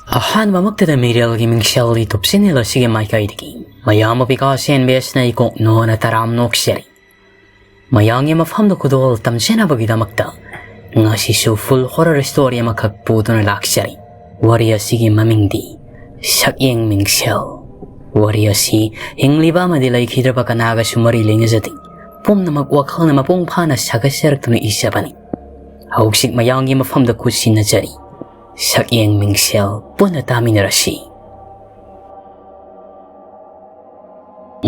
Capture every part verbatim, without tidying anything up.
ꯑꯍꯥꯟꯕꯃꯛꯇꯗ ꯃꯤꯔꯦꯜꯒꯤ ꯃꯤꯡꯁꯦꯜ YouTube channel ꯑꯁꯤꯒꯤ ꯃꯥꯏꯀꯩꯗꯒꯤ ꯃꯌꯥꯝꯕ ꯕꯤꯀꯥꯁ ꯑꯦꯟ ꯕꯤ ꯑꯦꯁꯅ ꯏꯀꯣꯛ ꯅꯣꯅ ꯇꯔꯥꯝ ꯅꯣꯛꯆꯔꯤ꯫ ꯃꯌꯥꯝꯒꯤ ꯃꯐꯝꯗ ꯈꯨꯗꯣꯜ ꯇꯝꯖꯅꯕꯒꯤꯗꯃꯛꯇ ꯉꯁꯤꯁꯨ full horror story ꯑꯃꯈꯛ ꯄꯨꯗꯨꯅ ꯂꯥꯛꯆꯔꯤ꯫ ꯋꯥꯔꯤ ꯑꯁꯤꯒꯤ ꯃꯃꯤꯡꯗꯤ ꯁꯛꯌꯦꯡ ꯃꯤꯡꯁꯦꯜ꯫ ꯋꯥꯔꯤ ꯑꯁꯤ ꯍꯤꯡꯂꯤꯕ ꯑꯃꯗꯤ ꯂꯩꯈꯤꯗ꯭ꯔꯕ ꯀꯅꯥꯒꯁꯨ ꯃꯔꯤ ꯂꯩꯅꯖꯗꯦ꯫ ꯄꯨꯝꯅꯃꯛ ꯋꯥꯈꯜꯅ ꯃꯄꯨꯡ ꯐꯥꯅ ꯁꯥꯒꯠꯆꯔꯛꯇꯨꯅ ꯏꯖꯕꯅꯤ꯫ ꯍꯧꯖꯤꯛ ꯃꯌꯥꯝꯒꯤ ꯃꯐꯝꯗ ꯈꯨꯠꯁꯤꯟꯅꯖꯔꯤ꯫ ꯁꯛꯌꯦꯡ ꯃꯤꯡꯁꯦꯜ ꯄꯨꯟꯅ ꯇꯥꯃꯤꯟꯅꯔꯁꯤ꯫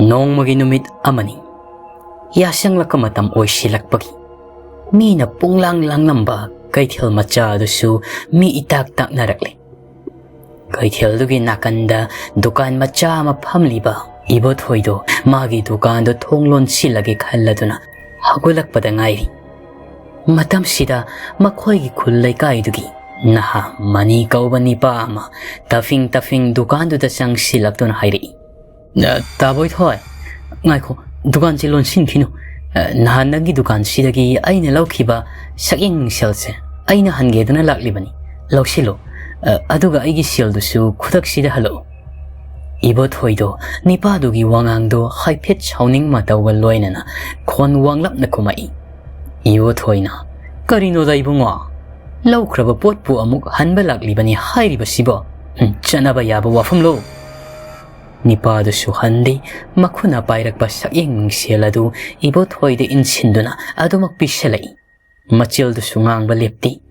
ꯅꯣꯡꯃꯒꯤ ꯅꯨꯃꯤꯠ ꯑꯃꯅꯤ꯫ ꯌꯥꯁꯪꯂꯛꯄ ꯃꯇꯝ ꯑꯣꯏꯁꯤꯜꯂꯛꯄꯒꯤ ꯃꯤꯅ ꯄꯨꯡꯂꯥꯡ ꯂꯥꯡꯂꯝꯕ ꯀꯩꯊꯦꯜ ꯃꯆꯥ ꯑꯗꯨꯁꯨ ꯃꯤ ꯏꯇꯥꯛ ꯇꯥꯛꯅꯔꯛꯂꯦ꯫ ꯀꯩꯊꯦꯜꯗꯨꯒꯤ ꯅꯥꯀꯟꯗ ꯗꯨꯀꯥꯟ ꯃꯆꯥ ꯑꯃ ꯐꯝꯂꯤꯕ ꯏꯕꯣꯊꯣꯏꯗꯣ ꯃꯥꯒꯤ ꯗꯨꯀꯥꯟꯗꯣ ꯊꯣꯡ ꯂꯣꯟꯁꯤꯜꯂꯒꯦ ꯈꯜꯂꯗꯨꯅ ꯍꯧꯒꯠꯂꯛꯄꯗ ꯉꯥꯏꯔꯤ꯫ ꯃꯇꯝꯁꯤꯗ ꯃꯈꯣꯏꯒꯤ ꯈꯨꯜ ꯂꯩꯀꯥꯏꯗꯨꯒꯤ ꯅꯍꯥ ꯃꯅꯤ ꯀꯧꯕ ꯅꯤꯄꯥ ꯑꯃ ꯇꯐꯤꯡ ꯇꯐꯤꯡ ꯗꯨꯀꯥꯟꯗꯨꯗ ꯆꯪꯁꯤꯜꯂꯛꯇꯨꯅ ꯍꯥꯏꯔꯛꯏ꯫ "ꯑ, ꯇꯥꯕꯣꯏ ꯊꯣꯏ, ꯉꯥꯏꯈꯣ, ꯗꯨꯀꯥꯟꯁꯤ ꯂꯣꯟꯁꯤꯟꯈꯤꯅꯨ꯫ ꯑ, ꯅꯍꯥꯟ ꯅꯪꯒꯤ ꯗꯨꯀꯥꯟꯁꯤꯗꯒꯤ ꯑꯩꯅ ꯂꯧꯈꯤꯕ ꯁꯛꯌꯦꯡ ꯃꯤꯡꯁꯦꯜꯁꯦ ꯑꯩꯅ ꯍꯟꯒꯦꯗꯅ ꯂꯥꯛꯂꯤꯕꯅꯤ꯫ ꯂꯧꯁꯤꯜꯂꯨ꯫ ꯑ, ꯑꯗꯨꯒ ꯑꯩꯒꯤ ꯁꯦꯜꯗꯨꯁꯨ ꯈꯨꯗꯛꯁꯤꯗ ꯍꯜꯂꯛꯎ꯫" ꯏꯕꯣꯊꯣꯏꯗꯣ ꯅꯤꯄꯥꯗꯨꯒꯤ ꯋꯥꯉꯥꯡꯗꯣ ꯍꯥꯏꯐꯦꯠ ꯁꯥꯎꯅꯤꯡ ꯃꯇꯧꯒ ꯂꯣꯏꯅꯅ ꯈꯣꯟ ꯋꯥꯡꯂꯞꯅ ꯈꯨꯝꯃꯛꯏ꯫ ꯏꯕꯣꯊꯣꯏꯅ, "ꯀꯔꯤꯅꯣꯗ ꯏꯕꯨꯡꯉꯣ? ꯂꯧꯈ꯭ꯔꯕ ꯄꯣꯠꯄꯨ ꯑꯃꯨꯛ ꯍꯟꯕ ꯂꯥꯛꯂꯤꯕꯅꯤ ꯍꯥꯏꯔꯤꯕꯁꯤꯕꯣ? ꯍꯨꯝ, ꯆꯠꯅꯕ ꯌꯥꯕ ꯋꯥꯐꯝꯂꯣ?" ꯅꯤꯄꯥꯗꯨꯁꯨ ꯍꯟꯗꯦ꯫ ꯃꯈꯨꯠꯅ ꯄꯥꯏꯔꯛꯄ ꯁꯛꯌꯦꯡ ꯃꯤꯡꯁꯦꯜ ꯑꯗꯨ ꯏꯕꯣꯊꯣꯏꯗ ꯏꯟꯁꯤꯟꯗꯨꯅ ꯑꯗꯨꯃꯛ ꯄꯤꯁꯜꯂꯛꯏ꯫ ꯃꯆꯤꯜꯗꯨꯁꯨ ꯉꯥꯡꯕ ꯂꯦꯞꯇꯦ꯫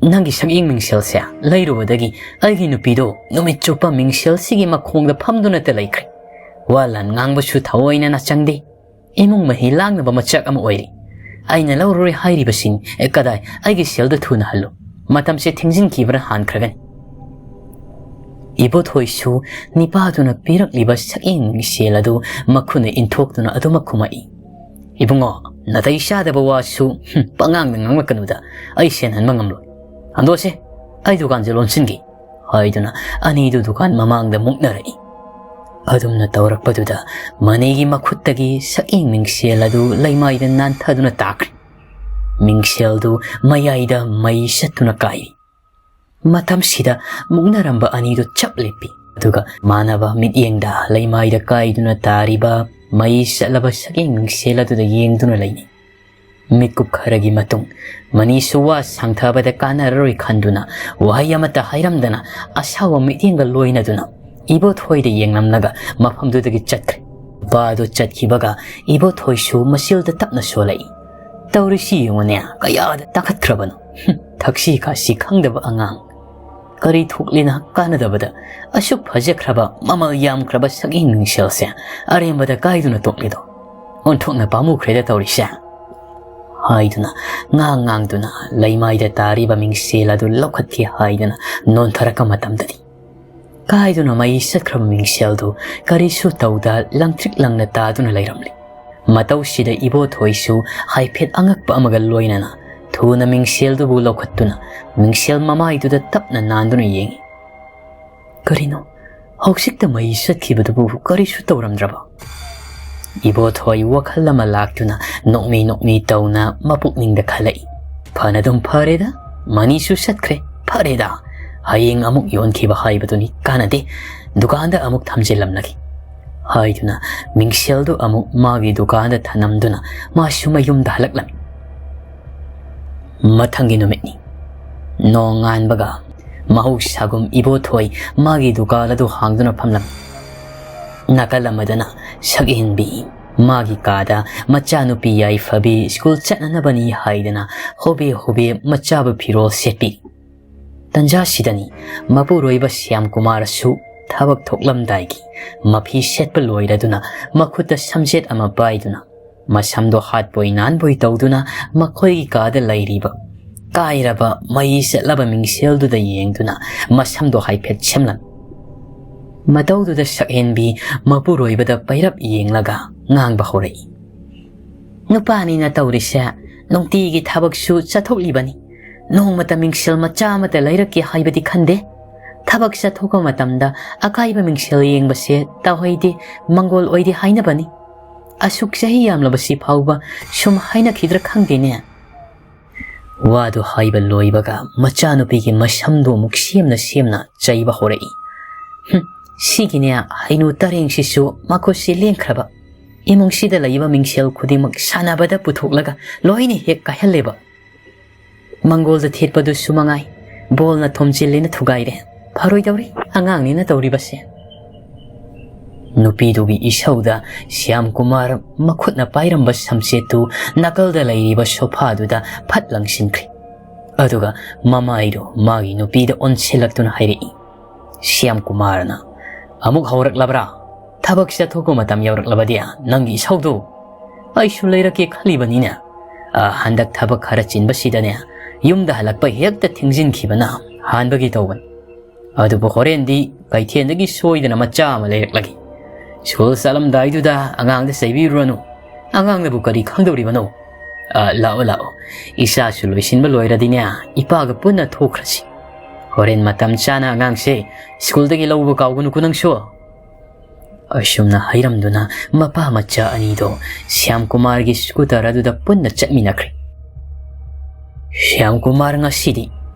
"ꯅꯪꯒꯤ ꯁꯛꯌꯦꯡ ꯃꯤꯡꯁꯦꯜꯁꯦ ꯂꯩꯔꯨꯕꯗꯒꯤ ꯑꯩꯒꯤ ꯅꯨꯄꯤꯗꯣ ꯅꯨꯃꯤꯠ ꯆꯨꯞꯄ ꯃꯤꯡꯁꯦꯜꯁꯤꯒꯤ ꯃꯈꯣꯡꯗ ꯐꯝꯗꯨꯅꯇ ꯂꯩꯈ꯭ꯔꯦ꯫ ꯋꯥ ꯂꯥꯟ ꯉꯥꯡꯕꯁꯨ ꯊꯑꯣꯏꯅ ꯅꯆꯪꯗꯦ꯫ ꯏꯃꯨꯡ ꯃꯍꯤ ꯂꯥꯡꯅꯕ ꯃꯆꯥꯛ ꯑꯃ ꯑꯣꯏꯔꯤ꯫ ꯑꯩꯅ ꯂꯧꯔꯔꯣꯏ ꯍꯥꯏꯔꯤꯕꯁꯤꯅꯤ꯫ ꯑꯦ, ꯀꯗꯥꯏ? ꯑꯩꯒꯤ ꯁꯦꯜꯗꯨ ꯊꯨꯅ ꯍꯜꯂꯨ꯫ ꯃꯇꯝꯁꯦ ꯊꯦꯡꯖꯤꯟꯈꯤꯕꯅ ꯍꯥꯟꯈ꯭ꯔꯒꯅꯤ꯫" ꯏꯕꯣꯊꯣꯏꯁꯨ ꯅꯤꯄꯥꯗꯨꯅ ꯄꯤꯔꯛꯂꯤꯕ ꯁꯛꯌꯦꯡ ꯃꯤꯡꯁꯦꯜ ꯑꯗꯨ ꯃꯈꯨꯠꯅ ꯏꯟꯊꯣꯛꯇꯨꯅ ꯑꯗꯨꯃꯛ ꯈꯨꯝꯃꯛꯏ꯫ "ꯏꯕꯨꯡꯉꯣ, ꯅꯥꯇꯩ ꯆꯥꯗꯕ ꯋꯥꯁꯨ, ꯍꯨꯝ, ꯄꯉꯥꯡꯗ ꯉꯥꯡꯂꯛꯀꯅꯨꯗ꯫ ꯑꯩ ꯁꯦꯟ ꯍꯟꯕ ꯉꯝꯂꯣꯏ꯫ ꯍꯟꯗꯣꯛꯑꯁꯦ, ꯑꯩ ꯗꯨꯀꯥꯟꯁꯦ ꯂꯣꯟꯁꯤꯟꯒꯦ," ꯍꯥꯏꯗꯨꯅ ꯑꯅꯤꯗꯨ ꯗꯨꯀꯥꯟ ꯃꯃꯥꯡꯗ ꯃꯨꯛꯅꯔꯛꯏ꯫ ꯑꯗꯨꯝꯅ ꯇꯧꯔꯛꯄꯗꯨꯗ ꯃꯅꯤꯒꯤ ꯃꯈꯨꯠꯇꯒꯤ ꯁꯛꯌꯦꯡ ꯃꯤꯡꯁꯦꯜ ꯑꯗꯨ ꯂꯩꯃꯥꯏꯗ ꯅꯥꯟꯊꯗꯨꯅ ꯇꯥꯈ꯭ꯔꯦ꯫ ꯃꯤꯡꯁꯦꯜꯗꯨ ꯃꯌꯥꯏꯗ ꯃꯩ ꯆꯠꯇꯨꯅ ꯀꯥꯏꯔꯤ꯫ ꯃꯇꯝꯁꯤꯗ ꯃꯨꯛꯅꯔꯝꯕ ꯑꯅꯤꯗꯨ ꯆꯞ ꯂꯦꯞꯄꯤ꯫ ꯑꯗꯨꯒ ꯃꯥꯟꯅꯕ ꯃꯤꯠꯌꯦꯡꯗ ꯂꯩꯃꯥꯏꯗ ꯀꯥꯏꯗꯨꯅ ꯇꯥꯔꯤꯕ ꯃꯩ ꯆꯠꯂꯕ ꯁꯛꯌꯦꯡ ꯃꯤꯡꯁꯦꯜ ꯑꯗꯨꯗ ꯌꯦꯡꯗꯨꯅ ꯂꯩꯅꯤ꯫ ꯃꯤꯠꯀꯨꯞ ꯈꯔꯒꯤ ꯃꯇꯨꯡ, ꯃꯅꯤꯁꯨ ꯋꯥ ꯁꯥꯡꯊꯕꯗ ꯀꯥꯟꯅꯔꯔꯣꯏ ꯈꯟꯗꯨꯅ, ꯋꯥꯍꯩ ꯑꯃꯠꯇ ꯍꯥꯏꯔꯝꯗꯅ, ꯑꯁꯥꯎꯕ ꯃꯤꯠꯌꯦꯡꯒ ꯂꯣꯏꯅꯗꯨꯅ ꯏꯕꯣꯊꯣꯏꯗ ꯌꯦꯡꯂꯝꯂꯒ ꯃꯐꯝꯗꯨꯗꯒꯤ ꯆꯠꯈ꯭ꯔꯦ꯫ ꯅꯨꯄꯥ ꯑꯗꯨ ꯆꯠꯈꯤꯕꯒ ꯏꯕꯣꯊꯣꯏꯁꯨ ꯃꯆꯤꯜꯗ ꯇꯞꯅ ꯁꯣꯜꯂꯛꯏ꯫ "ꯇꯧꯔꯤꯁꯤ ꯌꯦꯡꯉꯨꯅꯦ, ꯀꯌꯥꯗ ꯇꯥꯈꯠꯈ꯭ꯔꯕꯅꯣ꯫ ꯍꯨꯝ, ꯊꯛꯁꯤ ꯈꯥꯁꯤ ꯈꯪꯗꯕ ꯑꯉꯥꯡ꯫ ꯀꯔꯤ ꯊꯣꯛꯂꯤꯅ ꯀꯥꯟꯅꯗꯕꯗ ꯑꯁꯨꯛ ꯐꯖꯈ꯭ꯔꯕ, ꯃꯃꯜ ꯌꯥꯝꯈ꯭ꯔꯕ ꯁꯛꯌꯦꯡ ꯃꯤꯡꯁꯦꯜꯁꯦ ꯑꯔꯦꯝꯕꯗ ꯀꯥꯏꯗꯨꯅ ꯇꯣꯛꯂꯤꯗꯣ? ꯑꯣꯟꯊꯣꯛꯅ ꯄꯥꯝꯃꯨꯈ꯭ꯔꯦꯗ ꯇꯧꯔꯤꯁꯦ," ꯍꯥꯏꯗꯨꯅ ꯉꯥꯡ ꯉꯥꯡꯗꯨꯅ ꯂꯩꯃꯥꯏꯗ ꯇꯥꯔꯤꯕ ꯃꯤꯡꯁꯦꯜ ꯑꯗꯨ ꯂꯧꯈꯠꯀꯦ ꯍꯥꯏꯗꯨꯅ ꯅꯣꯟꯊꯔꯛꯄ ꯃꯇꯝꯗꯗꯤ, ꯀꯥꯏꯗꯨꯅ ꯃꯩ ꯆꯠꯈ꯭ꯔꯕ ꯃꯤꯡꯁꯦꯜꯗꯨ ꯀꯔꯤꯁꯨ ꯇꯧꯗ ꯂꯪꯇ꯭ꯔꯤꯛ ꯂꯪꯅ ꯇꯥꯗꯨꯅ ꯂꯩꯔꯝꯂꯤ꯫ ꯃꯇꯧꯁꯤꯗ ꯏꯕꯣꯊꯣꯏꯁꯨ ꯍꯥꯏꯐꯦꯠ ꯑꯉꯛꯄ ꯑꯃꯒ ꯂꯣꯏꯅꯅ ꯊꯨꯅ ꯃꯤꯡꯁꯦꯜꯗꯨꯕꯨ ꯂꯧꯈꯠꯇꯨꯅ ꯃꯤꯡꯁꯦꯜ ꯃꯃꯥꯏꯗꯨꯗ ꯇꯞꯅ ꯅꯥꯟꯗꯨꯅ ꯌꯦꯡꯉꯤ꯫ "ꯀꯔꯤꯅꯣ? ꯍꯧꯖꯤꯛꯇ ꯃꯩ ꯆꯠꯈꯤꯕꯗꯨꯕꯨ ꯀꯔꯤꯁꯨ ꯇꯧꯔꯝꯗ꯭ꯔꯕ?" ꯏꯕꯣꯊꯣꯏ ꯋꯥꯈꯜ ꯑꯃ ꯂꯥꯛꯇꯨꯅ ꯅꯣꯛꯃꯤ ꯅꯣꯛꯃꯤ ꯇꯧꯅ ꯃꯄꯨꯛꯅꯤꯡꯗ ꯈꯜꯂꯛꯏ꯫ "ꯐꯅꯗꯨꯝ ꯐꯔꯦꯗ, ꯃꯅꯤꯁꯨ ꯆꯠꯈ꯭ꯔꯦ, ꯐꯔꯦꯗ꯫ ꯍꯌꯦꯡ ꯑꯃꯨꯛ ꯌꯣꯟꯈꯤꯕ ꯍꯥꯏꯕꯗꯨꯅꯤ, ꯀꯥꯟꯅꯗꯦ, ꯗꯨꯀꯥꯟꯗ ꯑꯃꯨꯛ ꯊꯝꯖꯤꯜꯂꯝꯂꯒꯦ," ꯍꯥꯏꯗꯨꯅ ꯃꯤꯡꯁꯦꯜꯗꯨ ꯑꯃꯨꯛ ꯃꯥꯒꯤ ꯗꯨꯀꯥꯟꯗ ꯊꯅꯝꯗꯨꯅ ꯃꯥꯁꯨ ꯃꯌꯨꯝꯗ ꯍꯜꯂꯛꯂꯝꯃꯤ꯫ ꯃꯊꯪꯒꯤ ꯅꯨꯃꯤꯠꯅꯤ꯫ ꯅꯣꯡ ꯉꯥꯟꯕꯒ ꯃꯍꯧꯁꯥꯒꯨꯝ ꯏꯕꯣꯊꯣꯏ ꯃꯥꯒꯤ ꯗꯨꯀꯥꯟ ꯑꯗꯨ ꯍꯥꯡꯗꯨꯅ ꯐꯝꯂꯝꯃꯤ꯫ ꯅꯥꯀꯜ ꯑꯃꯗꯅ ꯁꯛꯍꯦꯟꯕꯤ ꯃꯥꯒꯤ ꯀꯥꯗ ꯃꯆꯥꯅꯨꯄꯤ ꯌꯥꯏꯐꯕꯤ ꯁ꯭ꯀꯨꯜ ꯆꯠꯅꯅꯕꯅꯤ ꯍꯥꯏꯗꯅ ꯍꯣꯕꯦ ꯍꯣꯕꯦ ꯃꯆꯥꯕ ꯐꯤꯔꯣꯜ ꯁꯦꯠꯄꯤ꯫ ꯇꯟꯖꯥꯁꯤꯗꯅꯤ ꯃꯄꯨꯔꯣꯏꯕ ꯁ꯭ꯌꯥꯝꯀꯨꯃꯥꯔꯁꯨ ꯊꯕꯛ ꯊꯣꯛꯂꯝꯗꯥꯏꯒꯤ ꯃꯐꯤ ꯁꯦꯠꯄ ꯂꯣꯏꯔꯗꯨꯅ ꯃꯈꯨꯠꯇ ꯁꯝꯖꯦꯠ ꯑꯃ ꯄꯥꯏꯗꯨꯅ ꯃꯁꯝꯗꯣ ꯍꯥꯠꯄꯣꯏ ꯅꯥꯟꯕꯣꯏ ꯇꯧꯗꯨꯅ ꯃꯈꯣꯏꯒꯤ ꯀꯥꯗ ꯂꯩꯔꯤꯕ ꯀꯥꯏꯔꯕ ꯃꯩ ꯆꯠꯂꯕ ꯃꯤꯡꯁꯦꯜꯗꯨꯗ ꯌꯦꯡꯗꯨꯅ ꯃꯁꯝꯗꯣ ꯍꯥꯏꯐꯦꯠ ꯁꯦꯝꯂꯝꯃꯤ꯫ ꯃꯇꯧꯗꯨꯗ ꯁꯛꯍꯦꯟꯕꯤ ꯃꯄꯨꯔꯣꯏꯕꯗ ꯄꯩꯔꯞ ꯌꯦꯡꯂꯒ ꯉꯥꯡꯕ ꯍꯧꯔꯛꯏ꯫ "ꯅꯨꯄꯥꯅꯤꯅ ꯇꯧꯔꯤꯁꯦ, ꯅꯨꯡꯇꯤꯒꯤ ꯊꯕꯛꯁꯨ ꯆꯠꯊꯣꯛꯂꯤꯕꯅꯤ꯫ ꯅꯣꯡꯃꯇ ꯃꯤꯡꯁꯦꯜ ꯃꯆꯥ ꯑꯃꯠꯇ ꯂꯩꯔꯛꯀꯦ ꯍꯥꯏꯕꯗꯤ ꯈꯟꯗꯦ꯫ ꯊꯕꯛ ꯆꯠꯊꯣꯛꯄ ꯃꯇꯝꯗ ꯑꯀꯥꯏꯕ ꯃꯤꯡꯁꯦꯜ ꯌꯦꯡꯕꯁꯦ ꯇꯧꯍꯩꯗꯦ, ꯃꯪꯒꯣꯜ ꯑꯣꯏꯗꯦ ꯍꯥꯏꯅꯕꯅꯤ꯫ ꯑꯁꯨꯛ ꯆꯍꯤ ꯌꯥꯝꯂꯕꯁꯤ ꯐꯥꯎꯕ ꯁꯨꯝ ꯍꯥꯏꯅꯈꯤꯗ꯭ꯔꯥ ꯈꯪꯗꯦꯅꯦ꯫" ꯋꯥꯗꯨ ꯍꯥꯏꯕ ꯂꯣꯏꯕꯒ ꯃꯆꯥꯅꯨꯄꯤꯒꯤ ꯃꯁꯝꯗꯨ ꯑꯃꯨꯛ ꯁꯦꯝꯅ ꯁꯦꯝꯅ ꯆꯩꯕ ꯍꯧꯔꯛꯏ꯫ "ꯍꯨꯝ, ꯁꯤꯒꯤꯅꯦ ꯍꯩꯅꯨ ꯇꯔꯦꯡꯁꯤꯁꯨ ꯃꯈꯨꯠꯁꯤ ꯂꯦꯡꯈ꯭ꯔꯕ꯫ ꯏꯃꯨꯡꯁꯤꯗ ꯂꯩꯕ ꯃꯤꯡꯁꯦꯜ ꯈꯨꯗꯤꯡꯃꯛ ꯁꯥꯟꯅꯕꯗ ꯄꯨꯊꯣꯛꯂꯒ ꯂꯣꯏꯅ ꯍꯦꯛ ꯀꯥꯏꯍꯜꯂꯦꯕ꯫ ꯃꯪꯒꯣꯜꯗ ꯊꯦꯠꯄꯗꯨꯁꯨ ꯃꯉꯥꯏ, ꯕꯣꯜꯅ ꯊꯣꯝꯖꯤꯜꯂꯦꯅ ꯊꯨꯒꯥꯏꯔꯦ꯫ ꯐꯔꯣꯏꯗꯧꯔꯤ ꯑꯉꯥꯡꯅꯤꯅ ꯇꯧꯔꯤꯕꯁꯦ"꯫ ꯅꯨꯄꯤꯗꯨꯒꯤ ꯏꯁꯧꯗ ꯁ꯭ꯌꯥꯝ ꯀꯨꯃꯥꯔ ꯃꯈꯨꯠꯅ ꯄꯥꯏꯔꯝꯕ ꯁꯝꯆꯦꯠꯇꯨ ꯅꯥꯀꯜꯗ ꯂꯩꯔꯤꯕ ꯁꯣꯐꯥꯗꯨꯗ ꯐꯠ ꯂꯪꯁꯤꯟꯈ꯭ꯔꯦ꯫ ꯑꯗꯨꯒ ꯃꯃꯥꯏꯗꯨ ꯃꯥꯒꯤ ꯅꯨꯄꯤꯗ ꯑꯣꯟꯁꯤꯜꯂꯛꯇꯨꯅ ꯍꯥꯏꯔꯛꯏ, ꯁ꯭ꯌꯥꯝ ꯀꯨꯃꯥꯔꯅ, "ꯑꯃꯨꯛ ꯍꯧꯔꯛꯂꯕ꯭ꯔꯥ? ꯊꯕꯛ ꯆꯠꯊꯣꯛꯄ ꯃꯇꯝ ꯌꯧꯔꯛꯂꯕꯗꯤ ꯅꯪꯒꯤ ꯏꯁꯧꯗꯨ ꯑꯩꯁꯨ ꯂꯩꯔꯛꯀꯦ ꯈꯜꯂꯤꯕꯅꯤꯅꯦ꯫ ꯑ, ꯍꯟꯗꯛ ꯊꯕꯛ ꯈꯔ ꯆꯤꯟꯕꯁꯤꯗꯅꯦ, ꯌꯨꯝꯗ ꯍꯜꯂꯛꯄ ꯍꯦꯛꯇ ꯊꯦꯡꯖꯤꯟꯈꯤꯕꯅ ꯍꯥꯟꯕꯒꯤ ꯇꯧꯕꯅꯤ꯫ ꯑꯗꯨꯕꯨ ꯍꯣꯔꯦꯟꯗꯤ ꯀꯩꯊꯦꯜꯗꯒꯤ ꯁꯣꯏꯗꯅ ꯃꯆꯥ ꯑꯃ ꯂꯩꯔꯛꯂꯒꯦ꯫ ꯁ꯭ꯀꯨꯜ ꯆꯠꯂꯝꯗꯥꯏꯗꯨꯗ ꯑꯉꯥꯡꯗ ꯆꯩꯕꯤꯔꯨꯔꯅꯨ꯫ ꯑꯉꯥꯡꯅꯕꯨ ꯀꯔꯤ ꯈꯪꯗꯧꯔꯤꯕꯅꯣ? ꯑ, ꯂꯥꯛꯑꯣ, ꯂꯥꯛꯑꯣ꯫ ꯏꯆꯥꯁꯨ ꯂꯣꯏꯁꯤꯟꯕ ꯂꯣꯏꯔꯗꯤꯅꯦ, ꯏꯄꯥꯒ ꯄꯨꯟꯅ ꯊꯣꯛꯈ꯭ꯔꯁꯤ꯫ ꯍꯣꯔꯦꯟ ꯃꯇꯝ ꯆꯥꯅ ꯑꯉꯥꯡꯁꯦ ꯁ꯭ꯀꯨꯜꯗꯒꯤ ꯂꯧꯕ ꯀꯥꯎꯒꯅꯨꯀꯣ ꯅꯪꯁꯨ"꯫ ꯑꯁꯨꯝꯅ ꯍꯥꯏꯔꯝꯗꯨꯅ ꯃꯄꯥ ꯃꯆꯥ ꯑꯅꯤꯗꯣ ꯁ꯭ꯌꯥꯝ ꯀꯨꯃꯥꯔꯒꯤ ꯁ꯭ꯀꯨꯇꯔ ꯑꯗꯨꯗ ꯄꯨꯟꯅ ꯆꯠꯃꯤꯟꯅꯈ꯭ꯔꯦ꯫ ꯁ꯭ꯌꯥꯝ ꯀꯨꯃꯥꯔ ꯉꯁꯤꯗꯤ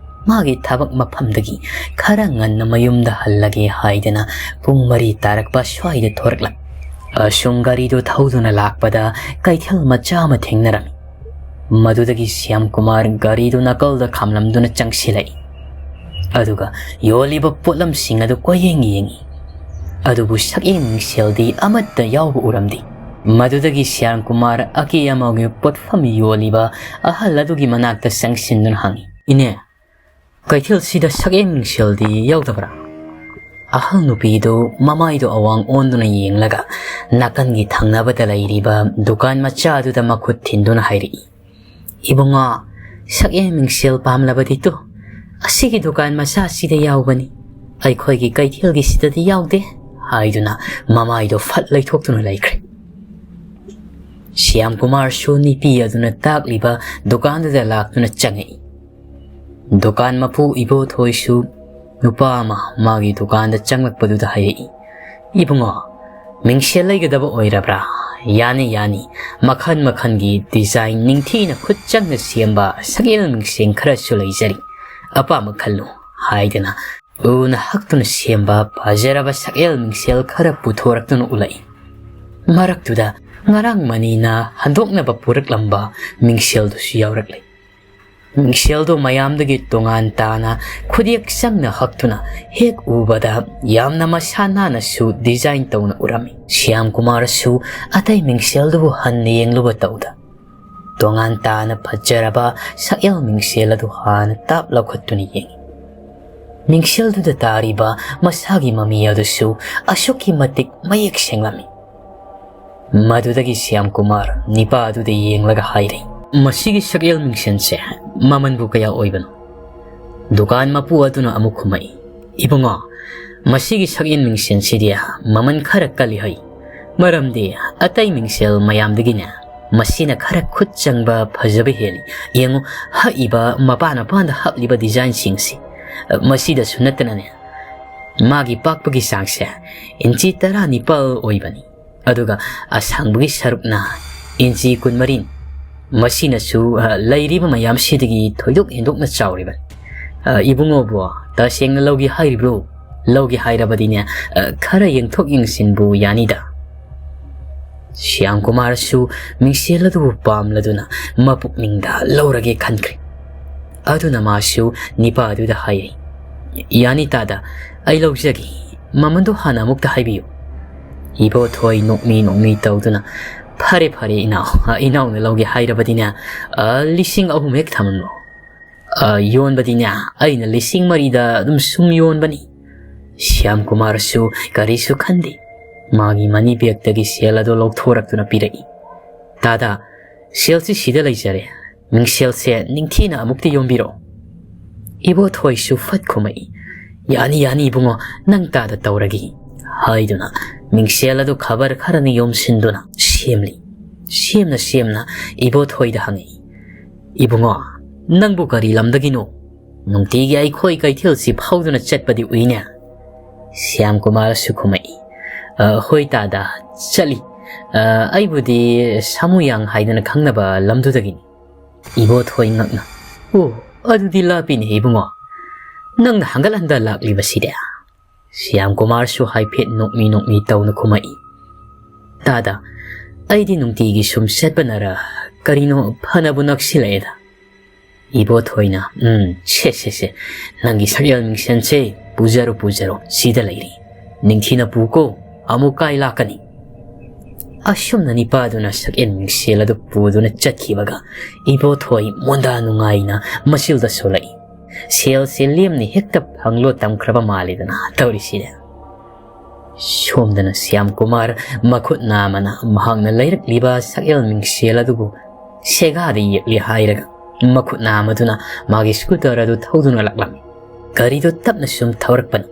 ꯃꯥꯒꯤ ꯊꯕꯛ ꯃꯐꯝꯗꯒꯤ ꯈꯔ ꯉꯟꯅ ꯃꯌꯨꯝꯗ ꯍꯜꯂꯒꯦ ꯍꯥꯏꯗꯅ ꯄꯨꯡ ꯃꯔꯤ ꯇꯥꯔꯛꯄ ꯁ꯭ꯋꯥꯏꯗ ꯊꯣꯔꯛꯂꯝꯃꯤ꯫ ꯑꯁꯨꯝ ꯒꯥꯔꯤꯗꯨ ꯊꯧꯗꯨꯅ ꯂꯥꯛꯄꯗ ꯀꯩꯊꯦꯜ ꯃꯆꯥ ꯑꯃ ꯊꯦꯡꯅꯔꯝꯃꯤ꯫ ꯃꯗꯨꯗꯒꯤ ꯁ꯭ꯌꯥꯝ ꯀꯨꯃꯥꯔ ꯒꯥꯔꯤꯗꯨ ꯅꯥꯀꯜꯗ ꯈꯥꯝꯂꯝꯗꯨꯅ ꯆꯪꯁꯤꯜꯂꯛꯏ꯫ ꯑꯗꯨꯒ ꯌꯣꯜꯂꯤꯕ ꯄꯣꯠꯂꯝꯁꯤꯡ ꯑꯗꯨ ꯀꯣꯏꯌꯦꯡ ꯌꯦꯡꯏ꯫ ꯑꯗꯨꯕꯨ ꯁꯛꯌꯦꯡ ꯃꯤꯡꯁꯦꯜꯗꯤ ꯑꯃꯠꯇ ꯌꯥꯎꯕ ꯎꯔꯝꯗꯦ꯫ ꯃꯗꯨꯗꯒꯤ ꯁ꯭ꯌꯥꯝ ꯀꯨꯃꯥꯔ ꯑꯀꯦ ꯑꯃꯧꯒꯤ ꯄꯣꯠꯐꯝ ꯌꯣꯜꯂꯤꯕ ꯑꯍꯜ ꯑꯗꯨꯒꯤ ꯃꯅꯥꯛꯇ ꯆꯪꯁꯤꯟꯗꯨꯅ ꯍꯪꯏ, "ꯏꯅꯦ, ꯀꯩꯊꯦꯜꯁꯤꯗ ꯁꯛꯌꯦꯡ ꯃꯤꯡꯁꯦꯜꯗꯤ ꯌꯥꯎꯗꯕ꯭ꯔꯥ?" ꯑꯍꯜ ꯅꯨꯄꯤꯗꯨ ꯃꯃꯥꯏꯗꯨ ꯑꯋꯥꯡ ꯑꯣꯟꯗꯨꯅ ꯌꯦꯡꯂꯒ ꯅꯥꯀꯟꯒꯤ ꯊꯪꯅꯕꯗ ꯂꯩꯔꯤꯕ ꯗꯨꯀꯥꯟ ꯃꯆꯥ ꯑꯗꯨꯗ ꯃꯈꯨꯠ ꯊꯤꯟꯗꯨꯅ ꯍꯥꯏꯔꯛꯏ, "ꯏꯕꯨꯡꯉꯣ, ꯁꯛꯌꯦꯡ ꯃꯤꯡꯁꯦꯜ ꯄꯥꯝꯂꯕꯗꯤ ꯇꯨ, ꯑꯁꯤꯒꯤ ꯗꯨꯀꯥꯟ ꯃꯆꯥꯁꯤꯗ ꯌꯥꯎꯕꯅꯤ, ꯑꯩꯈꯣꯏꯒꯤ ꯀꯩꯊꯦꯜꯒꯤꯁꯤꯗꯗꯤ ꯌꯥꯎꯗꯦ" ꯍꯥꯏꯗꯨꯅ ꯃꯃꯥꯏꯗꯣ ꯐꯠ ꯂꯩꯊꯣꯛꯇꯨꯅ ꯂꯩꯈ꯭ꯔꯦ꯫ ꯁ꯭ꯌꯥꯝ ꯀꯨꯃꯥꯔꯁꯨ ꯅꯨꯄꯤ ꯑꯗꯨꯅ ꯇꯥꯛꯂꯤꯕ ꯗꯨꯀꯥꯟꯗꯨꯗ ꯂꯥꯛꯇꯨꯅ ꯆꯪꯉꯛꯏ꯫ ꯗꯨꯀꯥꯟ ꯃꯄꯨ ꯏꯕꯣꯊꯣꯏꯁꯨ ꯅꯨꯄꯥ ꯑꯃ ꯃꯥꯒꯤ ꯗꯨꯀꯥꯟꯗ ꯆꯪꯂꯛꯄꯗꯨꯗ ꯍꯥꯏꯔꯛꯏ, "ꯏꯕꯨꯡꯉꯣ, ꯃꯤꯡꯁꯦꯜ ꯂꯩꯒꯗꯕ ꯑꯣꯏꯔꯕ꯭ꯔꯥ?" "ꯌꯥꯅꯤ, ꯌꯥꯅꯤ, ꯃꯈꯜ ꯃꯈꯜꯒꯤ design ꯅꯤꯡꯊꯤꯅ ꯈꯨꯠ ꯆꯪꯅ ꯁꯦꯝꯕ ꯁꯛꯌꯦꯜ ꯃꯤꯡꯁꯦꯜ ꯈꯔꯁꯨ ꯂꯩꯖꯔꯤ, ꯑꯄꯥꯝꯕ ꯈꯜꯂꯨ" ꯍꯥꯏꯗꯅ ꯎꯅ ꯍꯛꯇꯨꯅ ꯁꯦꯝꯕ ꯐꯖꯔꯕ ꯁꯛꯌꯦꯜ ꯃꯤꯡꯁꯦꯜ ꯈꯔ ꯄꯨꯊꯣꯔꯛꯇꯨꯅ ꯎꯠꯂꯛꯏ꯫ ꯃꯔꯛꯇꯨꯗ ꯉꯔꯥꯡ ꯃꯅꯤꯅ ꯍꯟꯗꯣꯛꯅꯕ ꯄꯨꯔꯛꯂꯝꯕ ꯃꯤꯡꯁꯦꯜꯗꯨꯁꯨ ꯌꯥꯎꯔꯛꯂꯦ꯫ ꯃꯤꯡꯁꯦꯜꯗꯨ ꯃꯌꯥꯝꯗꯒꯤ ꯇꯣꯉꯥꯟ ꯇꯥꯅ ꯈꯨꯗꯦꯛ ꯆꯪꯅ ꯍꯛꯇꯨꯅ ꯍꯦꯛ ꯎꯕꯗ ꯌꯥꯝꯅ ꯃꯁꯥ ꯅꯥꯟꯅꯁꯨ design ꯇꯧꯅ ꯎꯔꯝꯃꯤ꯫ ꯁ꯭ꯌꯥꯝ ꯀꯨꯃꯥꯔꯁꯨ ꯑꯇꯩ ꯃꯤꯡꯁꯦꯜꯗꯨꯕꯨ ꯍꯟꯅ ꯌꯦꯡꯂꯨꯕ ꯇꯧꯗ, ꯇꯣꯉꯥꯟ ꯇꯥꯅ ꯐꯖꯔꯕ ꯁꯛꯌꯦꯜ ꯃꯤꯡꯁꯦꯜ ꯑꯗꯨ ꯍꯥꯟꯅ ꯇꯥꯞ ꯂꯧꯈꯠꯇꯨꯅ ꯌꯦꯡꯉꯤ꯫ ꯃꯤꯡꯁꯦꯜꯗꯨꯗ ꯇꯥꯔꯤꯕ ꯃꯁꯥꯒꯤ ꯃꯃꯤ ꯑꯗꯨꯁꯨ ꯑꯁꯨꯛꯀꯤ ꯃꯇꯤꯛ ꯃꯌꯦꯛ ꯁꯦꯡꯂꯝꯃꯤ꯫ ꯃꯗꯨꯗꯒꯤ ꯁ꯭ꯌꯥꯝ ꯀꯨꯃꯥꯔ ꯅꯤꯄꯥ ꯑꯗꯨꯗ ꯌꯦꯡꯂꯒ ꯍꯥꯏꯔꯦ, "ꯃꯁꯤꯒꯤ ꯁꯛꯌꯦꯜ ꯃꯤꯡꯁꯦꯜꯁꯦ ꯃꯃꯜꯕꯨ ꯀꯌꯥ ꯑꯣꯏꯕꯅꯣ?" ꯗꯨꯀꯥꯟ ꯃꯄꯨ ꯑꯗꯨꯅ ꯑꯃꯨꯛ ꯈꯨꯝꯃꯛꯏ, "ꯏꯕꯨꯡꯉꯣ, ꯃꯁꯤꯒꯤ ꯁꯛꯌꯦꯜ ꯃꯤꯡꯁꯦꯜꯁꯤꯗꯤ ꯃꯃꯜ ꯈꯔ ꯀꯜꯂꯤ ꯍꯩ, ꯃꯔꯝꯗꯤ ꯑꯇꯩ ꯃꯤꯡꯁꯦꯜ ꯃꯌꯥꯝꯗꯒꯤꯅꯦ ꯃꯁꯤꯅ ꯈꯔ ꯈꯨꯠ ꯆꯪꯕ ꯐꯖꯕ ꯍꯦꯜꯂꯤ꯫ ꯌꯦꯡꯉꯨ, ꯍꯛꯏꯕ ꯃꯄꯥꯟ ꯃꯄꯥꯟꯗ ꯍꯛꯂꯤꯕ designꯁꯤꯡꯁꯤ, ꯃꯁꯤꯗꯁꯨ ꯅꯠꯇꯅꯅꯦ ꯃꯥꯒꯤ ꯄꯥꯛꯄꯒꯤ ꯆꯥꯡꯁꯦ ꯏꯟꯆꯤ ꯇꯔꯥꯅꯤꯄꯥꯜ ꯑꯣꯏꯕꯅꯤ, ꯑꯗꯨꯒ ꯑꯁꯥꯡꯕꯒꯤ ꯁꯔꯨꯛꯅ ꯏꯟꯆꯤ ꯀꯨꯟꯃꯔꯤ꯫ ꯃꯁꯤꯅꯁꯨ, ꯑ, ꯂꯩꯔꯤꯕ ꯃꯌꯥꯝꯁꯤꯗꯒꯤ ꯊꯣꯏꯗꯣꯛ ꯍꯦꯟꯗꯣꯛꯅ ꯆꯥꯎꯔꯤꯕꯅꯤ꯫ ꯑ, ꯏꯕꯨꯡꯉꯣꯕꯨ ꯇꯁꯦꯡꯅ ꯂꯧꯒꯦ ꯍꯥꯏꯔꯤꯕ꯭ꯔꯣ? ꯂꯧꯒꯦ ꯍꯥꯏꯔꯕꯗꯤꯅꯦ, ꯑ, ꯈꯔ ꯌꯦꯡꯊꯣꯛ ꯌꯦꯡꯁꯤꯟꯕꯨ ꯌꯥꯅꯤꯗ꯫" ꯁ꯭ꯌꯥꯝ ꯀꯨꯃꯥꯔꯁꯨ ꯃꯤꯡꯁꯦꯜ ꯑꯗꯨꯕꯨ ꯄꯥꯝꯂꯗꯨꯅ ꯃꯄꯨꯛꯅꯤꯡꯗ ꯂꯧꯔꯒꯦ ꯈꯟꯈ꯭ꯔꯦ꯫ ꯑꯗꯨꯅ ꯃꯥꯁꯨ ꯅꯤꯄꯥ ꯑꯗꯨꯗ ꯍꯥꯏꯔꯤ, "ꯌꯥꯅꯤ ꯇꯥꯗ, ꯑꯩ ꯂꯧꯖꯒꯦ꯫ ꯃꯃꯟꯗꯣ ꯍꯥꯟꯅ ꯑꯃꯨꯛꯇ ꯍꯥꯏꯕꯤꯌꯨ꯫" ꯏꯕꯣꯊꯣꯏ ꯅꯣꯛꯃꯤ ꯅꯣꯛꯃꯤ ꯇꯧꯗꯨꯅ, "ꯐꯔꯦ, ꯐꯔꯦ, ꯏꯅꯥꯎ, ꯏꯅꯥꯎꯅ ꯂꯧꯒꯦ ꯍꯥꯏꯔꯕꯗꯤꯅꯦ, ꯑ, ꯂꯤꯁꯤꯡ ꯑꯍꯨꯝ ꯍꯦꯛ ꯊꯝꯂꯝꯂꯣ꯫ ꯑ, ꯌꯣꯟꯕꯗꯤꯅꯦ, ꯑꯩꯅ ꯂꯤꯁꯤꯡ ꯃꯔꯤꯗ ꯑꯗꯨꯝ ꯁꯨꯝ ꯌꯣꯟꯕꯅꯤ꯫" ꯁ꯭ꯌꯥꯝ ꯀꯨꯃꯥꯔꯁꯨ ꯀꯔꯤꯁꯨ ꯈꯟꯗꯦ꯫ ꯃꯥꯒꯤ money bagꯇꯒꯤ ꯁꯦꯜ ꯑꯗꯨ ꯂꯧꯊꯣꯔꯛꯇꯨꯅ ꯄꯤꯔꯛꯏ꯫ "ꯇꯥꯗ, ꯁꯦꯜꯁꯤ ꯁꯤꯗ ꯂꯩꯖꯔꯦ꯫ ꯃꯤꯡꯁꯦꯜꯁꯦ ꯅꯤꯡꯊꯤꯅ ꯑꯃꯨꯛꯇ ꯌꯣꯝꯕꯤꯔꯛꯑꯣ꯫" ꯏꯕꯣꯊꯣꯏꯁꯨ ꯐꯠ ꯈꯨꯝꯃꯛꯏ, "ꯌꯥꯅꯤ, ꯌꯥꯅꯤ ꯏꯕꯨꯡꯉꯣ, ꯅꯪ ꯇꯥꯗ ꯇꯧꯔꯒꯦ" ꯍꯥꯏꯗꯨꯅ ꯃꯤꯡꯁꯦꯜ ꯑꯗꯨ ꯈꯕꯔ ꯈꯔꯅ ꯌꯣꯝꯁꯤꯟꯗꯨꯅ ꯁꯦꯝꯂꯤ꯫ ꯁꯦꯝꯅ ꯁꯦꯝꯅ ꯏꯕꯣꯊꯣꯏꯗ ꯍꯪꯉꯛꯏ, "ꯏꯕꯨꯡꯉꯣ, ꯅꯪꯕꯨ ꯀꯔꯤ ꯂꯝꯗꯒꯤꯅꯣ? ꯅꯨꯡꯇꯤꯒꯤ ꯑꯩꯈꯣꯏ ꯀꯩꯊꯦꯜꯁꯤ ꯐꯥꯎꯗꯨꯅ ꯆꯠꯄꯗꯤ ꯎꯏꯅꯦ?" ꯁ꯭ꯌꯥꯝ ꯀꯨꯃꯥꯔꯁꯨ ꯈꯨꯝꯃꯛꯏ, "ꯑ, ꯍꯣꯏ ꯇꯥꯗ, ꯆꯠꯂꯤ꯫ "ꯑ, ꯑꯩꯕꯨꯗꯤ ꯁꯥꯃꯨꯌꯥꯡ ꯍꯥꯏꯗꯅ ꯈꯪꯅꯕ ꯂꯝꯗꯨꯗꯒꯤꯅꯤ꯫" ꯏꯕꯣꯊꯣꯏ ꯉꯛꯅ, "ꯑꯣ, ꯑꯗꯨꯗꯤ ꯂꯥꯞꯄꯤꯅꯦ ꯏꯕꯨꯡꯉꯣ꯫ ꯅꯪꯅ ꯍꯪꯒꯠ ꯍꯟꯗ ꯂꯥꯛꯂꯤꯕꯁꯤꯗꯤ?" ꯁ꯭ꯌꯥꯝ ꯀꯨꯃꯥꯔꯁꯨ ꯍꯥꯏꯐꯦꯠ ꯅꯣꯛꯃꯤ ꯅꯣꯛꯃꯤ ꯇꯧꯅ ꯈꯨꯝꯃꯛꯏ꯫ "ꯇꯥꯗ, ꯑꯩꯗꯤ ꯅꯨꯡꯇꯤꯒꯤ ꯁꯨꯝ ꯆꯠꯄꯅꯔ ꯀꯔꯤꯅꯣ ꯐꯅꯕꯨ ꯅꯛꯁꯤꯜꯂꯛꯑꯦꯗ꯫" ꯏꯕꯣꯊꯣꯏꯅ, "ꯎꯝ, ꯁꯦ, ꯁꯦ, ꯁꯦ, ꯅꯪꯒꯤ ꯁꯛꯌꯦꯜ ꯃꯤꯡꯁꯦꯜꯁꯦ ꯄꯨꯖꯔꯣ, ꯄꯨꯖꯔꯣ, ꯁꯤꯗ ꯂꯩꯔꯤ꯫ ꯅꯤꯡꯊꯤꯅ ꯄꯨꯀꯣ, ꯑꯃꯨꯛ ꯀꯥꯏ ꯂꯥꯛꯀꯅꯤ?" ꯑꯁꯨꯝꯅ ꯅꯤꯄꯥꯗꯨꯅ ꯁꯛꯌꯦꯜ ꯃꯤꯡꯁꯦꯜ ꯑꯗꯨ ꯄꯨꯗꯨꯅ ꯆꯠꯈꯤꯕꯒ ꯏꯕꯣꯊꯣꯏ ꯃꯣꯟꯗꯥ ꯅꯨꯡꯉꯥꯏꯅ ꯃꯆꯤꯜꯗ ꯁꯣꯜꯂꯛꯏ꯫ ꯁꯦꯜꯁꯦ ꯂꯦꯝꯅ ꯍꯦꯛꯇ ꯐꯪꯂꯣ ꯇꯝꯈ꯭ꯔꯕ ꯃꯥꯜꯂꯤꯗꯅ ꯇꯧꯔꯤꯁꯤꯗꯤ꯫ ꯁꯣꯝꯗꯅ ꯁ꯭ꯌꯥꯝ ꯀꯨꯃꯥꯔ ꯃꯈꯨꯠ ꯅꯥꯝꯃꯅ ꯃꯍꯥꯛꯅ ꯂꯩꯔꯛꯂꯤꯕ ꯁꯛꯌꯦꯜ ꯃꯤꯡꯁꯦꯜ ꯑꯗꯨꯕꯨ ꯁꯦꯒꯥꯗ ꯌꯦꯛꯂꯤ ꯍꯥꯏꯔꯒ ꯃꯈꯨꯠ ꯅꯥꯝꯃꯗꯨꯅ ꯃꯥꯒꯤ ꯁ꯭ꯀꯨꯇꯔ ꯑꯗꯨ ꯊꯧꯗꯨꯅ ꯂꯥꯛꯂꯝꯃꯤ꯫ ꯒꯥꯔꯤꯗꯨ ꯇꯞꯅ ꯁꯨꯝ ꯊꯧꯔꯛꯄꯅ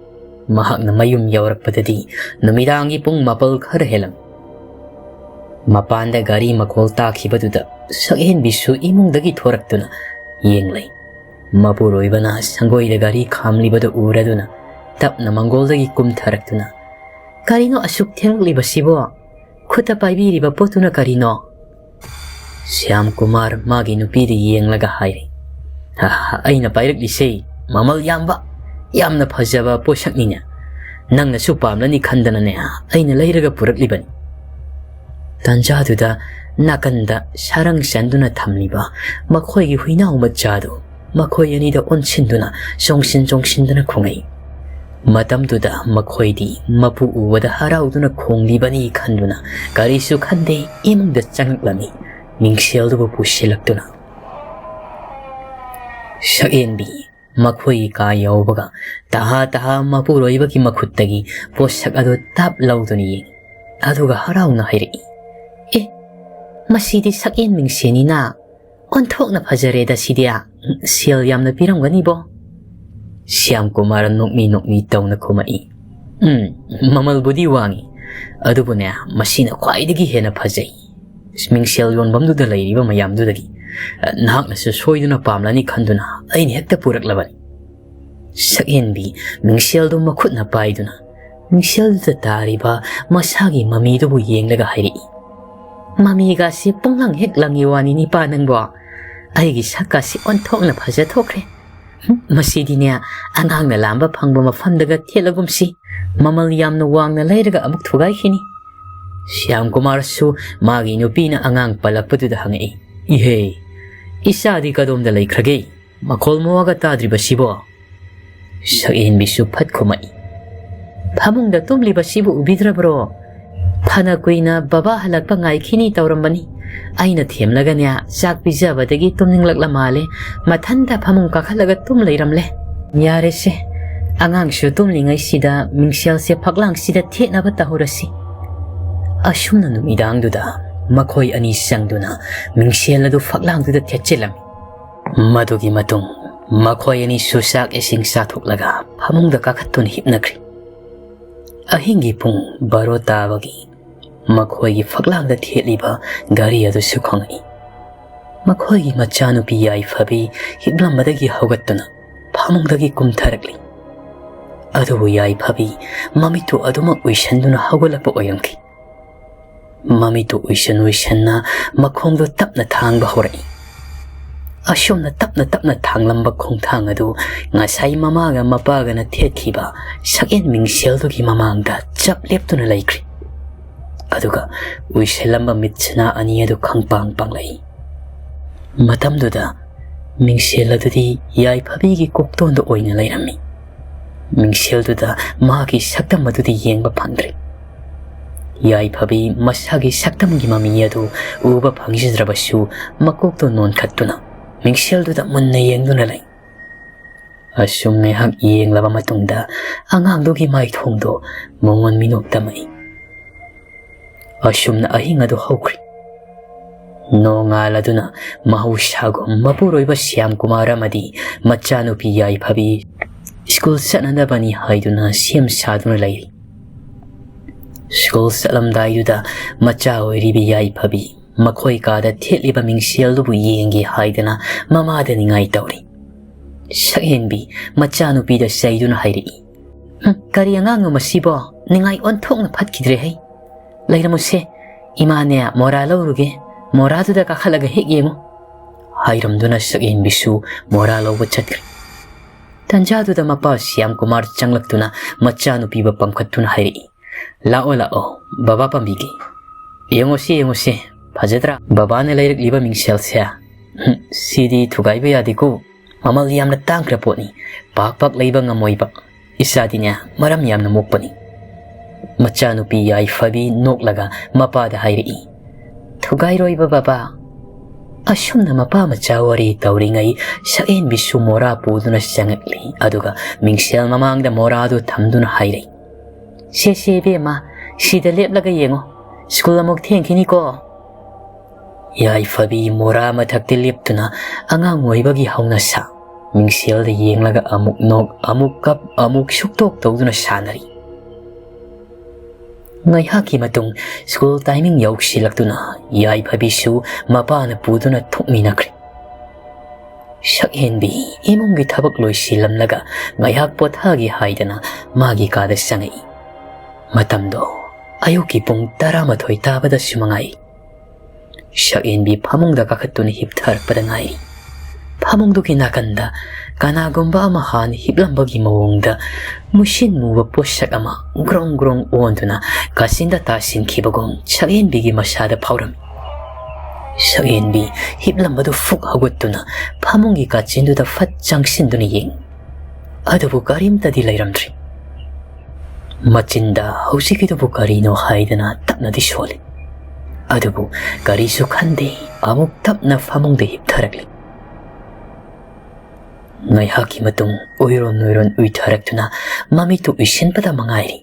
ꯃꯍꯥꯛꯅ ꯃꯌꯨꯝ ꯌꯧꯔꯛꯄꯗꯗꯤ ꯅꯨꯃꯤꯗꯥꯡꯒꯤ ꯄꯨꯡ ꯃꯥꯄꯜ ꯈꯔ ꯍꯦꯜꯂꯝꯃꯤ꯫ ꯃꯄꯥꯟꯗ ꯒꯥꯔꯤ ꯃꯈꯣꯜ ꯇꯥꯈꯤꯕꯗꯨꯗ ꯁꯛꯍꯦꯟꯕꯤꯁꯨ ꯏꯃꯨꯡꯗꯒꯤ ꯊꯣꯔꯛꯇꯨꯅ ꯌꯦꯡꯂꯩ꯫ ꯃꯄꯨꯔꯣꯏꯕꯅ ꯁꯪꯒꯣꯏꯗ ꯒꯥꯔꯤ ꯈꯥꯝꯂꯤꯕꯗꯨ ꯎꯔꯗꯨꯅ ꯇꯞꯅ ꯃꯪꯒꯣꯜꯗꯒꯤ ꯀꯨꯝꯊꯔꯛꯇꯨꯅ, "ꯀꯔꯤꯅꯣ ꯑꯁꯨꯛ ꯊꯦꯡꯂꯛꯂꯤꯕꯁꯤꯕꯣ? ꯈꯨꯠꯇ ꯄꯥꯏꯕꯤꯔꯤꯕ ꯄꯣꯠꯇꯨꯅ ꯀꯔꯤꯅꯣ?" ꯁ꯭ꯌꯥꯝ ꯀꯨꯃꯥꯔ ꯃꯥꯒꯤ ꯅꯨꯄꯤꯗ ꯌꯦꯡꯂꯒ ꯍꯥꯏꯔꯤ, "ꯑ, ꯑꯩꯅ ꯄꯥꯏꯔꯛꯂꯤꯁꯦ ꯃꯃꯜ ꯌꯥꯝꯕ, ꯌꯥꯝꯅ ꯐꯖꯕ ꯄꯣꯠꯁꯛꯅꯤꯅꯦ꯫ ꯅꯪꯅꯁꯨ ꯄꯥꯝꯂꯅꯤ ꯈꯟꯗꯅꯅꯦ ꯑꯩꯅ ꯂꯩꯔꯒ ꯄꯨꯔꯛꯂꯤꯕꯅꯤ꯫" ꯇꯥꯟꯖꯥꯗꯨꯗ ꯅꯥꯀꯟꯗ ꯁꯥꯔꯪ ꯆꯟꯗꯨꯅ ꯊꯝꯂꯤꯕ ꯃꯈꯣꯏꯒꯤ ꯍꯨꯏꯅꯥꯎ ꯃꯆꯥꯗꯨ ꯃꯈꯣꯏ ꯑꯅꯤꯗ ꯑꯣꯟꯁꯤꯟꯗꯨꯅ ꯆꯣꯡꯁꯤꯟ ꯆꯣꯡꯁꯤꯟꯗꯨꯅ ꯈꯣꯡꯉꯛꯏ꯫ ꯃꯇꯝꯗꯨꯗ ꯃꯈꯣꯏꯗꯤ ꯃꯄꯨ ꯎꯕꯗ ꯍꯔꯥꯎꯗꯨꯅ ꯈꯣꯡꯂꯤꯕꯅꯤ ꯈꯟꯗꯨꯅ ꯀꯔꯤꯁꯨ ꯈꯟꯗꯦ, ꯏꯃꯨꯡꯗ ꯆꯪꯂꯛꯂꯝꯃꯤ, ꯃꯤꯡꯁꯦꯜꯗꯨꯕꯨ ꯄꯨꯁꯤꯜꯂꯛꯇꯨꯅ꯫ ꯁꯛꯍꯦꯟꯕꯤ ꯃꯈꯣꯏꯒꯤ ꯀꯥ ꯌꯧꯕꯒ ꯇꯍꯥ ꯇꯍꯥ ꯃꯄꯨꯔꯣꯏꯕꯒꯤ ꯃꯈꯨꯠꯇꯒꯤ ꯄꯣꯠꯁꯛ ꯑꯗꯨ ꯇꯞ ꯂꯧꯗꯨꯅ ꯌꯦꯡꯉꯤ꯫ ꯑꯗꯨꯒ ꯍꯔꯥꯎꯅ ꯍꯥꯏꯔꯛꯏ, "ꯑꯦ, ꯃꯁꯤꯗꯤ ꯁꯛꯍꯦꯟ ꯃꯤꯡꯁꯦꯜꯅꯤꯅ꯫ ꯑꯣꯟꯊꯣꯛꯅ ꯐꯖꯔꯦꯗ ꯁꯤꯗꯤ꯫ ꯁꯦꯜ ꯌꯥꯝꯅ ꯄꯤꯔꯝꯒꯅꯤꯕꯣ?" ꯁ꯭ꯌꯥꯝ ꯀꯨꯃꯥꯔ ꯅꯣꯛꯃꯤ ꯅꯣꯛꯃꯤ ꯇꯧꯅ ꯈꯨꯝꯃꯛꯏ, "ꯎꯝ, ꯃꯃꯜꯕꯨꯗꯤ ꯋꯥꯡꯉꯤ, ꯑꯗꯨꯕꯨꯅꯦ, ꯃꯁꯤꯅ ꯈ꯭ꯋꯥꯏꯗꯒꯤ ꯍꯦꯟꯅ ꯐꯖꯩ꯫ ꯃꯤꯡꯁꯦꯜ ꯌꯣꯟꯐꯝꯗꯨꯗ ꯂꯩꯔꯤꯕ ꯃꯌꯥꯝꯗꯨꯗꯒꯤ, ꯑ, ꯅꯍꯥꯛꯅꯁꯨ ꯁꯣꯏꯗꯨꯅ ꯄꯥꯝꯂꯅꯤ ꯈꯟꯗꯨꯅ ꯑꯩꯅ ꯍꯦꯛꯇ ꯄꯨꯔꯛꯂꯕꯅꯤ꯫" ꯁꯛꯍꯦꯟꯕꯤ ꯃꯤꯡꯁꯦꯜꯗꯨ ꯃꯈꯨꯠꯅ ꯄꯥꯏꯗꯨꯅ ꯃꯤꯡꯁꯦꯜꯗꯨꯗ ꯇꯥꯔꯤꯕ ꯃꯁꯥꯒꯤ ꯃꯃꯤꯗꯨꯕꯨ ꯌꯦꯡꯂꯒ ꯍꯥꯏꯔꯛꯏ꯫ "ꯃꯃꯤꯒꯥꯁꯤ ꯄꯨꯡꯂꯪ ꯍꯦꯛ ꯂꯪꯉꯤ ꯋꯥꯅꯤ ꯅꯤꯄꯥ ꯅꯪꯕꯣ꯫ ꯑꯩꯒꯤ ꯁꯛꯀꯥꯁꯤ ꯑꯣꯟꯊꯣꯛꯅ ꯐꯖꯊꯣꯛꯈ꯭ꯔꯦ꯫ ꯍꯨꯝ, ꯃꯁꯤꯗꯤꯅꯦ, ꯑꯉꯥꯡꯅ ꯂꯥꯝꯕ ꯐꯪꯕ ꯃꯐꯝꯗꯒ ꯊꯦꯠꯂꯒꯨꯝꯁꯤ꯫ ꯃꯃꯜ ꯌꯥꯝꯅ ꯋꯥꯡꯅ ꯂꯩꯔꯒ ꯑꯃꯨꯛ ꯊꯨꯒꯥꯏꯈꯤꯅꯤ꯫" ꯁ꯭ꯌꯥꯝ ꯀꯨꯃꯥꯔꯁꯨ ꯃꯥꯒꯤ ꯅꯨꯄꯤꯅ ꯑꯉꯥꯡ ꯄꯜꯂꯛꯄꯗꯨꯗ ꯍꯪꯉꯛꯏ, "ꯏꯍꯦ, ꯏꯆꯥꯗꯤ ꯀꯗꯣꯝꯗ ꯂꯩꯈ꯭ꯔꯒꯦ? ꯃꯈꯣꯜ ꯃꯋꯥꯒ ꯇꯥꯗ꯭ꯔꯤꯕꯁꯤꯕꯣ?" ꯁꯛꯍꯦꯟꯕꯤꯁꯨ ꯐꯠ ꯈꯨꯝꯃꯛꯏ, "ꯐꯃꯨꯡꯗ ꯇꯨꯝꯂꯤꯕꯁꯤꯕꯨ ꯎꯕꯤꯗ꯭ꯔꯕ꯭ꯔꯣ? ꯐꯅ ꯀꯨꯏꯅ ꯕꯕꯥ ꯍꯜꯂꯛꯄ ꯉꯥꯏꯈꯤꯅꯤ ꯇꯧꯔꯝꯕꯅꯤ꯫ ꯑꯩꯅ ꯊꯦꯝꯂꯒꯅꯦ, ꯆꯥꯛ ꯄꯤꯖꯕꯗꯒꯤ ꯇꯨꯝꯅꯤꯡꯂꯛꯂ ꯃꯥꯜꯂꯦ꯫ ꯃꯊꯟꯇ ꯐꯃꯨꯡ ꯀꯥꯈꯠꯂꯒ ꯇꯨꯝ ꯂꯩꯔꯝꯂꯦ꯫ ꯌꯥꯔꯦꯁꯦ, ꯑꯉꯥꯡꯁꯨ ꯇꯨꯝꯂꯤꯉꯩꯁꯤꯗ ꯃꯤꯡꯁꯦꯜꯁꯦ ꯐꯛꯂꯥꯡꯁꯤꯗ ꯊꯦꯠꯅꯕ ꯇꯧꯍꯧꯔꯁꯤ꯫" ꯑꯁꯨꯝꯅ ꯅꯨꯃꯤꯗꯥꯡꯗꯨꯗ ꯃꯈꯣꯏ ꯑꯅꯤ ꯆꯪꯗꯨꯅ ꯃꯤꯡꯁꯦꯜ ꯑꯗꯨ ꯐꯛꯂꯥꯡꯗꯨꯗ ꯊꯦꯠꯆꯤꯜꯂꯝꯃꯤ꯫ ꯃꯗꯨꯒꯤ ꯃꯇꯨꯡ ꯃꯈꯣꯏ ꯑꯅꯤꯁꯨ ꯆꯥꯛ ꯏꯁꯤꯡ ꯆꯥꯊꯣꯛꯂꯒ ꯐꯃꯨꯡꯗ ꯀꯥꯈꯠꯇꯨꯅ ꯍꯤꯞꯅꯈ꯭ꯔꯦ꯫ ꯑꯍꯤꯡꯒꯤ ꯄꯨꯡ ꯕꯥꯔꯣ ꯇꯥꯕꯒꯤ ꯃꯈꯣꯏꯒꯤ ꯐꯛꯂꯥꯡꯗ ꯊꯦꯠꯂꯤꯕ ꯘꯔꯤ ꯑꯗꯨꯁꯨ ꯈꯣꯡꯉꯛꯏ꯫ ꯃꯈꯣꯏꯒꯤ ꯃꯆꯥꯅꯨꯄꯤ ꯌꯥꯏꯐꯕꯤ ꯍꯤꯞꯂꯝꯕꯗꯒꯤ ꯍꯧꯒꯠꯇꯨꯅ ꯐꯃꯨꯡꯗꯒꯤ ꯀꯨꯝꯊꯔꯛꯂꯤ꯫ ꯑꯗꯨꯕꯨ ꯌꯥꯏꯐꯕꯤ ꯃꯃꯤꯠꯇꯨ ꯑꯗꯨꯃꯛ ꯎꯏꯁꯟꯗꯨꯅ ꯍꯧꯒꯠꯂꯛꯄ ꯑꯣꯏꯔꯝꯈꯤ꯫ ꯃꯃꯤꯠꯇꯨ ꯎꯏꯁꯟ ꯎꯏꯁꯟꯅ ꯃꯈꯣꯡꯗꯨ ꯇꯞꯅ ꯊꯥꯡꯕ ꯍꯧꯔꯛꯏ꯫ ꯑꯁꯨꯝꯅ ꯇꯞꯅ ꯇꯞꯅ ꯊꯥꯡꯂꯝꯕ ꯈꯣꯡꯊꯥꯡ ꯑꯗꯨ ꯉꯁꯥꯏ ꯃꯃꯥꯒ ꯃꯄꯥꯒꯅ ꯊꯦꯠꯈꯤꯕ ꯁꯛꯌꯦꯟ ꯃꯤꯡꯁꯦꯜꯗꯨꯒꯤ ꯃꯃꯥꯡꯗ ꯆꯞ ꯂꯦꯞꯇꯨꯅ ꯂꯩꯈ꯭ꯔꯤ꯫ ꯑꯗꯨꯒ ꯎꯏꯁꯜꯂꯝꯕ ꯃꯤꯠꯁꯤꯅ ꯑꯅꯤ ꯑꯗꯨ ꯈꯪꯄꯥꯡ ꯄꯥꯡꯂꯛꯏ꯫ ꯃꯇꯝꯗꯨꯗ ꯃꯤꯡꯁꯦꯜ ꯑꯗꯨꯗꯤ ꯌꯥꯏꯐꯕꯤꯒꯤ ꯀꯣꯛꯇꯣꯟꯗ ꯑꯣꯏꯅ ꯂꯩꯔꯝꯃꯤ꯫ ꯃꯤꯡꯁꯦꯜꯗꯨꯗ ꯃꯍꯥꯛꯀꯤ ꯁꯛꯇꯝ ꯑꯗꯨꯗꯤ ꯌꯦꯡꯕ ꯐꯪꯗ꯭ꯔꯦ꯫ ꯌꯥꯏꯐꯕꯤ ꯃꯁꯥꯒꯤ ꯁꯛꯇꯝꯒꯤ ꯃꯃꯤ ꯑꯗꯨ ꯎꯕ ꯐꯪꯖꯗ꯭ꯔꯕꯁꯨ, ꯃꯀꯣꯛꯇꯨ ꯅꯣꯟꯈꯠꯇꯨꯅ ꯃꯤꯡꯁꯦꯜꯗꯨꯗ ꯃꯨꯟꯅ ꯌꯦꯡꯗꯨꯅ ꯂꯩ꯫ ꯑꯁꯨꯝ ꯉꯥꯏꯍꯥꯛ ꯌꯦꯡꯂꯕ ꯃꯇꯨꯡꯗ, ꯑꯉꯥꯡꯗꯨꯒꯤ ꯃꯥꯏꯊꯣꯡꯗꯣ ꯃꯉꯣꯟ ꯃꯤꯅꯣꯛ ꯇꯝꯃꯛꯏ꯫ ꯑꯁꯨꯝꯅ ꯑꯍꯤꯡ ꯑꯗꯨ ꯍꯧꯈ꯭ꯔꯦ꯫ ꯅꯣꯡꯉꯥꯜꯂꯗꯨꯅ ꯃꯍꯧꯁꯥꯒꯨꯝ ꯃꯄꯨꯔꯣꯏꯕ ꯁ꯭ꯌꯥꯝ ꯀꯨꯃꯥꯔ ꯑꯃꯗꯤ ꯃꯆꯥꯅꯨꯄꯤ ꯌꯥꯏꯐꯕꯤ ꯁ꯭ꯀꯨꯜ ꯆꯠꯅꯅꯕꯅꯤ ꯍꯥꯏꯗꯨꯅ ꯁꯦꯝ ꯁꯥꯗꯨꯅ ꯂꯩꯔꯤ꯫ ꯁ꯭ꯀꯨꯜ ꯆꯠꯂꯝꯗꯥꯏꯗꯨꯗ ꯃꯆꯥ ꯑꯣꯏꯔꯤꯕꯤ ꯌꯥꯏꯐꯕꯤ ꯃꯈꯣꯏ ꯀꯥꯗ ꯊꯦꯠꯂꯤꯕ ꯃꯤꯡꯁꯦꯜꯗꯨꯕꯨ ꯌꯦꯡꯒꯦ ꯍꯥꯏꯗꯅ ꯃꯃꯥꯗ ꯅꯤꯡꯉꯥꯏ ꯇꯧꯔꯤ꯫ ꯁꯛꯍꯦꯟꯕꯤ ꯃꯆꯥꯅꯨꯄꯤꯗ ꯆꯩꯗꯨꯅ ꯍꯥꯏꯔꯛꯏ, "ꯍꯨꯝ, ꯀꯔꯤ ꯑꯉꯥꯡꯅꯣ ꯃꯁꯤꯕꯣ? ꯅꯤꯡꯉꯥꯏ ꯑꯣꯟꯊꯣꯛꯅ ꯐꯠꯈꯤꯗ꯭ꯔꯦ ꯍꯩ꯫ ꯂꯩꯔꯝꯃꯨꯁꯦ, ꯏꯃꯥꯅꯦ ꯃꯣꯔꯥ ꯂꯧꯔꯨꯒꯦ, ꯃꯣꯔꯥꯗꯨꯗ ꯀꯥꯈꯠꯂꯒ ꯍꯦꯛ ꯌꯦꯡꯉꯨ," ꯍꯥꯏꯔꯝꯗꯨꯅ ꯁꯛꯍꯦꯟꯕꯤꯁꯨ ꯃꯣꯔꯥ ꯂꯧꯕ ꯆꯠꯈ꯭ꯔꯦ꯫ ꯇꯟꯖꯥꯗꯨꯗ ꯃꯄꯥ ꯁ꯭ꯌꯥꯝ ꯀꯨꯃꯥꯔ ꯆꯪꯂꯛꯇꯨꯅ ꯃꯆꯥꯅꯨꯄꯤꯕꯨ ꯄꯝꯈꯠꯇꯨꯅ ꯍꯥꯏꯔꯛꯏ, "ꯂꯥꯛꯑꯣ, ꯂꯥꯛꯑꯣ, ꯕꯕꯥ ꯄꯥꯝꯕꯤꯒꯦ꯫ ꯌꯦꯡꯉꯨꯁꯤ, ꯌꯦꯡꯉꯨꯁꯤ, ꯐꯖꯗ꯭ꯔꯥ? ꯕꯕꯥꯅ ꯂꯩꯔꯛꯂꯤꯕ ꯃꯤꯡꯁꯦꯜꯁꯦ꯫ ꯍꯨꯝ, ꯁꯤꯗꯤ ꯊꯨꯒꯥꯏꯕ ꯌꯥꯗꯦꯀꯣ꯫ ꯃꯃꯜ ꯌꯥꯝꯅ ꯇꯥꯡꯈ꯭ꯔ ꯄꯣꯠꯅꯤ꯫ ꯄꯥꯛ ꯄꯥꯛ ꯂꯩꯕ ꯉꯝꯃꯣꯏꯕ꯫ ꯏꯆꯥꯗꯤꯅꯦ, ꯃꯔꯝ ꯌꯥꯝꯅ ꯃꯣꯛꯄꯅꯤ꯫" ꯃꯆꯥꯅꯨꯄꯤ ꯌꯥꯏꯐꯕꯤ ꯅꯣꯛꯂꯒ ꯃꯄꯥꯗ ꯍꯥꯏꯔꯛꯏ, "ꯊꯨꯒꯥꯏꯔꯣꯏꯕ ꯕꯕꯥ꯫" ꯑꯁꯨꯝꯅ ꯃꯄꯥ ꯃꯆꯥ ꯋꯥꯔꯤ ꯇꯧꯔꯤꯉꯩ ꯁꯛꯍꯦꯟꯕꯤꯁꯨ ꯃꯣꯔꯥ ꯄꯨꯗꯨꯅ ꯆꯪꯉꯛꯂꯤ꯫ ꯑꯗꯨꯒ ꯃꯤꯡꯁꯦꯜ ꯃꯃꯥꯡꯗ ꯃꯣꯔꯥꯗꯨ ꯊꯝꯗꯨꯅ ꯍꯥꯏꯔꯛꯏ, "ꯁꯦ, ꯁꯦ, ꯏꯕꯦꯝꯃ, ꯁꯤꯗ ꯂꯦꯞꯂꯒ ꯌꯦꯡꯉꯣ꯫ ꯁ꯭ꯀꯨꯜ ꯑꯃꯨꯛ ꯊꯦꯡꯈꯤꯅꯤꯀꯣ꯫" ꯌꯥꯏꯐꯕꯤ ꯃꯣꯔꯥ ꯃꯊꯛꯇ ꯂꯦꯞꯇꯨꯅ ꯑꯉꯥꯡ ꯑꯣꯏꯕꯒꯤ ꯍꯧꯅꯁꯥ, ꯃꯤꯡꯁꯦꯜꯗ ꯌꯦꯡꯂꯒ ꯑꯃꯨꯛ ꯅꯣꯛ, ꯑꯃꯨꯛ ꯀꯞ, ꯑꯃꯨꯛ ꯁꯨꯛꯇꯣꯛ ꯇꯧꯗꯨꯅ ꯁꯥꯟꯅꯔꯤ꯫ ꯉꯥꯏꯍꯥꯛꯀꯤ ꯃꯇꯨꯡ ꯁ꯭ꯀꯨꯜ ꯇꯥꯏꯃꯤꯡ ꯌꯧꯁꯤꯜꯂꯛꯇꯨꯅ ꯌꯥꯏꯐꯕꯤꯁꯨ ꯃꯄꯥꯅ ꯄꯨꯗꯨꯅ ꯊꯣꯛꯃꯤꯟꯅꯈ꯭ꯔꯦ꯫ ꯁꯛꯍꯦꯟꯕꯤ ꯏꯃꯨꯡꯒꯤ ꯊꯕꯛ ꯂꯣꯏꯁꯤꯜꯂꯝꯂꯒ ꯉꯥꯏꯍꯥꯛ ꯄꯣꯊꯥꯒꯦ ꯍꯥꯏꯗꯅ ꯃꯥꯒꯤ ꯀꯥꯗ ꯆꯪꯉꯛꯏ꯫ ꯃꯇꯝꯗꯣ ꯑꯌꯨꯛꯀꯤ ꯄꯨꯡ ꯇꯔꯥꯃꯥꯊꯣꯏ ꯇꯥꯕꯗꯁꯨ ꯃꯉꯥꯏ꯫ ꯁꯛꯍꯦꯟꯕꯤ ꯐꯃꯨꯡꯗ ꯀꯥꯈꯠꯇꯨꯅ ꯍꯤꯞꯊꯔꯛꯄꯗ ꯉꯥꯏꯔꯤ꯫ ꯐꯃꯨꯡꯗꯨꯒꯤ ꯅꯥꯀꯟꯗ ꯀꯅꯥꯒꯨꯝꯕ ꯑꯃ ꯍꯥꯟꯅ ꯍꯤꯞꯂꯝꯕꯒꯤ ꯃꯑꯣꯡꯗ ꯃꯨꯁꯤꯟ ꯃꯨꯕ ꯄꯣꯠꯁꯛ ꯑꯃ ꯒ꯭ꯔꯣꯡ ꯒ꯭ꯔꯣꯡ ꯑꯣꯟꯗꯨꯅ ꯀꯥꯆꯤꯟꯗ ꯇꯥꯁꯤꯟꯈꯤꯕꯒꯨꯝ ꯁꯛꯍꯦꯟꯕꯤꯒꯤ ꯃꯁꯥꯗ ꯐꯥꯎꯔꯝꯃꯤ꯫ ꯁꯛꯍꯦꯟꯕꯤ ꯍꯤꯞꯂꯝꯕꯗꯨ ꯐꯨꯛ ꯍꯧꯒꯠꯇꯨꯅ ꯐꯃꯨꯡꯒꯤ ꯀꯥꯆꯤꯟꯗꯨꯗ ꯐꯠ ꯆꯪꯁꯤꯟꯗꯨꯅ ꯌꯦꯡꯉꯤ꯫ ꯑꯗꯨꯕꯨ ꯀꯔꯤꯝꯇꯗꯤ ꯂꯩꯔꯝꯗ꯭ꯔꯤ꯫ ꯃꯆꯤꯟꯗ ꯍꯧꯖꯤꯛꯀꯤꯗꯨꯕꯨ ꯀꯔꯤꯅꯣ ꯍꯥꯏꯗꯅ ꯇꯞꯅꯗꯤ ꯁꯣꯜꯂꯤ꯫ ꯑꯗꯨꯕꯨ ꯀꯔꯤꯁꯨ ꯈꯟꯗꯦ, ꯑꯃꯨꯛ ꯇꯞꯅ ꯐꯃꯨꯡꯗ ꯍꯤꯞꯊꯔꯛꯂꯤ꯫ ꯉꯥꯏꯍꯥꯛꯀꯤ ꯃꯇꯨꯡ ꯎꯏꯔꯣꯟ ꯎꯏꯔꯣꯟ ꯎꯏꯊꯔꯛꯇꯨꯅ ꯃꯃꯤꯠꯇꯨ ꯎꯏꯁꯤꯟꯕꯗ ꯃꯉꯥꯏꯔꯤ꯫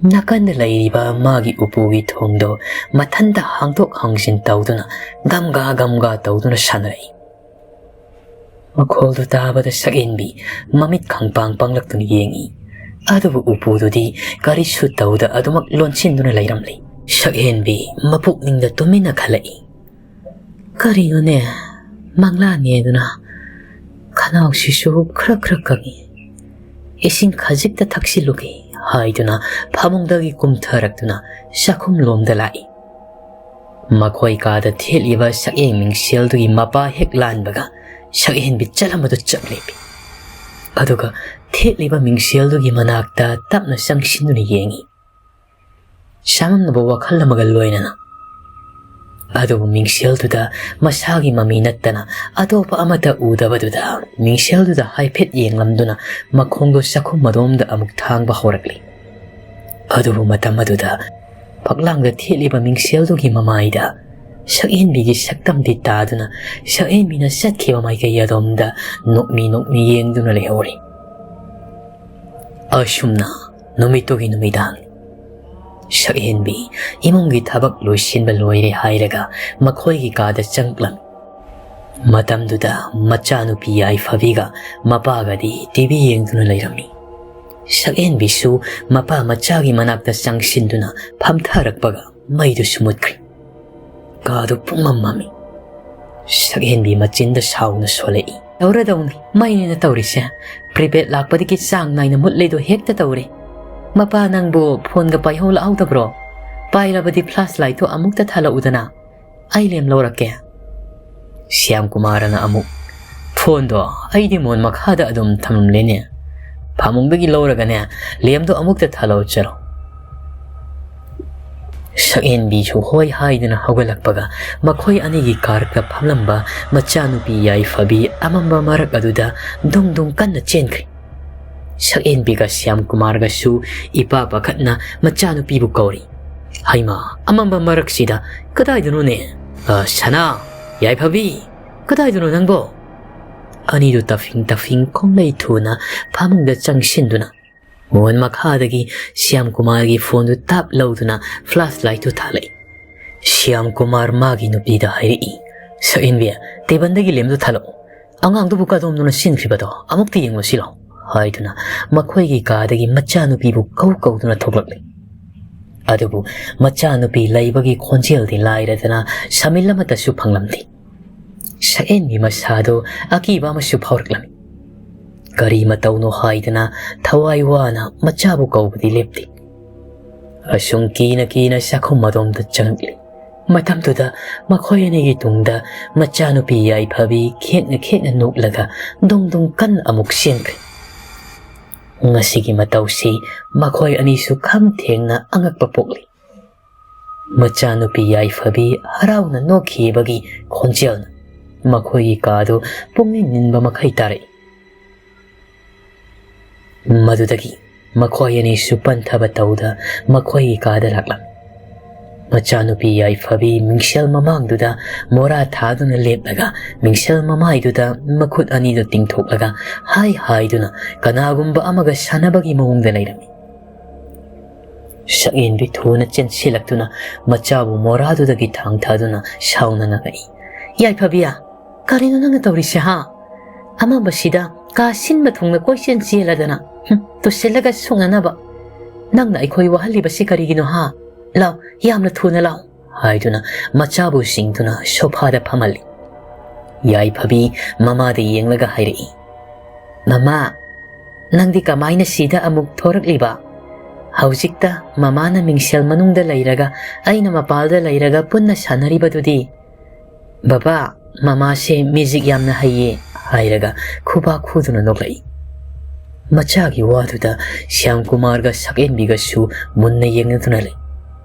ꯅꯥꯀꯟꯗ ꯂꯩꯔꯤꯕ ꯃꯥꯒꯤ ꯎꯄꯨꯒꯤ ꯊꯣꯡꯗꯣ ꯃꯊꯟꯇ ꯍꯥꯡꯗꯣꯛ ꯍꯥꯡꯖꯤꯟ ꯇꯧꯗꯨꯅ ꯒꯝꯒꯥ ꯒꯝꯒꯥ ꯇꯧꯗꯨꯅ ꯁꯥꯟꯅꯔꯛꯏ꯫ ꯃꯈꯣꯜꯗꯨ ꯇꯥꯕꯗ ꯁꯛꯍꯦꯟꯕꯤ ꯃꯃꯤꯠ ꯈꯪꯄꯥꯡ ꯄꯥꯡꯂꯛꯇꯨꯅ ꯌꯦꯡꯉꯤ꯫ ꯑꯗꯨꯕꯨ ꯎꯄꯨꯗꯨꯗꯤ ꯀꯔꯤꯁꯨ ꯇꯧꯗ ꯑꯗꯨꯃꯛ ꯂꯣꯟꯁꯤꯟꯗꯨꯅ ꯂꯩꯔꯝꯂꯤ꯫ ꯁꯛꯍꯦꯟꯕꯤ ꯃꯄꯨꯛꯅꯤꯡꯗ ꯇꯨꯃꯤꯟꯅ ꯈꯜꯂꯛꯏ, "ꯀꯔꯤꯅꯣꯅꯦ, ꯃꯪꯂꯥꯅꯦꯗꯨꯅ ꯈꯅꯥꯎꯁꯤꯁꯨ ꯈꯔ ꯈꯔ ꯀꯪꯉꯤ꯫ "ꯏꯁꯤꯡ ꯈꯖꯤꯛꯇ ꯊꯛꯆꯤꯜꯂꯨꯒꯦ" ꯍꯥꯏꯗꯨꯅ ꯐꯃꯨꯡꯗꯒꯤ ꯀꯨꯝꯊꯔꯛꯇꯨꯅ ꯆꯥꯛꯈꯨꯝ ꯂꯣꯝꯗ ꯂꯥꯛꯏ꯫ ꯃꯈꯣꯏ ꯀꯥꯗ ꯊꯦꯠꯂꯤꯕ ꯁꯛꯌꯦꯡ ꯃꯤꯡꯁꯦꯜꯗꯨꯒꯤ ꯃꯄꯥ ꯍꯦꯛ ꯂꯥꯟꯕꯒ ꯁꯛꯍꯦꯟꯕꯤ ꯆꯠꯂꯝꯕꯗꯨ ꯆꯞ ꯂꯦꯞꯄꯤ꯫ ꯑꯗꯨꯒ ꯊꯦꯠꯂꯤꯕ ꯃꯤꯡꯁꯦꯜꯗꯨꯒꯤ ꯃꯅꯥꯛꯇ ꯇꯞꯅ ꯆꯪꯁꯤꯟꯗꯨꯅ ꯌꯦꯡꯏ꯫ ꯆꯃꯝꯅꯕ ꯋꯥꯈꯜ ꯑꯃꯒ ꯂꯣꯏꯅꯅ꯫ ꯑꯗꯨꯕꯨ ꯃꯤꯡꯁꯦꯜꯗꯨꯗ ꯃꯁꯥꯒꯤ ꯃꯃꯤ ꯅꯠꯇꯅ ꯑꯇꯣꯞꯄ ꯑꯃꯠꯇ ꯎꯗꯕꯗꯨꯗ ꯃꯤꯡꯁꯦꯜꯗꯨꯗ ꯍꯥꯏꯐꯦꯠ ꯌꯦꯡꯂꯝꯗꯨꯅ ꯃꯈꯣꯡꯗꯣ ꯆꯥꯛꯈꯨꯝ ꯑꯗꯣꯝꯗ ꯑꯃꯨꯛ ꯊꯥꯡꯕ ꯍꯧꯔꯛꯂꯤ꯫ ꯑꯗꯨꯕꯨ ꯃꯇꯝ ꯑꯗꯨꯗ ꯐꯛꯂꯥꯡꯗ ꯊꯦꯠꯂꯤꯕ ꯃꯤꯡꯁꯦꯜꯗꯨꯒꯤ ꯃꯃꯥꯏꯗ ꯁꯛꯍꯦꯟꯕꯤꯒꯤ ꯁꯛꯇꯝꯗꯤ ꯇꯥꯗꯨꯅ ꯁꯛꯍꯦꯟꯕꯤꯅ ꯆꯠꯈꯤꯕ ꯃꯥꯏꯀꯩ ꯑꯗꯣꯝꯗ ꯅꯣꯛꯃꯤ ꯅꯣꯛꯃꯤ ꯌꯦꯡꯗꯨꯅ ꯂꯩꯍꯧꯔꯤ꯫ ꯑꯁꯨꯝꯅ ꯅꯨꯃꯤꯠꯇꯨꯒꯤ ꯅꯨꯃꯤꯗꯥꯡ ꯁꯛꯍꯦꯟꯕꯤ ꯏꯃꯨꯡꯒꯤ ꯊꯕꯛ ꯂꯣꯏꯁꯤꯟꯕ ꯂꯣꯏꯔꯦ ꯍꯥꯏꯔꯒ ꯃꯈꯣꯏꯒꯤ ꯀꯥꯗ ꯆꯪꯂꯝꯃꯤ꯫ ꯃꯇꯝꯗꯨꯗ ꯃꯆꯥꯅꯨꯄꯤ ꯌꯥꯏꯐꯕꯤꯒ ꯃꯄꯥꯒꯗꯤ ꯇꯤ ꯚꯤ ꯌꯦꯡꯗꯨꯅ ꯂꯩꯔꯝꯃꯤ꯫ ꯁꯛꯍꯦꯟꯕꯤꯁꯨ ꯃꯄꯥ ꯃꯆꯥꯒꯤ ꯃꯅꯥꯛꯇ ꯆꯪꯁꯤꯟꯗꯨꯅ ꯐꯝꯊꯔꯛꯄꯒ ꯃꯩꯗꯨꯁꯨ ꯃꯨꯠꯈ꯭ꯔꯦ꯫ ꯀꯥꯗꯨ ꯄꯨꯡꯃꯝ ꯃꯝꯃꯤ꯫ ꯁꯛꯍꯦꯟꯕꯤ ꯃꯆꯤꯟꯗ ꯁꯥꯎꯅ ꯁꯣꯜꯂꯛꯏ꯫ "ꯇꯧꯔꯗꯧꯅꯤ, ꯃꯩꯅꯦꯅ ꯇꯧꯔꯤꯁꯦ꯫ ꯄ꯭ꯔꯤꯄꯦꯗ ꯂꯥꯛꯄꯗꯒꯤ ꯆꯥꯡ ꯅꯥꯏꯅ ꯃꯨꯠꯂꯤꯗꯣ ꯍꯦꯛꯇ ꯇꯧꯔꯦ꯫ ꯃꯄꯥ ꯅꯪꯕꯨ ꯐꯣꯟꯒ ꯄꯥꯏꯍꯧ ꯂꯥꯛꯍꯧꯗꯕ꯭ꯔꯣ? ꯄꯥꯏꯔꯕꯗꯤ ꯐ꯭ꯂꯥꯁ ꯂꯥꯏꯠꯇꯣ ꯑꯃꯨꯛꯇ ꯊꯥꯜꯂꯛꯎꯗꯅ꯫ ꯑꯩ ꯂꯦꯝ ꯂꯧꯔꯛꯀꯦ꯫" ꯁ꯭ꯌꯥꯝ ꯀꯨꯃꯥꯔꯅ ꯑꯃꯨꯛ, "ꯐꯣꯟꯗꯣ ꯑꯩꯗꯤ ꯃꯣꯟ ꯃꯈꯥꯗ ꯑꯗꯨꯝ ꯊꯝꯂꯝꯂꯦꯅꯦ꯫ ꯐꯃꯨꯡꯗꯒꯤ ꯂꯧꯔꯒꯅꯦ, ꯂꯦꯝꯗꯣ ꯑꯃꯨꯛꯇ ꯊꯥꯜꯂꯛꯑꯣ ꯆꯠꯂꯣ꯫" ꯁꯛꯍꯦꯟꯕꯤꯁꯨ ꯍꯣꯏ ꯍꯥꯏꯗꯨꯅ ꯍꯧꯒꯠꯂꯛꯄꯒ ꯃꯈꯣꯏ ꯑꯅꯤꯒꯤ ꯀꯥꯔꯛꯇ ꯐꯝꯂꯝꯕ ꯃꯆꯥꯅꯨꯄꯤ ꯌꯥꯏꯐꯕꯤ ꯑꯃꯝꯕ ꯃꯔꯛ ꯑꯗꯨꯗ ꯗꯨꯡ ꯗꯨꯡ ꯀꯟꯅ ꯆꯦꯟꯈ꯭ꯔꯦ꯫ ꯁꯛꯍꯦꯟꯕꯤꯒ ꯁ꯭ꯌꯥꯝ ꯀꯨꯃꯥꯔꯒꯁꯨ ꯏꯄꯥ ꯄꯥꯈꯠꯅ ꯃꯆꯥꯅꯨꯄꯤꯕꯨ ꯀꯧꯔꯤ꯫ "ꯍꯩꯃꯥ, ꯑꯃꯝꯕ ꯃꯔꯛꯁꯤꯗ ꯀꯗꯥꯏꯗꯅꯣꯅꯦ? ꯑ, ꯁꯅꯥ, ꯌꯥꯏꯐꯕꯤ, ꯀꯗꯥꯏꯗꯅꯣ ꯅꯪꯕꯣ?" ꯑꯅꯤꯗꯨ ꯇꯐꯤꯡ ꯇꯐꯤꯡ ꯈꯣꯡꯂꯩ ꯊꯨꯅ ꯐꯃꯨꯡꯗ ꯆꯪꯁꯤꯟꯗꯨꯅ ꯃꯣꯟ ꯃꯈꯥꯗꯒꯤ ꯁ꯭ꯌꯥꯝ ꯀꯨꯃꯥꯔꯒꯤ ꯐꯣꯟꯗꯨ ꯇꯥꯞ ꯂꯧꯗꯨꯅ ꯐ꯭ꯂꯥꯁ ꯂꯥꯏꯠꯇꯨ ꯊꯥꯜꯂꯛꯏ꯫ ꯁ꯭ꯌꯥꯝ ꯀꯨꯃꯥꯔ ꯃꯥꯒꯤ ꯅꯨꯄꯤꯗ ꯍꯥꯏꯔꯛꯏ, "ꯁꯛꯍꯦꯟꯕꯤ, ꯇꯦꯕꯜꯗꯒꯤ ꯂꯦꯝꯗꯨ ꯊꯥꯜꯂꯛꯎ꯫ ꯑꯉꯥꯡꯗꯨꯕꯨ ꯀꯗꯣꯝꯗꯅꯣ ꯆꯦꯟꯈ꯭ꯔꯤꯕꯗꯣ ꯑꯃꯨꯛꯇ ꯌꯦꯡꯉꯨꯁꯤꯂꯣ" ꯍꯥꯏꯗꯨꯅ ꯃꯈꯣꯏꯒꯤ ꯀꯥꯗꯒꯤ ꯃꯆꯥꯅꯨꯄꯤꯕꯨ ꯀꯧ ꯀꯧꯗꯨꯅ ꯊꯣꯛꯂꯛꯂꯤ꯫ ꯑꯗꯨꯕꯨ ꯃꯆꯥꯅꯨꯄꯤ ꯂꯩꯕꯒꯤ ꯈꯣꯟꯖꯦꯜꯗꯤ ꯂꯥꯏꯔꯗꯅ ꯁꯃꯤꯜ ꯑꯃꯠꯇꯁꯨ ꯐꯪꯂꯝꯗꯦ꯫ ꯁꯛꯍꯦꯟꯕꯤ ꯃꯁꯥꯗꯨ ꯑꯀꯤꯕ ꯑꯃꯁꯨ ꯐꯥꯎꯔꯛꯂꯝꯃꯤ꯫ ꯀꯔꯤ ꯃꯇꯧꯅꯣ ꯍꯥꯏꯗꯅ ꯊꯋꯥꯏ ꯋꯥꯅ ꯃꯆꯥꯕꯨ ꯀꯧꯕꯗꯤ ꯂꯦꯞꯇꯦ꯫ ꯑꯁꯨꯝ ꯀꯤꯅ ꯀꯤꯅ ꯆꯥꯛꯈꯨꯝ ꯑꯗꯣꯝꯗ ꯆꯪꯂꯛꯂꯤ꯫ ꯃꯇꯝꯗꯨꯗ ꯃꯈꯣꯏ ꯑꯅꯤꯒꯤ ꯇꯨꯡꯗ ꯃꯆꯥꯅꯨꯄꯤ ꯌꯥꯏꯐꯕꯤ ꯈꯦꯛꯅ ꯈꯦꯛꯅ ꯅꯣꯛꯂꯒ ꯗꯣꯡ ꯗꯣꯡ ꯀꯟꯅ ꯑꯃꯨꯛ ꯆꯦꯟꯈ꯭ꯔꯦ꯫ ꯉꯁꯤꯒꯤ ꯃꯇꯧꯁꯤ ꯃꯈꯣꯏ ꯑꯅꯤꯁꯨ ꯈꯝ ꯊꯦꯡꯅ ꯑꯉꯛꯄ ꯄꯣꯛꯂꯤ꯫ ꯃꯆꯥꯅꯨꯄꯤ ꯌꯥꯏꯐꯕꯤ ꯍꯔꯥꯎꯅ ꯅꯣꯛꯈꯤꯕꯒꯤ ꯈꯣꯟꯖꯦꯜꯅ ꯃꯈꯣꯏꯒꯤ ꯀꯥꯗꯨ ꯄꯨꯡꯅꯤꯡ ꯅꯤꯟꯕ ꯃꯈꯩ ꯇꯥꯔꯛꯏ꯫ ꯃꯗꯨꯗꯒꯤ ꯃꯈꯣꯏ ꯑꯅꯤꯁꯨ ꯄꯟꯊꯕ ꯇꯧꯗ ꯃꯈꯣꯏꯒꯤ ꯀꯥꯗ ꯂꯥꯛꯂꯝꯃꯤ꯫ ꯃꯆꯥꯅꯨꯄꯤ ꯌꯥꯏꯐꯕꯤ ꯃꯤꯡꯁꯦꯜ ꯃꯃꯥꯡꯗꯨꯗ ꯃꯣꯔꯥ ꯊꯥꯗꯨꯅ ꯂꯦꯞꯂꯒ ꯃꯤꯡꯁꯦꯜ ꯃꯃꯥꯏꯗꯨꯗ ꯃꯈꯨꯠ ꯑꯅꯤꯗꯨ ꯇꯤꯡꯊꯣꯛꯂꯒ ꯍꯥꯏ ꯍꯥꯏꯗꯨꯅ ꯀꯅꯥꯒꯨꯝꯕ ꯑꯃꯒ ꯁꯥꯟꯅꯕꯒꯤ ꯃꯑꯣꯡꯗ ꯂꯩꯔꯝꯃꯤ꯫ ꯁꯛꯍꯦꯟꯕꯤ ꯊꯨꯅ ꯆꯦꯟꯁꯤꯜꯂꯛꯇꯨꯅ ꯃꯆꯥꯕꯨ ꯃꯣꯔꯥꯗꯨꯗꯒꯤ ꯊꯥꯡꯊꯗꯨꯅ ꯁꯥꯎꯅ ꯉꯥꯡꯉꯛꯏ, "ꯌꯥꯏꯐꯕꯤꯌꯥ, ꯀꯔꯤꯅꯣ ꯅꯪꯅ ꯇꯧꯔꯤꯁꯦ ꯍꯥ? ꯑꯃꯝꯕꯁꯤꯗ ꯀꯥ ꯁꯤꯟꯕ ꯊꯨꯡꯅ ꯀꯣꯏꯆꯦꯟ ꯆꯦꯜꯂꯗꯅ, ꯍꯨꯝ, ꯇꯨꯁꯤꯜꯂꯒ ꯁꯣꯛꯅꯅꯕ꯫ ꯅꯪꯅ ꯑꯩꯈꯣꯏ ꯋꯥꯍꯜꯂꯤꯕꯁꯤ ꯀꯔꯤꯒꯤꯅꯣ ꯍꯥ? ꯂꯥꯎ, ꯌꯥꯝꯅ ꯊꯨꯅ ꯂꯥꯎ!" ꯍꯥꯏꯗꯨꯅ ꯃꯆꯥꯕꯨ ꯆꯤꯡꯗꯨꯅ ꯁꯣꯐꯥꯗ ꯐꯝꯍꯜꯂꯤ꯫ ꯌꯥꯏꯐꯕꯤ ꯃꯃꯥꯗ ꯌꯦꯡꯂꯒ ꯍꯥꯏꯔꯛꯏ, "ꯃꯃꯥ, ꯅꯪꯗꯤ ꯀꯃꯥꯏꯅ ꯁꯤꯗ ꯑꯃꯨꯛ ꯊꯣꯔꯛꯂꯤꯕ? ꯍꯧꯖꯤꯛꯇ ꯃꯃꯥꯅ ꯃꯤꯡꯁꯦꯜ ꯃꯅꯨꯡꯗ ꯂꯩꯔꯒ ꯑꯩꯅ ꯃꯄꯥꯜꯗ ꯂꯩꯔꯒ ꯄꯨꯟꯅ ꯁꯥꯟꯅꯔꯤꯕꯗꯨꯗꯤ?" "ꯕꯕꯥ, ꯃꯃꯥꯁꯦ ꯃꯦꯖꯤꯛ ꯌꯥꯝꯅ ꯍꯩꯌꯦ," ꯍꯥꯏꯔꯒ ꯈꯨꯕꯥꯛ ꯈꯨꯗꯨꯅ ꯅꯣꯛꯂꯛꯏ꯫ ꯃꯆꯥꯒꯤ ꯋꯥꯗꯨꯗ ꯁ꯭ꯌꯥꯝꯀꯨꯃꯥꯔꯒ ꯁꯛꯍꯦꯟꯕꯤꯒꯁꯨ ꯃꯨꯟꯅ ꯌꯦꯡꯅꯗꯨꯅ ꯂꯩ꯫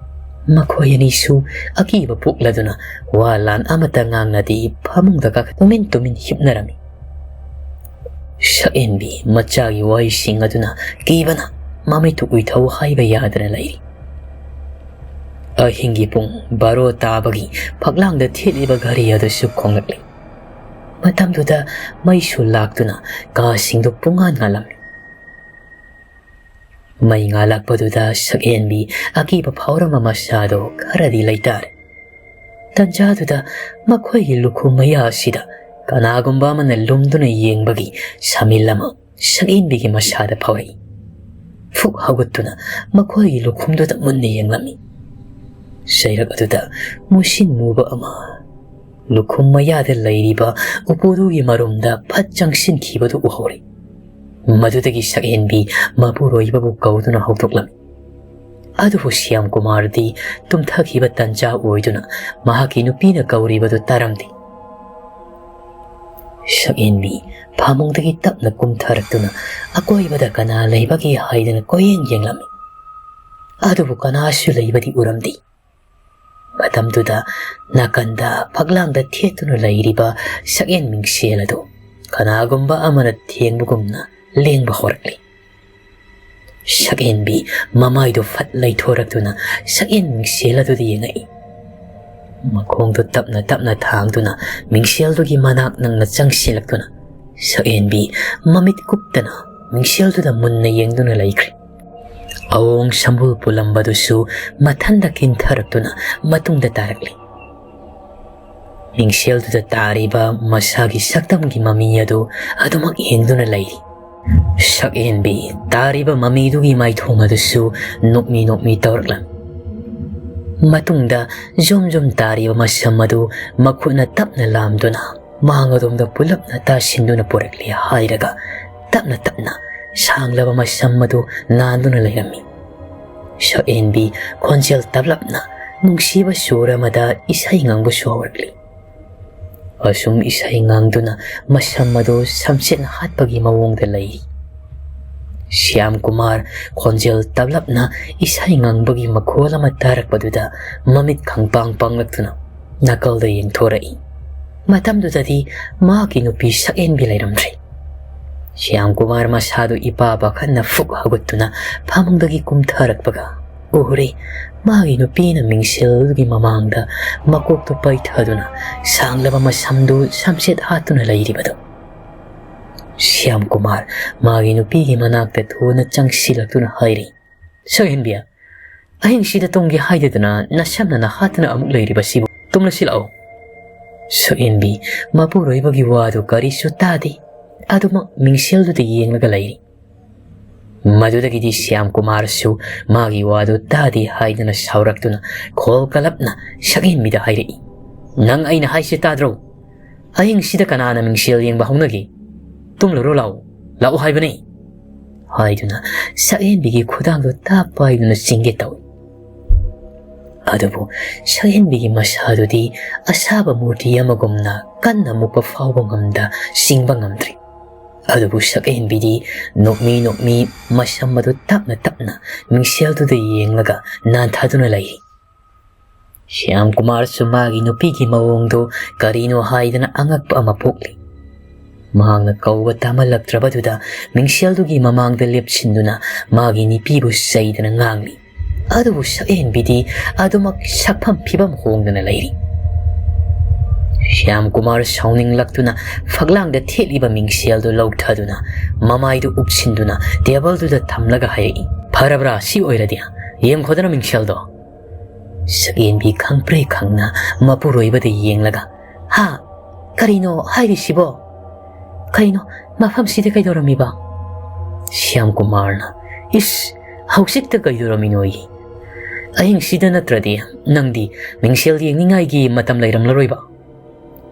ꯃꯈꯣꯏ ꯑꯅꯤꯁꯨ ꯑꯀꯤꯕ ꯄꯣꯛꯂꯗꯨꯅ ꯋꯥ ꯂꯥꯟ ꯑꯃꯠꯇ ꯉꯥꯡꯅꯗꯦ, ꯐꯃꯨꯡꯗ ꯀꯥꯈꯠ ꯇꯨꯃꯤꯟ ꯇꯨꯃꯤꯟ ꯍꯤꯞꯅꯔꯝꯃꯤ꯫ ꯁꯛꯍꯦꯟꯕꯤ ꯃꯆꯥꯒꯤ ꯋꯥꯍꯩꯁꯤꯡ ꯑꯗꯨꯅ ꯀꯤꯕꯅ ꯃꯃꯤꯠꯇꯨ ꯎꯏꯊꯧ ꯍꯥꯏꯕ ꯌꯥꯗꯅ ꯂꯩꯔꯤ꯫ ꯑꯍꯤꯡꯒꯤ ꯄꯨꯡ ꯕꯥꯔꯣ ꯇꯥꯕꯒꯤ ꯐꯛꯂꯥꯡꯗ ꯊꯦꯠꯂꯤꯕ ꯘꯔꯤ ꯑꯗꯨꯁꯨ ꯈꯣꯡꯂꯛꯂꯤ꯫ ꯃꯇꯝꯗꯨꯗ ꯃꯩꯁꯨ ꯂꯥꯛꯇꯨꯅ ꯀꯥꯁꯤꯡꯗꯨ ꯄꯨꯡꯉꯥꯟ ꯉꯥꯜꯂꯝꯃꯤ꯫ ꯃꯩ ꯉꯥꯜꯂꯛꯄꯗꯨꯗ ꯁꯛꯍꯦꯟꯕꯤ ꯑꯀꯤꯕ ꯐꯥꯎꯔꯝꯕ ꯃꯁꯥꯗꯣ ꯈꯔꯗꯤ ꯂꯩꯇꯥꯔꯦ꯫ ꯇꯟꯖꯥꯗꯨꯗ ꯃꯈꯣꯏꯒꯤ ꯂꯨꯈꯨꯝ ꯃꯌꯥ ꯑꯁꯤꯗ ꯀꯅꯥꯒꯨꯝꯕ ꯑꯃꯅ ꯂꯨꯝꯗꯨꯅ ꯌꯦꯡꯕꯒꯤ ꯁꯃꯤꯜ ꯑꯃ ꯁꯛꯍꯦꯟꯕꯤꯒꯤ ꯃꯁꯥꯗ ꯐꯥꯎꯔꯛꯏ꯫ ꯐꯨꯛ ꯍꯧꯒꯠꯇꯨꯅ ꯃꯈꯣꯏꯒꯤ ꯂꯨꯈꯨꯝꯗꯨꯗ ꯃꯨꯟꯅ ꯌꯦꯡꯂꯝꯃꯤ꯫ ꯆꯩꯔꯛ ꯑꯗꯨꯗ ꯃꯨꯁꯤꯟ ꯃꯨꯕ ꯑꯃ ꯂꯨꯈꯨꯝ ꯃꯌꯥꯗ ꯂꯩꯔꯤꯕ ꯎꯄꯨꯗꯨꯒꯤ ꯃꯔꯨꯝꯗ ꯐꯠ ꯆꯪꯁꯤꯟꯈꯤꯕꯗꯨ ꯎꯍꯧꯔꯦ꯫ ꯃꯗꯨꯗꯒꯤ ꯁꯛꯍꯦꯟꯕꯤ ꯃꯄꯨꯔꯣꯏꯕꯕꯨ ꯀꯧꯗꯨꯅ ꯍꯧꯗꯣꯛꯂꯝꯃꯤ꯫ ꯑꯗꯨꯕꯨ ꯁ꯭ꯌꯥꯝ ꯀꯨꯃꯥꯔꯗꯤ ꯇꯨꯝꯊꯈꯤꯕ ꯇꯟꯖꯥ ꯑꯣꯏꯗꯨꯅ ꯃꯍꯥꯛꯀꯤ ꯅꯨꯄꯤꯅ ꯀꯧꯔꯤꯕꯗꯨ ꯇꯥꯔꯝꯗꯦ꯫ ꯁꯛꯍꯦꯟꯕꯤ ꯐꯃꯨꯡꯗꯒꯤ ꯇꯞꯅ ꯀꯨꯝꯊꯔꯛꯇꯨꯅ ꯑꯀꯣꯏꯕꯗ ꯀꯅꯥ ꯂꯩꯕꯒꯦ ꯍꯥꯏꯗꯅ ꯀꯣꯏꯌꯦꯡ ꯌꯦꯡꯂꯝꯃꯤ꯫ ꯑꯗꯨꯕꯨ ꯀꯅꯥꯁꯨ ꯂꯩꯕꯗꯤ ꯎꯔꯝꯗꯦ꯫ ꯃꯇꯝꯗꯨꯗ ꯅꯥꯀꯟꯗ ꯐꯛꯂꯥꯡꯗ ꯊꯦꯠꯇꯨꯅ ꯂꯩꯔꯤꯕ ꯁꯛꯍꯦꯟ ꯃꯤꯡꯁꯦꯜ ꯑꯗꯨ ꯀꯅꯥꯒꯨꯝꯕ ꯑꯃꯅ ꯊꯦꯡꯕꯒꯨꯝꯅ ꯂꯦꯡꯕ ꯍꯧꯔꯛꯂꯤ꯫ ꯁꯛꯍꯦꯟꯕꯤ ꯃꯃꯥꯏꯗꯨ ꯐꯠ ꯂꯩꯊꯣꯔꯛꯇꯨꯅ ꯁꯛꯍꯦꯟ ꯃꯤꯡꯁꯦꯜ ꯑꯗꯨꯗ ꯌꯦꯡꯉꯛꯏ꯫ ꯃꯈꯣꯡꯗꯨ ꯇꯞꯅ ꯇꯞꯅ ꯊꯥꯡꯗꯨꯅ ꯃꯤꯡꯁꯦꯜꯗꯨꯒꯤ ꯃꯅꯥꯛ ꯅꯪꯅ ꯆꯪꯁꯤꯜꯂꯛꯇꯨꯅ ꯁꯛꯍꯦꯟꯕꯤ ꯃꯃꯤꯠ ꯀꯨꯞꯇꯅ ꯃꯤꯡꯁꯦꯜꯗꯨꯗ ꯃꯨꯟꯅ ꯌꯦꯡꯗꯨꯅ ꯂꯩꯈ꯭ꯔꯦ꯫ ꯑꯋꯣꯡ ꯁꯝꯕꯨꯜ ꯄꯨꯜꯂꯝꯕꯗꯨꯁꯨ ꯃꯊꯟꯗ ꯀꯤꯟꯊꯔꯛꯇꯨꯅ ꯃꯇꯨꯡꯗ ꯇꯥꯔꯛꯂꯤ꯫ ꯃꯤꯡꯁꯦꯜꯗꯨꯗ ꯇꯥꯔꯤꯕ ꯃꯁꯥꯒꯤ ꯁꯛꯇꯝꯒꯤ ꯃꯃꯤ ꯑꯗꯨ ꯑꯗꯨꯃꯛ ꯌꯦꯡꯗꯨꯅ ꯂꯩꯔꯤ꯫ ꯁꯛꯍꯦꯟꯕꯤ ꯇꯥꯔꯤꯕ ꯃꯃꯤꯗꯨꯒꯤ ꯃꯥꯏꯊꯣꯡ ꯑꯗꯨꯁꯨ ꯅꯣꯛꯃꯤ ꯅꯣꯛꯃꯤ ꯇꯧꯔꯛꯂꯝꯃꯤ꯫ ꯃꯇꯨꯡꯗ ꯖꯣꯝ ꯖꯣꯝ ꯇꯥꯔꯤꯕ ꯃꯁꯝ ꯑꯗꯨ ꯃꯈꯨꯠꯅ ꯇꯞꯅ ꯂꯥꯝꯗꯨꯅ ꯃꯥꯡ ꯑꯗꯣꯝꯗ ꯄꯨꯂꯞꯅ ꯇꯥꯁꯤꯟꯗꯨꯅ ꯄꯨꯔꯛꯂꯦ ꯍꯥꯏꯔꯒ ꯇꯞꯅ ꯇꯞꯅ ꯁꯥꯡꯂꯕ ꯃꯁꯝ ꯑꯗꯨ ꯅꯥꯟꯗꯨꯅ ꯂꯩꯔꯝꯃꯤ꯫ ꯁꯛꯍꯦꯟꯕꯤ ꯈꯣꯟꯖꯦꯜ ꯇꯞꯂꯞꯅ ꯅꯨꯡꯁꯤꯕ ꯁꯨꯔ ꯑꯃꯗ ꯏꯁꯩ ꯉꯥꯡꯕꯁꯨ ꯍꯧꯔꯛꯂꯤ꯫ ꯑꯁꯨꯝ ꯏꯁꯩ ꯉꯥꯡꯗꯨꯅ ꯃꯁꯝ ꯑꯗꯨ ꯁꯝꯆꯦꯠ ꯍꯥꯠꯄꯒꯤ ꯃꯑꯣꯡꯗ ꯂꯩꯔꯤ꯫ ꯁ꯭ꯌꯥꯝ ꯀꯨꯃꯥꯔ ꯈꯣꯟꯖꯦꯜ ꯇꯞꯂꯞꯅ ꯏꯁꯩ ꯉꯥꯡꯕꯒꯤ ꯃꯈꯣꯜ ꯑꯃ ꯇꯥꯔꯛꯄꯗꯨꯗ ꯃꯃꯤꯠ ꯈꯪꯄꯥꯡ ꯄꯥꯡꯂꯛꯇꯨꯅ ꯅꯥꯀꯜꯗ ꯌꯦꯡꯊꯣꯔꯛꯏ꯫ ꯃꯇꯝꯗꯨꯗꯗꯤ ꯃꯍꯥꯛꯀꯤ ꯅꯨꯄꯤ ꯁꯛꯍꯦꯟꯕꯤ ꯂꯩꯔꯝꯗ꯭ꯔꯦ꯫ ꯁ꯭ꯌꯥꯝ ꯀꯨꯃꯥꯔ ꯃꯁꯥꯗꯨ ꯏꯄꯥ ꯄꯥꯈꯠꯅ ꯐꯨꯛ ꯍꯧꯒꯠꯇꯨꯅ ꯐꯃꯨꯡꯗꯒꯤ ꯀꯨꯝꯊꯔꯛꯄꯒ ꯎꯔꯦ, ꯃꯥꯒꯤ ꯅꯨꯄꯤꯅ ꯃꯤꯡꯁꯦꯜꯒꯤ ꯃꯃꯥꯡꯗ ꯃꯀꯣꯛꯇꯨ ꯄꯩꯊꯗꯨꯅ ꯁꯥꯡꯂꯕ ꯃꯁꯝꯗꯨ ꯁꯝꯆꯦꯠ ꯍꯥꯠꯇꯨꯅ ꯂꯩꯔꯤꯕꯗꯨ꯫ ꯁ꯭ꯌꯥꯝ ꯀꯨꯃꯥꯔ ꯃꯥꯒꯤ ꯅꯨꯄꯤꯒꯤ ꯃꯅꯥꯛꯇ ꯊꯨꯅ ꯆꯪꯁꯤꯜꯂꯛꯇꯨꯅ ꯍꯥꯏꯔꯤ, "ꯁꯛꯍꯦꯟꯕꯤ, ꯑꯍꯤꯡꯁꯤꯗ ꯇꯨꯝꯒꯦ ꯍꯥꯏꯗꯗꯅ ꯅꯁꯝꯅ ꯅꯍꯥꯠꯇꯅ ꯑꯃꯨꯛ ꯂꯩꯔꯤꯕꯁꯤꯕꯨ? ꯇꯨꯝꯂꯁꯤ ꯂꯥꯛꯑꯣ꯫" ꯁꯛꯍꯦꯟꯕꯤ ꯃꯄꯨꯔꯣꯏꯕꯒꯤ ꯋꯥꯗꯨ ꯀꯔꯤꯁꯨ ꯇꯥꯗꯦ꯫ ꯑꯗꯨꯃꯛ ꯃꯤꯡꯁꯦꯜꯗꯨꯗ ꯌꯦꯡꯂꯒ ꯂꯩꯔꯤ꯫ ꯃꯗꯨꯗꯒꯤꯗꯤ ꯁ꯭ꯌꯥꯝ ꯀꯨꯃꯥꯔꯁꯨ ꯃꯥꯒꯤ ꯋꯥꯗꯨ ꯇꯥꯗꯦ ꯍꯥꯏꯗꯨꯅ ꯁꯥꯎꯔꯛꯇꯨꯅ ꯈꯣꯜ ꯀꯂꯞꯅ ꯁꯛꯍꯦꯟꯕꯤꯗ ꯍꯥꯏꯔꯛꯏ, "ꯅꯪ ꯑꯩꯅ ꯍꯥꯏꯁꯦ ꯇꯥꯗ꯭ꯔꯣ? ꯑꯍꯤꯡꯁꯤꯗ ꯀꯅꯥꯅ ꯃꯤꯡꯁꯦꯜ ꯌꯦꯡꯕ ꯍꯧꯅꯒꯦ? ꯇꯨꯝꯂꯨꯔꯣ ꯂꯥꯛꯑꯣ꯫" "ꯂꯥꯛꯎ ꯍꯥꯏꯕꯅꯤ!" ꯍꯥꯏꯗꯨꯅ ꯁꯛꯍꯦꯟꯕꯤꯒꯤ ꯈꯨꯗꯥꯡꯗꯨ ꯇꯥꯞ ꯄꯥꯏꯗꯨꯅ ꯆꯤꯡꯒꯦ ꯇꯧꯏ꯫ ꯑꯗꯨꯕꯨ ꯁꯛꯍꯦꯟꯕꯤꯒꯤ ꯃꯁꯥꯗꯨꯗꯤ ꯑꯁꯥꯕ ꯃꯨꯔꯇꯤ ꯑꯃꯒꯨꯝꯅ ꯀꯟꯅ ꯃꯨꯛꯄ ꯐꯥꯎꯕ ꯉꯝꯗ ꯆꯤꯡꯕ ꯉꯝꯗ꯭ꯔꯤ꯫ ꯑꯗꯨꯕꯨ ꯁꯛꯍꯦꯟꯕꯤꯗꯤ ꯅꯣꯛꯃꯤ ꯅꯣꯛꯃꯤ ꯃꯁꯝ ꯑꯗꯨ ꯇꯞꯅ ꯇꯞꯅ ꯃꯤꯡꯁꯦꯜꯗꯨꯗ ꯌꯦꯡꯂꯒ ꯅꯥꯟꯊꯗꯨꯅ ꯂꯩꯔꯤ꯫ ꯁ꯭ꯌꯥꯝ ꯀꯨꯃꯥꯔꯁꯨ ꯃꯥꯒꯤ ꯅꯨꯄꯤꯒꯤ ꯃꯑꯣꯡꯗꯨ ꯀꯔꯤꯅꯣ ꯍꯥꯏꯗꯅ ꯑꯉꯛꯄ ꯑꯃ ꯄꯣꯛꯂꯤ꯫ ꯃꯍꯥꯛꯅ ꯀꯧꯕ ꯇꯥꯃꯜꯂꯛꯇ꯭ꯔꯕꯗꯨꯗ ꯃꯤꯡꯁꯦꯜꯗꯨꯒꯤ ꯃꯃꯥꯡꯗ ꯂꯦꯞꯁꯤꯟꯗꯨꯅ ꯃꯥꯒꯤ ꯅꯨꯄꯤꯕꯨ ꯆꯩꯗꯅ ꯉꯥꯡꯂꯤ꯫ ꯑꯗꯨꯕꯨ ꯁꯛꯍꯦꯟꯕꯤꯗꯤ ꯑꯗꯨꯃꯛ ꯁꯛꯐꯝ ꯐꯤꯕꯝ ꯍꯣꯡꯗꯅ ꯂꯩꯔꯤ꯫ ꯁ꯭ꯌꯥꯝ ꯀꯨꯃꯥꯔ ꯁꯥꯎꯅꯤꯡꯂꯛꯇꯨꯅ ꯐꯛꯂꯥꯡꯗ ꯊꯦꯠꯂꯤꯕ ꯃꯤꯡꯁꯦꯜꯗꯨ ꯂꯧꯊꯗꯨꯅ ꯃꯃꯥꯏꯗꯨ ꯎꯞꯁꯤꯟꯗꯨꯅ ꯇꯦꯕꯜꯗꯨꯗ ꯊꯝꯂꯒ ꯍꯥꯏꯔꯛꯏ, "ꯐꯔꯕ꯭ꯔꯥ? ꯁꯤ ꯑꯣꯏꯔꯗꯤ ꯌꯦꯡꯈꯣꯗꯅ ꯃꯤꯡꯁꯦꯜꯗꯣ!" ꯁꯛꯍꯦꯟꯕꯤ ꯈꯪꯄ꯭ꯔꯦ ꯈꯪꯅ ꯃꯄꯨꯔꯣꯏꯕꯗ ꯌꯦꯡꯂꯒ, "ꯍꯥ? ꯀꯔꯤꯅꯣ ꯍꯥꯏꯔꯤꯁꯤꯕꯣ? ꯀꯔꯤꯅꯣ ꯃꯐꯝꯁꯤꯗ ꯀꯩꯗꯧꯔꯝꯃꯤꯕ?" ꯁ꯭ꯌꯥꯝ ꯀꯨꯃꯥꯔꯅ, "ꯏꯁ, ꯍꯧꯖꯤꯛꯇ ꯀꯩꯗꯧꯔꯝꯃꯤꯅꯣꯌꯦ? ꯑꯍꯤꯡꯁꯤꯗ ꯅꯠꯇ꯭ꯔꯗꯤ ꯅꯪꯗꯤ ꯃꯤꯡꯁꯦꯜ ꯌꯦꯡꯅꯤꯡꯉꯥꯏꯒꯤ ꯃꯇꯝ ꯂꯩꯔꯝꯂꯔꯣꯏꯕ?"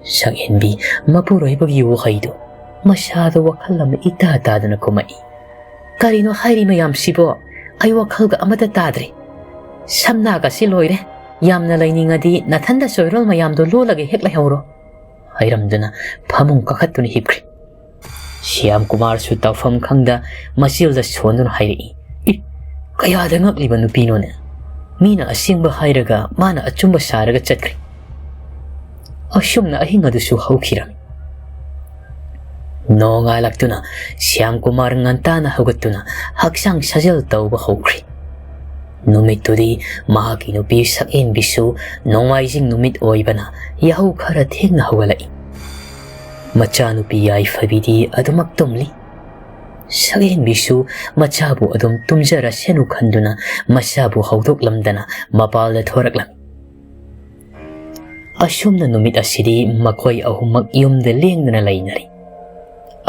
ꯁꯛꯍꯦꯟꯕꯤ ꯃꯄꯨꯔꯣꯏꯕꯒꯤ ꯋꯥꯍꯩꯗꯨ ꯃꯁꯥꯗ ꯋꯥꯈꯜ ꯑꯃ ꯏꯇꯥ ꯇꯥꯗꯅ ꯈꯨꯝꯃꯛꯏ, "ꯀꯔꯤꯅꯣ ꯍꯥꯏꯔꯤ ꯃꯌꯥꯝꯁꯤꯕꯣ? ꯑꯩ ꯋꯥꯈꯜꯒ ꯑꯃꯠꯇ ꯇꯥꯗ꯭ꯔꯦ꯫ ꯁꯝꯅꯥꯒꯁꯤ ꯂꯣꯏꯔꯦ꯫ ꯌꯥꯝꯅ ꯂꯩꯅꯤꯡꯉꯗꯤ ꯅꯊꯟꯗ ꯆꯣꯏꯔꯣꯜ ꯃꯌꯥꯝꯗꯣ ꯂꯣꯜꯂꯒ ꯍꯦꯛ ꯂꯩꯍꯧꯔꯣ," ꯍꯥꯏꯔꯝꯗꯨꯅ ꯐꯃꯨꯡ ꯀꯥꯈꯠꯇꯨꯅ ꯍꯤꯞꯈ꯭ꯔꯦ꯫ ꯁ꯭ꯌꯥꯝ ꯀꯨꯃꯥꯔꯁꯨ ꯇꯧꯐꯝ ꯈꯪꯗ ꯃꯆꯤꯜꯗ ꯁꯣꯟꯗꯨꯅ ꯍꯥꯏꯔꯛꯏ, "ꯏ, ꯀꯌꯥꯗ ꯉꯛꯂꯤꯕ ꯅꯨꯄꯤꯅꯣꯅꯦ! ꯃꯤꯅ ꯑꯁꯦꯡꯕ ꯍꯥꯏꯔꯒ ꯃꯥꯅ ꯑꯆꯨꯝꯕ ꯁꯥꯔꯒ ꯆꯠꯈ꯭ꯔꯦ꯫" ꯑꯁꯨꯝꯅ ꯑꯍꯤꯡ ꯑꯗꯨꯁꯨ ꯍꯧꯈꯤꯔꯝꯃꯤ꯫ ꯅꯣꯡꯉꯥꯜꯂꯛꯇꯨꯅ ꯁ꯭ꯌꯥꯝ ꯀꯨꯃꯥꯔ ꯉꯟꯇꯥꯅ ꯍꯧꯒꯠꯇꯨꯅ ꯍꯛꯆꯥꯡ ꯁꯥꯖꯦꯜ ꯇꯧꯕ ꯍꯧꯈ꯭ꯔꯦ꯫ ꯅꯨꯃꯤꯠꯇꯨꯗꯤ ꯃꯍꯥꯛꯀꯤ ꯅꯨꯄꯤ ꯁꯛꯍꯦꯟꯕꯤꯁꯨ ꯅꯣꯡꯃꯥꯏꯖꯤꯡ ꯅꯨꯃꯤꯠ ꯑꯣꯏꯕꯅ ꯌꯥꯍꯧ ꯈꯔ ꯊꯦꯡꯅ ꯍꯧꯒꯠꯂꯛꯏ꯫ ꯃꯆꯥꯅꯨꯄꯤ ꯌꯥꯏꯐꯕꯤꯗꯤ ꯑꯗꯨꯃꯛ ꯇꯨꯝꯂꯤ꯫ ꯁꯛꯍꯦꯟꯕꯤꯁꯨ ꯃꯆꯥꯕꯨ ꯑꯗꯨꯝ ꯇꯨꯝꯖꯔꯁꯅꯨ ꯈꯟꯗꯨꯅ ꯃꯆꯥꯕꯨ ꯍꯧꯗꯣꯛꯂꯝꯗꯅ ꯃꯄꯥꯜꯗ ꯊꯣꯔꯛꯂꯝꯃꯤ꯫ ꯑꯁꯨꯝꯅ ꯅꯨꯃꯤꯠ ꯑꯁꯤꯗꯤ ꯃꯈꯣꯏ ꯑꯍꯨꯝꯃꯛ ꯌꯨꯝꯗ ꯂꯦꯡꯗꯅ ꯂꯩꯅꯔꯤ꯫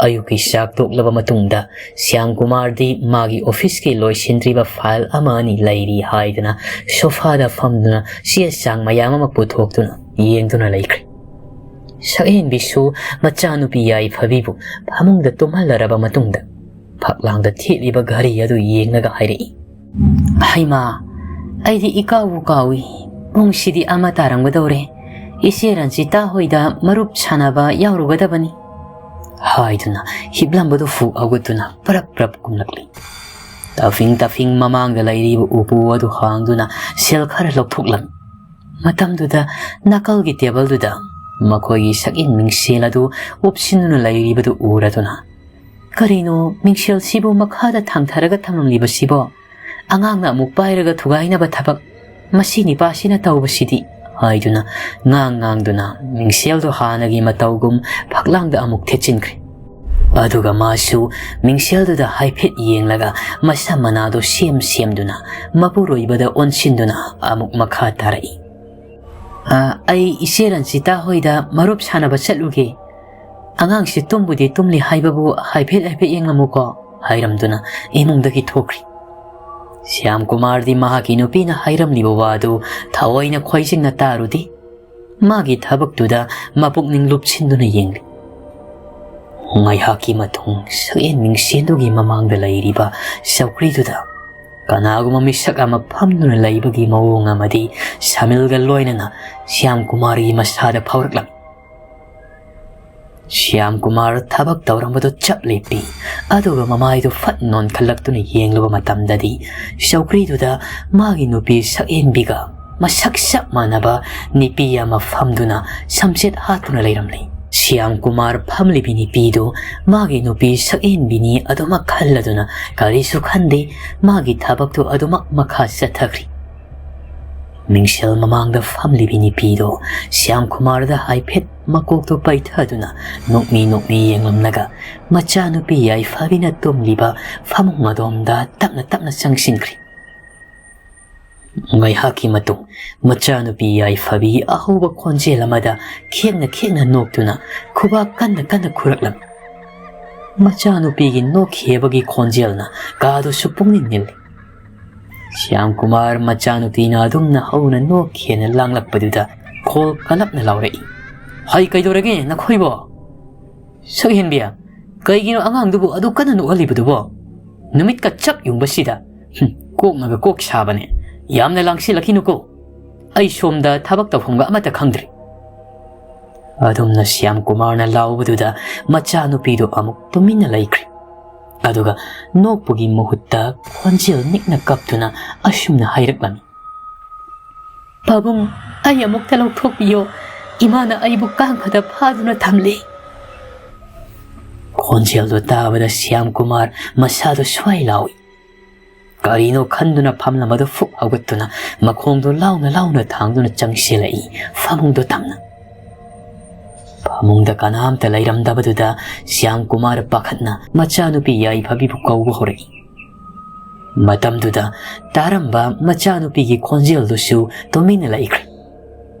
ꯑꯌꯨꯛꯀꯤ ꯆꯥꯛ ꯇꯣꯛꯂꯕ ꯃꯇꯨꯡꯗ ꯁ꯭ꯌꯥꯝ ꯀꯨꯃꯥꯔꯗꯤ ꯃꯥꯒꯤ ꯑꯣꯐꯤꯁꯀꯤ ꯂꯣꯏꯁꯤꯟꯗ꯭ꯔꯤꯕ ꯐꯥꯏꯜ ꯑꯃ ꯑꯅꯤ ꯂꯩꯔꯤ ꯍꯥꯏꯗꯨꯅ ꯁꯣꯐꯥꯗ ꯐꯝꯗꯨꯅ ꯆꯦ ꯆꯥꯡ ꯃꯌꯥꯝ ꯑꯃ ꯄꯨꯊꯣꯛꯇꯨꯅ ꯌꯦꯡꯗꯨꯅ ꯂꯩꯈ꯭ꯔꯦ꯫ ꯁꯛꯍꯦꯟꯕꯤꯁꯨ ꯃꯆꯥꯅꯨꯄꯤ ꯌꯥꯏꯐꯕꯤꯕꯨ ꯐꯃꯨꯡꯗ ꯇꯨꯝꯍꯜꯂꯔꯕ ꯃꯇꯨꯡꯗ ꯐꯛꯂꯥꯡꯗ ꯊꯦꯠꯂꯤꯕ ꯘꯔꯤ ꯑꯗꯨ ꯌꯦꯡꯂꯒ ꯍꯥꯏꯔꯛꯏ, "ꯍꯩꯃꯥ, ꯑꯩꯗꯤ ꯏꯀꯥꯎꯕꯨ ꯀꯥꯎꯏ꯫ ꯄꯨꯡꯁꯤꯗꯤ ꯑꯃ ꯇꯥꯔꯝꯒꯗꯧꯔꯦ꯫ ꯏꯆꯦ ꯔꯟꯖꯤꯇꯥ ꯍꯣꯏꯗ ꯃꯔꯨꯞ ꯁꯥꯟꯅꯕ ꯌꯥꯎꯔꯨꯒꯗꯕꯅꯤ," ꯍꯥꯏꯗꯨꯅ ꯍꯤꯞꯂꯝꯕꯗꯨ ꯐꯨꯛ ꯍꯧꯒꯠꯇꯨꯅ ꯄ꯭ꯔꯞ ꯄ꯭ꯔꯞ ꯀꯨꯝꯂꯛꯂꯤ꯫ ꯇꯥꯐꯤꯡ ꯇꯥꯐꯤꯡ ꯃꯃꯥꯡꯗ ꯂꯩꯔꯤꯕ ꯎꯄꯨ ꯑꯗꯨ ꯍꯥꯡꯗꯨꯅ ꯁꯦꯜ ꯈꯔ ꯂꯧꯊꯣꯛꯂꯝꯃꯤ꯫ ꯃꯇꯝꯗꯨꯗ ꯅꯥꯀꯜꯒꯤ ꯇꯦꯕꯜꯗꯨꯗ ꯃꯈꯣꯏꯒꯤ ꯁꯛꯌꯦꯟ ꯃꯤꯡꯁꯦꯜ ꯑꯗꯨ ꯎꯞꯁꯤꯟꯗꯨꯅ ꯂꯩꯔꯤꯕꯗꯨ ꯎꯔꯗꯨꯅ, "ꯀꯔꯤꯅꯣ ꯃꯤꯡꯁꯦꯜꯁꯤꯕꯨ ꯃꯈꯥꯗ ꯊꯥꯡꯊꯔꯒ ꯊꯝꯂꯝꯂꯤꯕꯁꯤꯕꯣ? ꯑꯉꯥꯡꯅ ꯑꯃꯨꯛ ꯄꯥꯏꯔꯒ ꯊꯨꯒꯥꯏꯅꯕ ꯊꯕꯛ ꯃꯁꯤ ꯅꯤꯄꯥꯁꯤꯅ ꯇꯧꯕꯁꯤꯗꯤ," ꯍꯥꯏꯗꯨꯅ ꯉꯥꯡ ꯉꯥꯡꯗꯨꯅ ꯃꯤꯡꯁꯦꯜꯗꯨ ꯍꯥꯟꯅꯒꯤ ꯃꯇꯧꯒꯨꯝ ꯐꯛꯂꯥꯡꯗ ꯑꯃꯨꯛ ꯊꯦꯠꯆꯤꯟꯈ꯭ꯔꯦ꯫ ꯑꯗꯨꯒ ꯃꯥꯁꯨ ꯃꯤꯡꯁꯦꯜꯗꯨꯗ ꯍꯥꯏꯐꯦꯠ ꯌꯦꯡꯂꯒ ꯃꯁꯝ ꯃꯅꯥꯗꯨ ꯁꯦꯝ ꯁꯦꯝꯗꯨꯅ ꯃꯄꯨꯔꯣꯏꯕꯗ ꯑꯣꯟꯁꯤꯟꯗꯨꯅ ꯑꯃꯨꯛ ꯃꯈꯥ ꯇꯥꯔꯛꯏ, "ꯑ, ꯑꯩ ꯏꯆꯦ ꯔꯟꯖꯤꯇꯥ ꯍꯣꯏꯗ ꯃꯔꯨꯞ ꯁꯥꯟꯅꯕ ꯆꯠꯂꯨꯒꯦ꯫ ꯑꯉꯥꯡꯁꯤ ꯇꯨꯝꯕꯨꯗꯤ ꯇꯨꯝꯂꯤ ꯍꯥꯏꯕꯕꯨ ꯍꯥꯏꯐꯦꯠ ꯍꯥꯏꯐꯦꯠ ꯌꯦꯡꯂꯝꯃꯨꯀꯣ," ꯍꯥꯏꯔꯝꯗꯨꯅ ꯏꯃꯨꯡꯗꯒꯤ ꯊꯣꯛꯈ꯭ꯔꯤ꯫ ꯁ꯭ꯌꯥꯝ ꯀꯨꯃꯥꯔꯗꯤ ꯃꯍꯥꯛꯀꯤ ꯅꯨꯄꯤꯅ ꯍꯥꯏꯔꯝꯂꯤꯕ ꯋꯥꯗꯨ ꯊꯑꯣꯏꯅ ꯈꯣꯏꯖꯤꯡꯅ ꯇꯥꯔꯨꯗꯦ꯫ ꯃꯥꯒꯤ ꯊꯕꯛꯇꯨꯗ ꯃꯄꯨꯛꯅꯤꯡ ꯂꯨꯞꯁꯤꯟꯗꯨꯅ ꯌꯦꯡꯂꯤ꯫ ꯉꯥꯏꯍꯥꯛꯀꯤ ꯃꯇꯨꯡ ꯁꯛꯌꯦꯟ ꯃꯤꯡꯁꯦꯟꯗꯨꯒꯤ ꯃꯃꯥꯡꯗ ꯂꯩꯔꯤꯕ ꯆꯧꯀ꯭ꯔꯤꯗꯨꯗ ꯀꯅꯥꯒꯨꯝꯕ ꯃꯤꯁꯛ ꯑꯃ ꯐꯝꯗꯨꯅ ꯂꯩꯕꯒꯤ ꯃꯑꯣꯡ ꯑꯃꯗꯤ ꯁꯃꯤꯜꯒ ꯂꯣꯏꯅꯅ ꯁ꯭ꯌꯥꯝ ꯀꯨꯃꯥꯔꯒꯤ ꯃꯁꯥꯗ ꯐꯥꯎꯔꯛꯂꯝꯃꯤ꯫ ꯁ꯭ꯌꯥꯝ ꯀꯨꯃꯥꯔ ꯊꯕꯛ ꯇꯧꯔꯝꯕꯗꯨ ꯆꯞ ꯂꯦꯞꯄꯤ꯫ ꯑꯗꯨꯒ ꯃꯃꯥꯏꯗꯨ ꯐꯠ ꯅꯣꯟꯈꯠꯂꯛꯇꯨꯅ ꯌꯦꯡꯂꯨꯕ ꯃꯇꯝꯗꯗꯤ ꯆꯧꯀ꯭ꯔꯤꯗꯨꯗ ꯃꯥꯒꯤ ꯅꯨꯄꯤ ꯁꯛꯍꯦꯟꯕꯤꯒ ꯃꯁꯛ ꯆꯞ ꯃꯥꯟꯅꯕ ꯅꯤꯄꯤ ꯑꯃ ꯐꯝꯗꯨꯅ ꯁꯝꯆꯦꯠ ꯍꯥꯠꯇꯨꯅ ꯂꯩꯔꯝꯂꯤ꯫ ꯁ꯭ꯌꯥꯝ ꯀꯨꯃꯥꯔ ꯐꯝꯂꯤꯕꯤ ꯅꯤꯄꯤꯗꯨ ꯃꯥꯒꯤ ꯅꯨꯄꯤ ꯁꯛꯍꯦꯟꯕꯤꯅꯤ ꯑꯗꯨꯃꯛ ꯈꯜꯂꯗꯨꯅ ꯀꯔꯤꯁꯨ ꯈꯟꯗꯦ, ꯃꯥꯒꯤ ꯊꯕꯛꯇꯨ ꯑꯗꯨꯃꯛ ꯃꯈꯥ ꯆꯠꯊꯈ꯭ꯔꯤ꯫ ꯃꯤꯡꯁꯦꯜ ꯃꯃꯥꯡꯗ ꯐꯝꯂꯤꯕꯤ ꯅꯤꯄꯤꯗꯣ ꯁ꯭ꯌꯥꯝ ꯀꯨꯃꯥꯔꯗ ꯍꯥꯏꯐꯦꯠ ꯃꯀꯣꯛꯇꯣ ꯄꯩꯊꯗꯨꯅ ꯅꯣꯛꯃꯤ ꯅꯣꯛꯃꯤ ꯌꯦꯡꯂꯝꯂꯒ ꯃꯆꯥꯅꯨꯄꯤ ꯌꯥꯏꯐꯕꯤꯅ ꯇꯨꯝꯂꯤꯕ ꯐꯃꯨꯡ ꯑꯗꯣꯝꯗ ꯇꯞꯅ ꯇꯞꯅ ꯆꯪꯁꯤꯟꯈ꯭ꯔꯤ꯫ ꯉꯥꯏꯍꯥꯛꯀꯤ ꯃꯇꯨꯡ ꯃꯆꯥꯅꯨꯄꯤ ꯌꯥꯏꯐꯕꯤ ꯑꯍꯧꯕ ꯈꯣꯟꯖꯦꯜ ꯑꯃꯗ ꯈꯦꯡꯅ ꯈꯦꯡꯅ ꯅꯣꯛꯇꯨꯅ ꯈꯨꯕꯥꯛ ꯀꯟꯅ ꯀꯟꯅ ꯈꯨꯔꯛꯂꯝꯃꯤ꯫ ꯃꯆꯥꯅꯨꯄꯤꯒꯤ ꯅꯣꯛꯈꯤꯕꯒꯤ ꯈꯣꯟꯖꯦꯜꯅ ꯀꯥꯗꯨꯁꯨ ꯄꯨꯡꯅꯤꯜ ꯅꯤꯜꯂꯤ꯫ ꯁ꯭ꯌꯥꯝ ꯀꯨꯃꯥꯔ ꯃꯆꯥꯅꯨꯄꯤꯅ ꯑꯗꯨꯝꯅ ꯍꯧꯅ ꯅꯣꯛꯈꯤꯅ ꯂꯥꯡꯂꯛꯄꯗꯨꯗ ꯈꯣꯜ ꯀꯂꯞꯅ ꯂꯥꯎꯔꯛꯏ꯫ "ꯍꯩ, ꯀꯩꯗꯧꯔꯒꯦ ꯅꯈꯣꯏꯕꯣ? ꯁꯛꯍꯦꯟꯕꯤ, ꯀꯩꯒꯤꯅꯣ ꯑꯉꯥꯡꯗꯨꯕꯨ ꯑꯗꯨ ꯀꯟꯅ ꯅꯣꯛꯍꯜꯂꯤꯕꯗꯨꯕꯣ? ꯅꯨꯃꯤꯠꯀ ꯆꯞ ꯌꯨꯡꯕꯁꯤꯗ꯫ ꯍꯨꯝ, ꯀꯣꯛꯅꯒ ꯀꯣꯛ ꯁꯥꯕꯅꯦ꯫ ꯌꯥꯝꯅ ꯂꯥꯡꯁꯤꯜꯂꯛꯈꯤꯅꯨꯀꯣ꯫ ꯑꯩ ꯁꯣꯝꯗ ꯊꯕꯛ ꯇꯧꯐꯝꯒ ꯑꯃꯠꯇ ꯈꯪꯗ꯭ꯔꯤ"꯫ ꯑꯗꯨꯝꯅ ꯁ꯭ꯌꯥꯝ ꯀꯨꯃꯥꯔꯅ ꯂꯥꯎꯕꯗꯨꯗ ꯃꯆꯥꯅꯨꯄꯤꯗꯨ ꯑꯃꯨꯛ ꯇꯨꯃꯤꯟꯅ ꯂꯩꯈ꯭ꯔꯦ꯫ ꯑꯗꯨꯒ ꯅꯣꯛꯄꯒꯤ ꯃꯍꯨꯠꯇ ꯈꯣꯟꯖꯦꯜ ꯅꯤꯛꯅ ꯀꯞꯇꯨꯅ ꯑꯁꯨꯝꯅ ꯍꯥꯏꯔꯛꯂꯝꯃꯤ: "ꯄꯥꯕꯨꯡ, ꯑꯩ ꯑꯃꯨꯛꯇ ꯂꯧꯊꯣꯛꯄꯤꯌꯣ꯫ ꯏꯃꯥꯅ ꯑꯩꯕꯨ ꯀꯥꯡꯈꯗ ꯐꯥꯗꯨꯅ ꯊꯝꯂꯤ"꯫ ꯈꯣꯟꯖꯦꯜꯗꯨ ꯇꯥꯕꯗ ꯁ꯭ꯌꯥꯝ ꯀꯨꯃꯥꯔ ꯃꯁꯥꯗꯨ ꯁ꯭ꯋꯥꯏ ꯂꯥꯎꯏ꯫ ꯀꯔꯤꯅꯣ ꯈꯟꯗꯨꯅ ꯐꯝꯂꯝꯕꯗꯨ ꯐꯨꯛ ꯍꯧꯒꯠꯇꯨꯅ ꯃꯈꯣꯡꯗꯨ ꯂꯥꯎꯅ ꯂꯥꯎꯅ ꯊꯥꯡꯗꯨꯅ ꯆꯪꯁꯤꯜꯂꯛꯏ ꯐꯃꯨꯡꯗꯨ ꯇꯝꯅ꯫ ꯐꯃꯨꯡꯗ ꯀꯅꯥꯝꯇ ꯂꯩꯔꯝꯗꯕꯗꯨꯗ ꯁ꯭ꯌꯥꯝ ꯀꯨꯃꯥꯔ ꯄꯥꯈꯠꯅ ꯃꯆꯥꯅꯨꯄꯤ ꯌꯥꯏꯐꯕꯤꯕꯨ ꯀꯧꯕ ꯍꯧꯔꯛꯏ꯫ ꯃꯇꯝꯗꯨꯗ ꯇꯥꯔꯝꯕ ꯃꯆꯥꯅꯨꯄꯤꯒꯤ ꯈꯣꯟꯖꯦꯜꯗꯨꯁꯨ ꯇꯨꯃꯤꯟꯅ ꯂꯩꯈ꯭ꯔꯦ꯫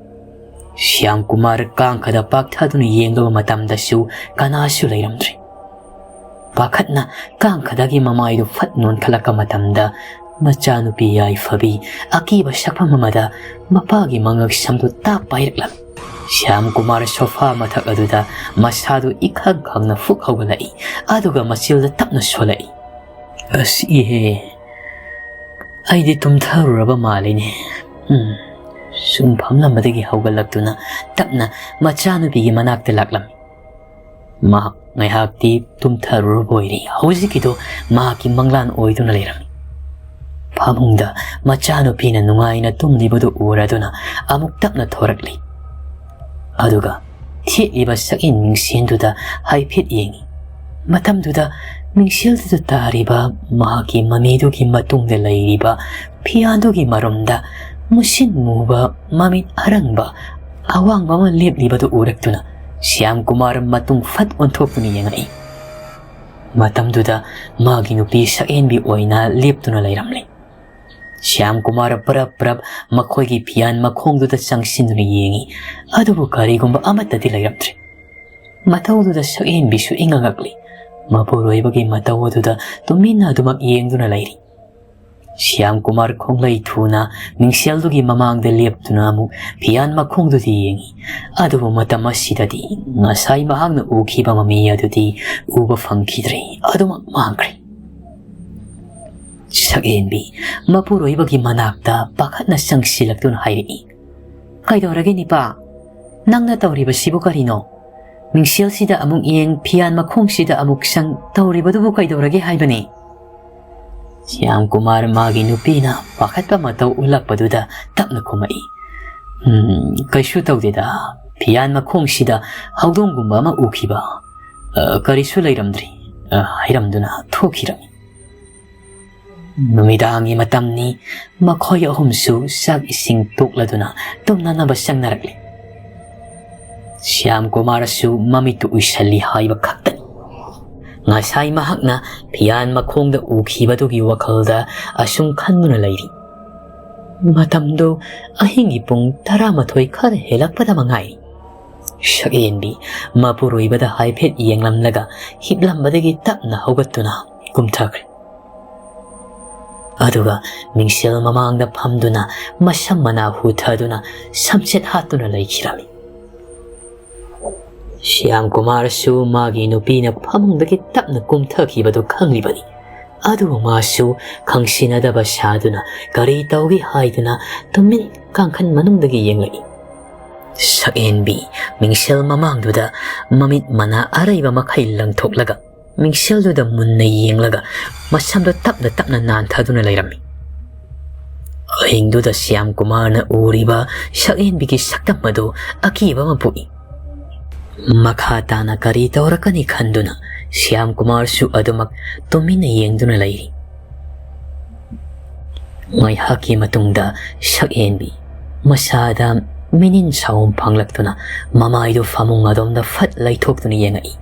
ꯁ꯭ꯌꯥꯝ ꯀꯨꯃꯥꯔ ꯀꯥꯡꯈꯗ ꯄꯥꯛꯊꯗꯨꯅ ꯌꯦꯡꯂꯨꯕ ꯃꯇꯝꯗꯁꯨ ꯀꯅꯥꯁꯨ ꯂꯩꯔꯝꯗ꯭ꯔꯦ꯫ ꯄꯥꯈꯠꯅ ꯀꯥꯡꯈꯗꯒꯤ ꯃꯃꯥꯏꯗꯨ ꯐꯠ ꯅꯣꯟꯈꯠꯂꯛꯄ ꯃꯇꯝꯗ ꯃꯆꯥꯅꯨꯄꯤ ꯌꯥꯏꯐꯕꯤ ꯑꯀꯤꯕ ꯁꯛꯐꯝ ꯑꯃꯗ ꯃꯄꯥꯒꯤ ꯃꯉꯛ ꯁꯝꯗꯨ ꯇꯥꯞ ꯄꯥꯏꯔꯛꯂꯝꯃꯤ꯫ ꯁ꯭ꯌꯥꯝ ꯀꯨꯃꯥꯔ ꯁꯣꯐꯥ ꯃꯊꯛ ꯑꯗꯨꯗ ꯃꯁꯥꯗꯨ ꯏꯈꯪ ꯈꯪꯅ ꯐꯨꯛ ꯍꯧꯒꯠꯂꯛꯏ, ꯑꯗꯨꯒ ꯃꯆꯤꯜꯗ ꯇꯞꯅ ꯁꯣꯜꯂꯛꯏ꯫ "ꯑꯁ ꯏꯍꯦ, ꯑꯩꯗꯤ ꯇꯨꯝꯊꯔꯨꯔꯕ ꯃꯥꯜꯂꯤꯅꯦ"꯫ ꯎꯝ꯫ ꯁꯨꯝ ꯐꯝꯂꯝꯕꯗꯒꯤ ꯍꯧꯒꯠꯂꯛꯇꯨꯅ ꯇꯞꯅ ꯃꯆꯥꯅꯨꯄꯤꯒꯤ ꯃꯅꯥꯛꯇ ꯂꯥꯛꯂꯝꯃꯤ꯫ ꯃꯍꯥꯛ ꯉꯥꯏꯍꯥꯛꯇꯤ ꯇꯨꯝꯊꯔꯨꯔꯕ ꯑꯣꯏꯔꯦ꯫ ꯍꯧꯖꯤꯛꯀꯤꯗꯣ ꯃꯍꯥꯛꯀꯤ ꯃꯪꯂꯥꯟ ꯑꯣꯏꯗꯨꯅ ꯂꯩꯔꯝꯃꯤ꯫ ꯐꯃꯨꯡꯗ ꯃꯆꯥꯅꯨꯄꯤꯅ ꯅꯨꯡꯉꯥꯏꯅ ꯇꯨꯝꯂꯤꯕꯗꯨ ꯎꯔꯗꯨꯅ ꯑꯃꯨꯛ ꯇꯞꯅ ꯊꯣꯔꯛꯂꯤ꯫ ꯑꯗꯨꯒ ꯊꯦꯠꯂꯤꯕ ꯁꯛꯌꯦꯡ ꯃꯤꯡꯁꯦꯟꯗꯨꯗ ꯍꯥꯏꯐꯦꯠ ꯌꯦꯡꯉꯤ꯫ ꯃꯇꯝꯗꯨꯗ ꯃꯤꯡꯁꯦꯜꯗꯨꯗ ꯇꯥꯔꯤꯕ ꯃꯍꯥꯛꯀꯤ ꯃꯃꯤꯗꯨꯒꯤ ꯃꯇꯨꯡꯗ ꯂꯩꯔꯤꯕ ꯐꯤꯌꯥꯟꯗꯨꯒꯤ ꯃꯔꯨꯝꯗ ꯃꯨꯁꯤꯟ ꯃꯨꯕ ꯃꯃꯤꯠ ꯑꯔꯪꯕ ꯑꯋꯥꯡꯕ ꯑꯃ ꯂꯦꯞꯂꯤꯕꯗꯨ ꯎꯔꯛꯇꯨꯅ ꯁ꯭ꯌꯥꯝ ꯀꯨꯃꯥꯔ ꯃꯇꯨꯡ ꯐꯠ ꯑꯣꯟꯊꯣꯛꯇꯨꯅ ꯌꯦꯡꯉꯛꯏ꯫ ꯃꯇꯝꯗꯨꯗ ꯃꯥꯒꯤ ꯅꯨꯄꯤ ꯁꯛꯍꯦꯟꯕꯤ ꯑꯣꯏꯅ ꯂꯦꯞꯇꯨꯅ ꯂꯩꯔꯝꯂꯦ꯫ ꯁ꯭ꯌꯥꯝ ꯀꯨꯃꯥꯔ ꯄꯔꯞ ꯄꯔꯞ ꯃꯈꯣꯏꯒꯤ ꯐꯤꯌꯥꯟ ꯃꯈꯣꯡꯗꯨꯗ ꯆꯪꯁꯤꯟꯗꯨꯅ ꯌꯦꯡꯉꯤ, ꯑꯗꯨꯕꯨ ꯀꯔꯤꯒꯨꯝꯕ ꯑꯃꯠꯇꯗꯤ ꯂꯩꯔꯝꯗ꯭ꯔꯦ꯫ ꯃꯇꯧꯗꯨꯗ ꯁꯛꯍꯦꯟꯕꯤꯁꯨ ꯏꯉꯛ ꯉꯛꯂꯤ꯫ ꯃꯄꯨꯔꯣꯏꯕꯒꯤ ꯃꯇꯧ ꯑꯗꯨꯗ ꯇꯨꯃꯤꯟꯅ ꯑꯗꯨꯃꯛ ꯌꯦꯡꯗꯨꯅ ꯂꯩꯔꯤ꯫ ꯁ꯭ꯌꯥꯝ ꯀꯨꯃꯥꯔ ꯈꯣꯡꯂꯩ ꯊꯨꯅ ꯃꯤꯡꯁꯦꯜꯗꯨꯒꯤ ꯃꯃꯥꯡꯗ ꯂꯦꯞꯇꯨꯅ ꯑꯃꯨꯛ ꯐꯤꯌꯥꯟ ꯃꯈꯣꯡꯗꯨꯗꯤ ꯌꯦꯡꯉꯤ꯫ ꯑꯗꯨꯕꯨ ꯃꯇꯝ ꯑꯁꯤꯗꯗꯤ ꯉꯁꯥꯏ ꯃꯍꯥꯛꯅ ꯎꯈꯤꯕ ꯃꯃꯤ ꯑꯗꯨꯗꯤ ꯎꯕ ꯐꯪꯈꯤꯗ꯭ꯔꯦ꯫ ꯑꯗꯨꯃꯛ ꯃꯥꯡꯈ꯭ꯔꯦ꯫ ꯁꯛꯍꯦꯟꯕꯤ ꯃꯄꯨꯔꯣꯏꯕꯒꯤ ꯃꯅꯥꯛꯇ ꯄꯥꯈꯠꯅ ꯆꯪꯁꯤꯜꯂꯛꯇꯨꯅ ꯍꯥꯏꯔꯛꯏ, "ꯀꯩꯗꯧꯔꯒꯦ ꯅꯤꯄꯥ? ꯅꯪꯅ ꯇꯧꯔꯤꯕꯁꯤꯕꯨ ꯀꯔꯤꯅꯣ? ꯃꯤꯡꯁꯦꯜꯁꯤꯗ ꯑꯃꯨꯛ ꯌꯦꯡ, ꯐꯤꯌꯥꯟ ꯃꯈꯣꯡꯁꯤꯗ ꯑꯃꯨꯛ ꯆꯪ ꯇꯧꯔꯤꯕꯗꯨꯕꯨ ꯀꯩꯗꯧꯔꯒꯦ ꯍꯥꯏꯕꯅꯤ?" ꯁ꯭ꯌꯥꯝ ꯀꯨꯃꯥꯔ ꯃꯥꯒꯤ ꯅꯨꯄꯤꯅ ꯄꯥꯈꯠꯄ ꯃꯇꯧ ꯎꯠꯂꯛꯄꯗꯨꯗ ꯇꯞꯅ ꯈꯨꯝꯃꯛꯏ, "ꯎꯝ, ꯀꯩꯁꯨ ꯇꯧꯗꯦꯗ꯫ ꯐꯤꯌꯥꯟ ꯃꯈꯣꯡꯁꯤꯗ ꯍꯧꯗꯣꯡꯒꯨꯝꯕ ꯑꯃ ꯎꯈꯤꯕ꯫ ꯑ, ꯀꯔꯤꯁꯨ ꯂꯩꯔꯝꯗ꯭ꯔꯤ", ꯑ, ꯍꯥꯏꯔꯝꯗꯨꯅ ꯊꯣꯛꯈꯤꯔꯝꯃꯤ꯫ ꯅꯨꯃꯤꯗꯥꯡꯒꯤ ꯃꯇꯝꯅꯤ꯫ ꯃꯈꯣꯏ ꯑꯍꯨꯝꯁꯨ ꯆꯥꯛ ꯏꯁꯤꯡ ꯇꯣꯛꯂꯗꯨꯅ ꯇꯨꯝꯅꯅꯕ ꯆꯪꯅꯔꯛꯂꯤ꯫ ꯁ꯭ꯌꯥꯝ ꯀꯨꯃꯥꯔꯁꯨ ꯃꯃꯤꯠꯇꯨ ꯎꯏꯁꯜꯂꯤ ꯍꯥꯏꯕ ꯈꯛꯇꯅꯤ꯫ ꯉꯁꯥꯏ ꯃꯍꯥꯛꯅ ꯐꯤꯌꯥꯟ ꯃꯈꯣꯡꯗ ꯎꯈꯤꯕꯗꯨꯒꯤ ꯋꯥꯈꯜꯗ ꯑꯁꯨꯝ ꯈꯟꯗꯨꯅ ꯂꯩꯔꯤ꯫ ꯃꯇꯝꯗꯨ ꯑꯍꯤꯡꯒꯤ ꯄꯨꯡ ꯇꯔꯥꯃꯥꯊꯣꯏ ꯈꯔ ꯍꯦꯜꯂꯛꯄꯗ ꯃꯉꯥꯏꯔꯤ꯫ ꯁꯛꯍꯦꯟꯕꯤ ꯃꯄꯨꯔꯣꯏꯕꯗ ꯍꯥꯏꯐꯦꯠ ꯌꯦꯡꯂꯝꯂꯒ ꯍꯤꯞꯂꯝꯕꯗꯒꯤ ꯇꯞꯅ ꯍꯧꯒꯠꯇꯨꯅ ꯀꯨꯝꯊꯈ꯭ꯔꯦ꯫ ꯑꯗꯨꯒ ꯃꯤꯡꯁꯦꯜ ꯃꯃꯥꯡꯗ ꯐꯝꯗꯨꯅ ꯃꯁꯝ ꯃꯅꯥ ꯍꯨꯊꯗꯨꯅ ꯁꯝꯆꯦꯠ ꯍꯥꯠꯇꯨꯅ ꯂꯩꯈꯤꯔꯝꯃꯤ꯫ ꯁ꯭ꯌꯥꯝ ꯀꯨꯃꯥꯔꯁꯨ ꯃꯥꯒꯤ ꯅꯨꯄꯤꯅ ꯐꯃꯨꯡꯗꯒꯤ ꯇꯞꯅ ꯀꯨꯝꯊꯈꯤꯕꯗꯨ ꯈꯪꯂꯤꯕꯅꯤ꯫ ꯑꯗꯨꯕꯨ ꯃꯥꯁꯨ ꯈꯪꯁꯤꯟꯅꯗꯕ ꯁꯥꯗꯨꯅ ꯀꯔꯤ ꯇꯧꯒꯦ ꯍꯥꯏꯗꯨꯅ ꯇꯨꯃꯤꯟ ꯀꯥꯡꯈꯟ ꯃꯅꯨꯡꯗꯒꯤ ꯌꯦꯡꯂꯛꯏ꯫ ꯁꯛꯍꯦꯟꯕꯤ ꯃꯤꯡꯁꯦꯜ ꯃꯃꯥꯡꯗꯨꯗ ꯃꯃꯤꯠ ꯃꯅꯥ ꯑꯔꯩꯕ ꯃꯈꯩ ꯂꯪꯊꯣꯛꯂꯒ ꯃꯤꯡꯁꯦꯜꯗꯨꯗ ꯃꯨꯟꯅ ꯌꯦꯡꯂꯒ ꯃꯁꯝꯗꯣ ꯇꯞꯅ ꯇꯞꯅ ꯅꯥꯟꯊꯗꯨꯅ ꯂꯩꯔꯝꯃꯤ꯫ ꯑꯍꯤꯡꯗꯨꯗ ꯁ꯭ꯌꯥꯝ ꯀꯨꯃꯥꯔꯅ ꯎꯔꯤꯕ ꯁꯛꯍꯦꯟꯕꯤꯒꯤ ꯁꯛꯇꯝ ꯑꯗꯨ ꯑꯀꯤꯕ ꯑꯃ ꯄꯣꯛꯏ꯫ ꯃꯈꯥ ꯇꯥꯅ ꯀꯔꯤ ꯇꯧꯔꯛꯀꯅꯤ ꯈꯟꯗꯨꯅ ꯁ꯭ꯌꯥꯝ ꯀꯨꯃꯥꯔꯁꯨ ꯑꯗꯨꯃꯛ ꯇꯨꯃꯤꯟꯅ ꯌꯦꯡꯗꯨꯅ ꯂꯩꯔꯤ꯫ ꯉꯥꯏꯍꯥꯛꯀꯤ ꯃꯇꯨꯡꯗ ꯁꯛꯍꯦꯟꯕꯤ ꯃꯁꯥꯗ ꯃꯤꯅꯤꯟ ꯁꯥꯎꯝ ꯐꯪꯂꯛꯇꯨꯅ ꯃꯃꯥꯏꯗꯨ ꯐꯃꯨꯡ ꯑꯗꯣꯝꯗ ꯐꯠ ꯂꯩꯊꯣꯛꯇꯨꯅ ꯌꯦꯡꯉꯛꯏ꯫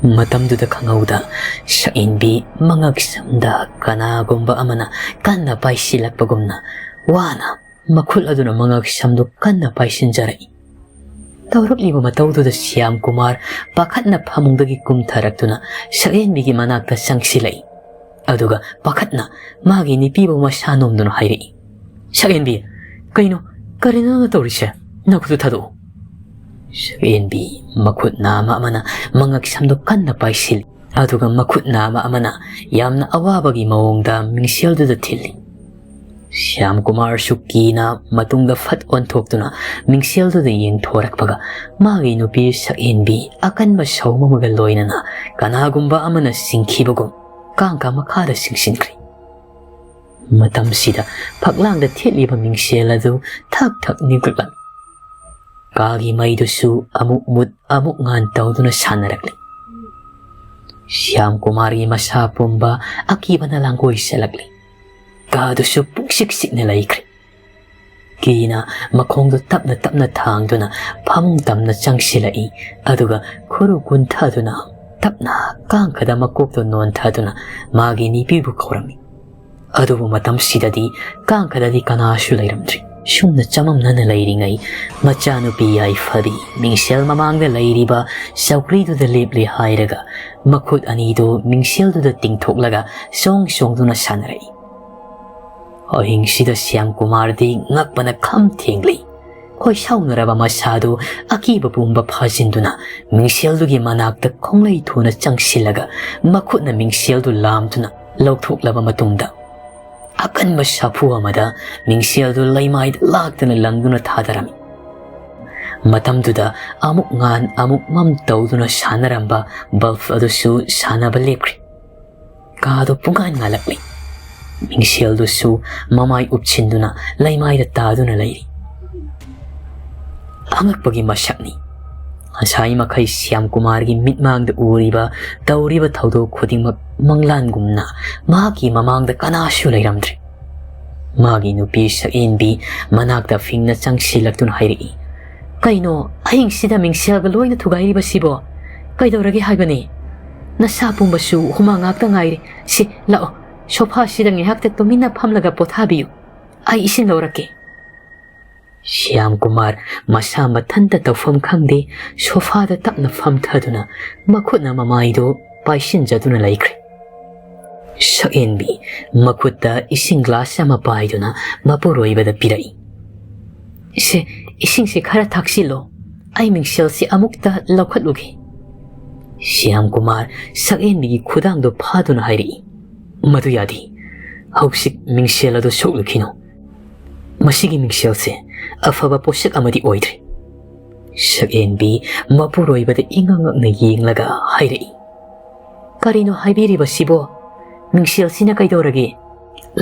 ꯃꯇꯝꯗꯨꯗ ꯈꯪꯍꯧꯗ ꯁꯛꯍꯦꯟꯕꯤ ꯃꯉꯛ ꯁꯝꯗ ꯀꯅꯥꯒꯨꯝꯕ ꯑꯃꯅ ꯀꯟꯅ ꯄꯥꯏꯁꯤꯜꯂꯛꯄꯒꯨꯝꯅ ꯋꯥꯅ ꯃꯈꯨꯠ ꯑꯗꯨꯅ ꯃꯉꯛ ꯁꯝꯗꯨ ꯀꯟꯅ ꯄꯥꯏꯁꯤꯟꯖꯔꯛꯏ꯫ ꯇꯧꯔꯛꯂꯤꯕ ꯃꯇꯧꯗꯨꯗ ꯁ꯭ꯌꯥꯝ ꯀꯨꯃꯥꯔ ꯄꯥꯈꯠꯅ ꯐꯃꯨꯡꯗꯒꯤ ꯀꯨꯝꯊꯔꯛꯇꯨꯅ ꯁꯛꯍꯦꯟꯕꯤꯒꯤ ꯃꯅꯥꯛꯇ ꯆꯪꯁꯤꯜꯂꯛꯏ꯫ ꯑꯗꯨꯒ ꯄꯥꯈꯠꯅ ꯃꯥꯒꯤ ꯅꯨꯄꯤꯕꯨ ꯃꯁꯥ ꯅꯣꯝꯗꯨꯅ ꯍꯥꯏꯔꯛꯏ, "ꯁꯛꯍꯦꯟꯕꯤ, ꯀꯩꯅꯣ? ꯀꯔꯤꯅꯣ ꯅꯪꯅ ꯇꯧꯔꯤꯁꯦ? ꯅꯈꯨꯠꯇꯨ ꯊꯥꯗꯣꯛꯎ!" ꯁꯛꯍꯦꯟꯕꯤ ꯃꯈꯨꯠ ꯅꯥꯝꯃ ꯑꯃꯅ ꯃꯉꯛ ꯁꯝꯗꯨ ꯀꯟꯅ ꯄꯥꯏꯁꯤꯜꯂꯤ, ꯑꯗꯨꯒ ꯃꯈꯨꯠ ꯅꯥꯝꯃ ꯑꯃꯅ ꯌꯥꯝꯅ ꯑꯋꯥꯕꯒꯤ ꯃꯑꯣꯡꯗ ꯃꯤꯡꯁꯦꯜꯗꯨꯗ ꯊꯤꯜꯂꯤ꯫ ꯁ꯭ꯌꯥꯝ ꯀꯨꯃꯥꯔꯁꯨ ꯀꯤꯅ ꯃꯇꯨꯡꯗ ꯐꯠ ꯑꯣꯟꯊꯣꯛꯇꯨꯅ ꯃꯤꯡꯁꯦꯜꯗꯨꯗ ꯌꯦꯡꯊꯣꯔꯛꯄꯒ, ꯃꯥꯒꯤ ꯅꯨꯄꯤ ꯁꯛꯍꯦꯟꯕꯤ ꯑꯀꯟꯕ ꯁꯧꯝ ꯑꯃꯒ ꯂꯣꯏꯅꯅ ꯀꯅꯥꯒꯨꯝꯕ ꯑꯃꯅ ꯆꯤꯡꯈꯤꯕꯒꯨꯝ ꯀꯥꯡꯀ ꯃꯈꯥꯗ ꯆꯤꯡꯁꯤꯟꯈ꯭ꯔꯦ꯫ ꯃꯇꯝꯁꯤꯗ ꯐꯛꯂꯥꯡꯗ ꯊꯦꯠꯂꯤꯕ ꯃꯤꯡꯁꯦꯜ ꯑꯗꯨ ꯊꯛ ꯊꯛ ꯅꯤꯛꯂꯛꯂꯝꯃꯤ꯫ ꯀꯥꯒꯤ ꯃꯩꯗꯨꯁꯨ ꯑꯃꯨꯛ ꯃꯨꯠ ꯑꯃꯨꯛ ꯉꯥꯟ ꯇꯧꯗꯨꯅ ꯁꯥꯟꯅꯔꯛꯂꯤ꯫ ꯁ꯭ꯌꯥꯝ ꯀꯨꯃꯥꯔꯒꯤ ꯃꯁꯥ ꯄꯨꯝꯕ ꯑꯀꯤꯕꯅ ꯂꯥꯡꯒꯣꯏ ꯆꯠꯂꯛꯂꯤ꯫ ꯀꯥꯗꯨꯁꯨ ꯄꯨꯡꯆꯤꯛ ꯆꯤꯛꯅ ꯂꯩꯈ꯭ꯔꯦ꯫ ꯀꯤꯅ ꯃꯈꯣꯡꯗꯨ ꯇꯞꯅ ꯇꯞꯅ ꯊꯥꯡꯗꯨꯅ ꯐꯃꯨꯡ ꯇꯝꯅ ꯆꯪꯁꯤꯜꯂꯛꯏ꯫ ꯑꯗꯨꯒ ꯈꯨꯔꯨ ꯀꯨꯟꯊꯗꯨꯅ ꯇꯞꯅ ꯀꯥꯡꯈꯗ ꯃꯀꯣꯛꯇꯨ ꯅꯣꯟꯊꯗꯨꯅ ꯃꯥꯒꯤ ꯅꯨꯄꯤꯕꯨ ꯀꯧꯔꯝꯃꯤ꯫ ꯑꯗꯨꯕꯨ ꯃꯇꯝꯁꯤꯗꯗꯤ ꯀꯥꯡꯈꯗꯗꯤ ꯀꯅꯥꯁꯨ ꯂꯩꯔꯝꯗ꯭ꯔꯤ꯫ ꯁꯨꯝꯅ ꯆꯃꯝꯅꯅ ꯂꯩꯔꯤꯉꯩ, ꯃꯆꯥꯅꯨꯄꯤ ꯌꯥꯏꯐꯕꯤ ꯃꯤꯡꯁꯦꯜ ꯃꯃꯥꯡꯗ ꯂꯩꯔꯤꯕ ꯆꯧꯀ꯭ꯔꯤꯗꯨꯗ ꯂꯦꯞꯂꯦ ꯍꯥꯏꯔꯒ ꯃꯈꯨꯠ ꯑꯅꯤꯗꯨ ꯃꯤꯡꯁꯦꯜꯗꯨꯗ ꯇꯤꯡꯊꯣꯛꯂꯒ ꯆꯣꯡ ꯆꯣꯡꯗꯨꯅ ꯁꯥꯟꯅꯔꯛꯏ꯫ ꯑꯍꯤꯡꯁꯤꯗ ꯁ꯭ꯌꯥꯝ ꯀꯨꯃꯥꯔꯗꯤ ꯉꯛꯄꯅ ꯈꯝ ꯊꯦꯡꯂꯤ꯫ ꯈꯣꯏꯁꯥꯎꯅꯔꯕ ꯃꯁꯥꯗꯨ ꯑꯀꯤꯕ ꯄꯨꯝꯕ ꯐꯥꯖꯤꯟꯗꯨꯅ ꯃꯤꯡꯁꯦꯜꯗꯨꯒꯤ ꯃꯅꯥꯛꯇ ꯈꯣꯡꯂꯩ ꯊꯨꯅ ꯆꯪꯁꯤꯜꯂꯒ ꯃꯈꯨꯠꯅ ꯃꯤꯡꯁꯦꯜꯗꯨ ꯂꯥꯝꯗꯨꯅ ꯂꯧꯊꯣꯛꯂꯕ ꯃꯇꯨꯡꯗ, ꯑꯀꯟꯕ ꯁꯥꯐꯨ ꯑꯃꯗ ꯃꯤꯡꯁꯦꯜꯗꯨ ꯂꯩꯃꯥꯏꯗ ꯂꯥꯛꯇꯅ ꯂꯪꯗꯨꯅ ꯊꯥꯗꯔꯝꯃꯤ꯫ ꯃꯇꯝꯗꯨꯗ ꯑꯃꯨꯛ ꯉꯥꯟ ꯑꯃꯨꯛ ꯃꯝ ꯇꯧꯗꯨꯅ ꯁꯥꯟꯅꯔꯝꯕ ꯕꯜꯕ ꯑꯗꯨꯁꯨ ꯁꯥꯟꯅꯕ ꯂꯦꯞꯈ꯭ꯔꯦ꯫ ꯀꯥꯗꯨ ꯄꯨꯡꯉꯥꯟ ꯉꯥꯜꯂꯛꯂꯤ꯫ ꯃꯤꯡꯁꯦꯜꯗꯨꯁꯨ ꯃꯃꯥꯏ ꯎꯞꯁꯤꯟꯗꯨꯅ ꯂꯩꯃꯥꯏꯗ ꯇꯥꯗꯨꯅ ꯂꯩꯔꯤ꯫ ꯑꯉꯛꯄꯒꯤ ꯃꯁꯛꯅꯤ꯫ ꯉꯁꯥꯏ ꯃꯈꯩ ꯁ꯭ꯌꯥꯝ ꯀꯨꯃꯥꯔꯒꯤ ꯃꯤꯠꯃꯥꯡꯗ ꯎꯔꯤꯕ, ꯇꯧꯔꯤꯕ ꯊꯧꯗꯣꯛ ꯈꯨꯗꯤꯡꯃꯛ ꯃꯪꯂꯥꯟꯒꯨꯝꯅ ꯃꯍꯥꯛꯀꯤ ꯃꯃꯥꯡꯗ ꯀꯅꯥꯁꯨ ꯂꯩꯔꯝꯗ꯭ꯔꯦ꯫ ꯃꯥꯒꯤ ꯅꯨꯄꯤ ꯁꯛꯍꯦꯟꯕꯤ ꯃꯅꯥꯛꯇ ꯐꯤꯡꯅ ꯆꯪꯁꯤꯜꯂꯛꯇꯨꯅ ꯍꯥꯏꯔꯛꯏ, "ꯀꯩꯅꯣ ꯑꯍꯤꯡꯁꯤꯗ ꯃꯤꯡꯁꯦꯜꯒ ꯂꯣꯏꯅ ꯊꯨꯒꯥꯏꯔꯤꯕꯁꯤꯕꯣ? ꯀꯩꯗꯧꯔꯒꯦ ꯍꯥꯏꯕꯅꯤ? ꯅꯁꯥ ꯄꯨꯝꯕꯁꯨ ꯍꯨꯃꯥꯡ ꯉꯥꯛꯇ ꯉꯥꯏꯔꯦ꯫ ꯁꯤ, ꯂꯥꯛꯑꯣ, ꯁꯣꯐꯥꯁꯤꯗ ꯉꯥꯏꯍꯥꯛꯇ ꯇꯨꯃꯤꯟꯅ ꯐꯝꯂꯒ ꯄꯣꯊꯥꯕꯤꯌꯨ꯫ ꯑꯩ ꯏꯁꯤꯡ ꯂꯧꯔꯛꯀꯦ꯫" ꯁ꯭ꯌꯥꯝ ꯀꯨꯃꯥꯔ ꯃꯁꯥ ꯃꯊꯟꯇ ꯇꯧꯐꯝ ꯈꯪꯗꯦ, ꯁꯣꯐꯥꯗ ꯇꯞꯅ ꯐꯝꯊꯗꯨꯅ ꯃꯈꯨꯠꯅ ꯃꯃꯥꯏꯗꯨ ꯄꯥꯏꯁꯤꯟꯖꯗꯨꯅ ꯂꯩꯈ꯭ꯔꯦ꯫ ꯁꯛꯍꯦꯟꯕꯤ ꯃꯈꯨꯠꯇ ꯏꯁꯤꯡ ꯒ꯭ꯂꯥꯁ ꯑꯃ ꯄꯥꯏꯗꯨꯅ ꯃꯄꯨꯔꯣꯏꯕꯗ ꯄꯤꯔꯛꯏ꯫ "ꯁꯦ, ꯏꯁꯤꯡꯁꯦ ꯈꯔ ꯊꯛꯆꯤꯜꯂꯣ꯫ ꯑꯩ ꯃꯤꯡꯁꯦꯜꯁꯦ ꯑꯃꯨꯛꯇ ꯂꯧꯈꯠꯂꯨꯒꯦ꯫" ꯁ꯭ꯌꯥꯝ ꯀꯨꯃꯥꯔ ꯁꯛꯍꯦꯟꯕꯤꯒꯤ ꯈꯨꯗꯥꯡꯗꯣ ꯐꯥꯗꯨꯅ ꯍꯥꯏꯔꯛꯏ, "ꯃꯗꯨ ꯌꯥꯗꯦ꯫ ꯍꯧꯖꯤꯛ ꯃꯤꯡꯁꯦꯜ ꯑꯗꯨ ꯁꯣꯛꯂꯨꯈꯤꯅꯨ꯫ ꯃꯁꯤꯒꯤ ꯃꯤꯡꯁꯦꯜꯁꯦ ꯑꯐꯕ ꯄꯣꯠꯁꯛ ꯑꯃꯗꯤ ꯑꯣꯏꯗ꯭ꯔꯦ꯫" ꯁꯛꯍꯦꯟꯕꯤ ꯃꯄꯨꯔꯣꯏꯕꯗ ꯏꯉꯛ ꯉꯛꯅ ꯌꯦꯡꯂꯒ ꯍꯥꯏꯔꯛꯏ, "ꯀꯔꯤꯅꯣ ꯍꯥꯏꯕꯤꯔꯤꯕꯁꯤꯕꯣ? ꯃꯤꯡꯁꯦꯜꯁꯤꯅ ꯀꯩꯗꯧꯔꯒꯦ?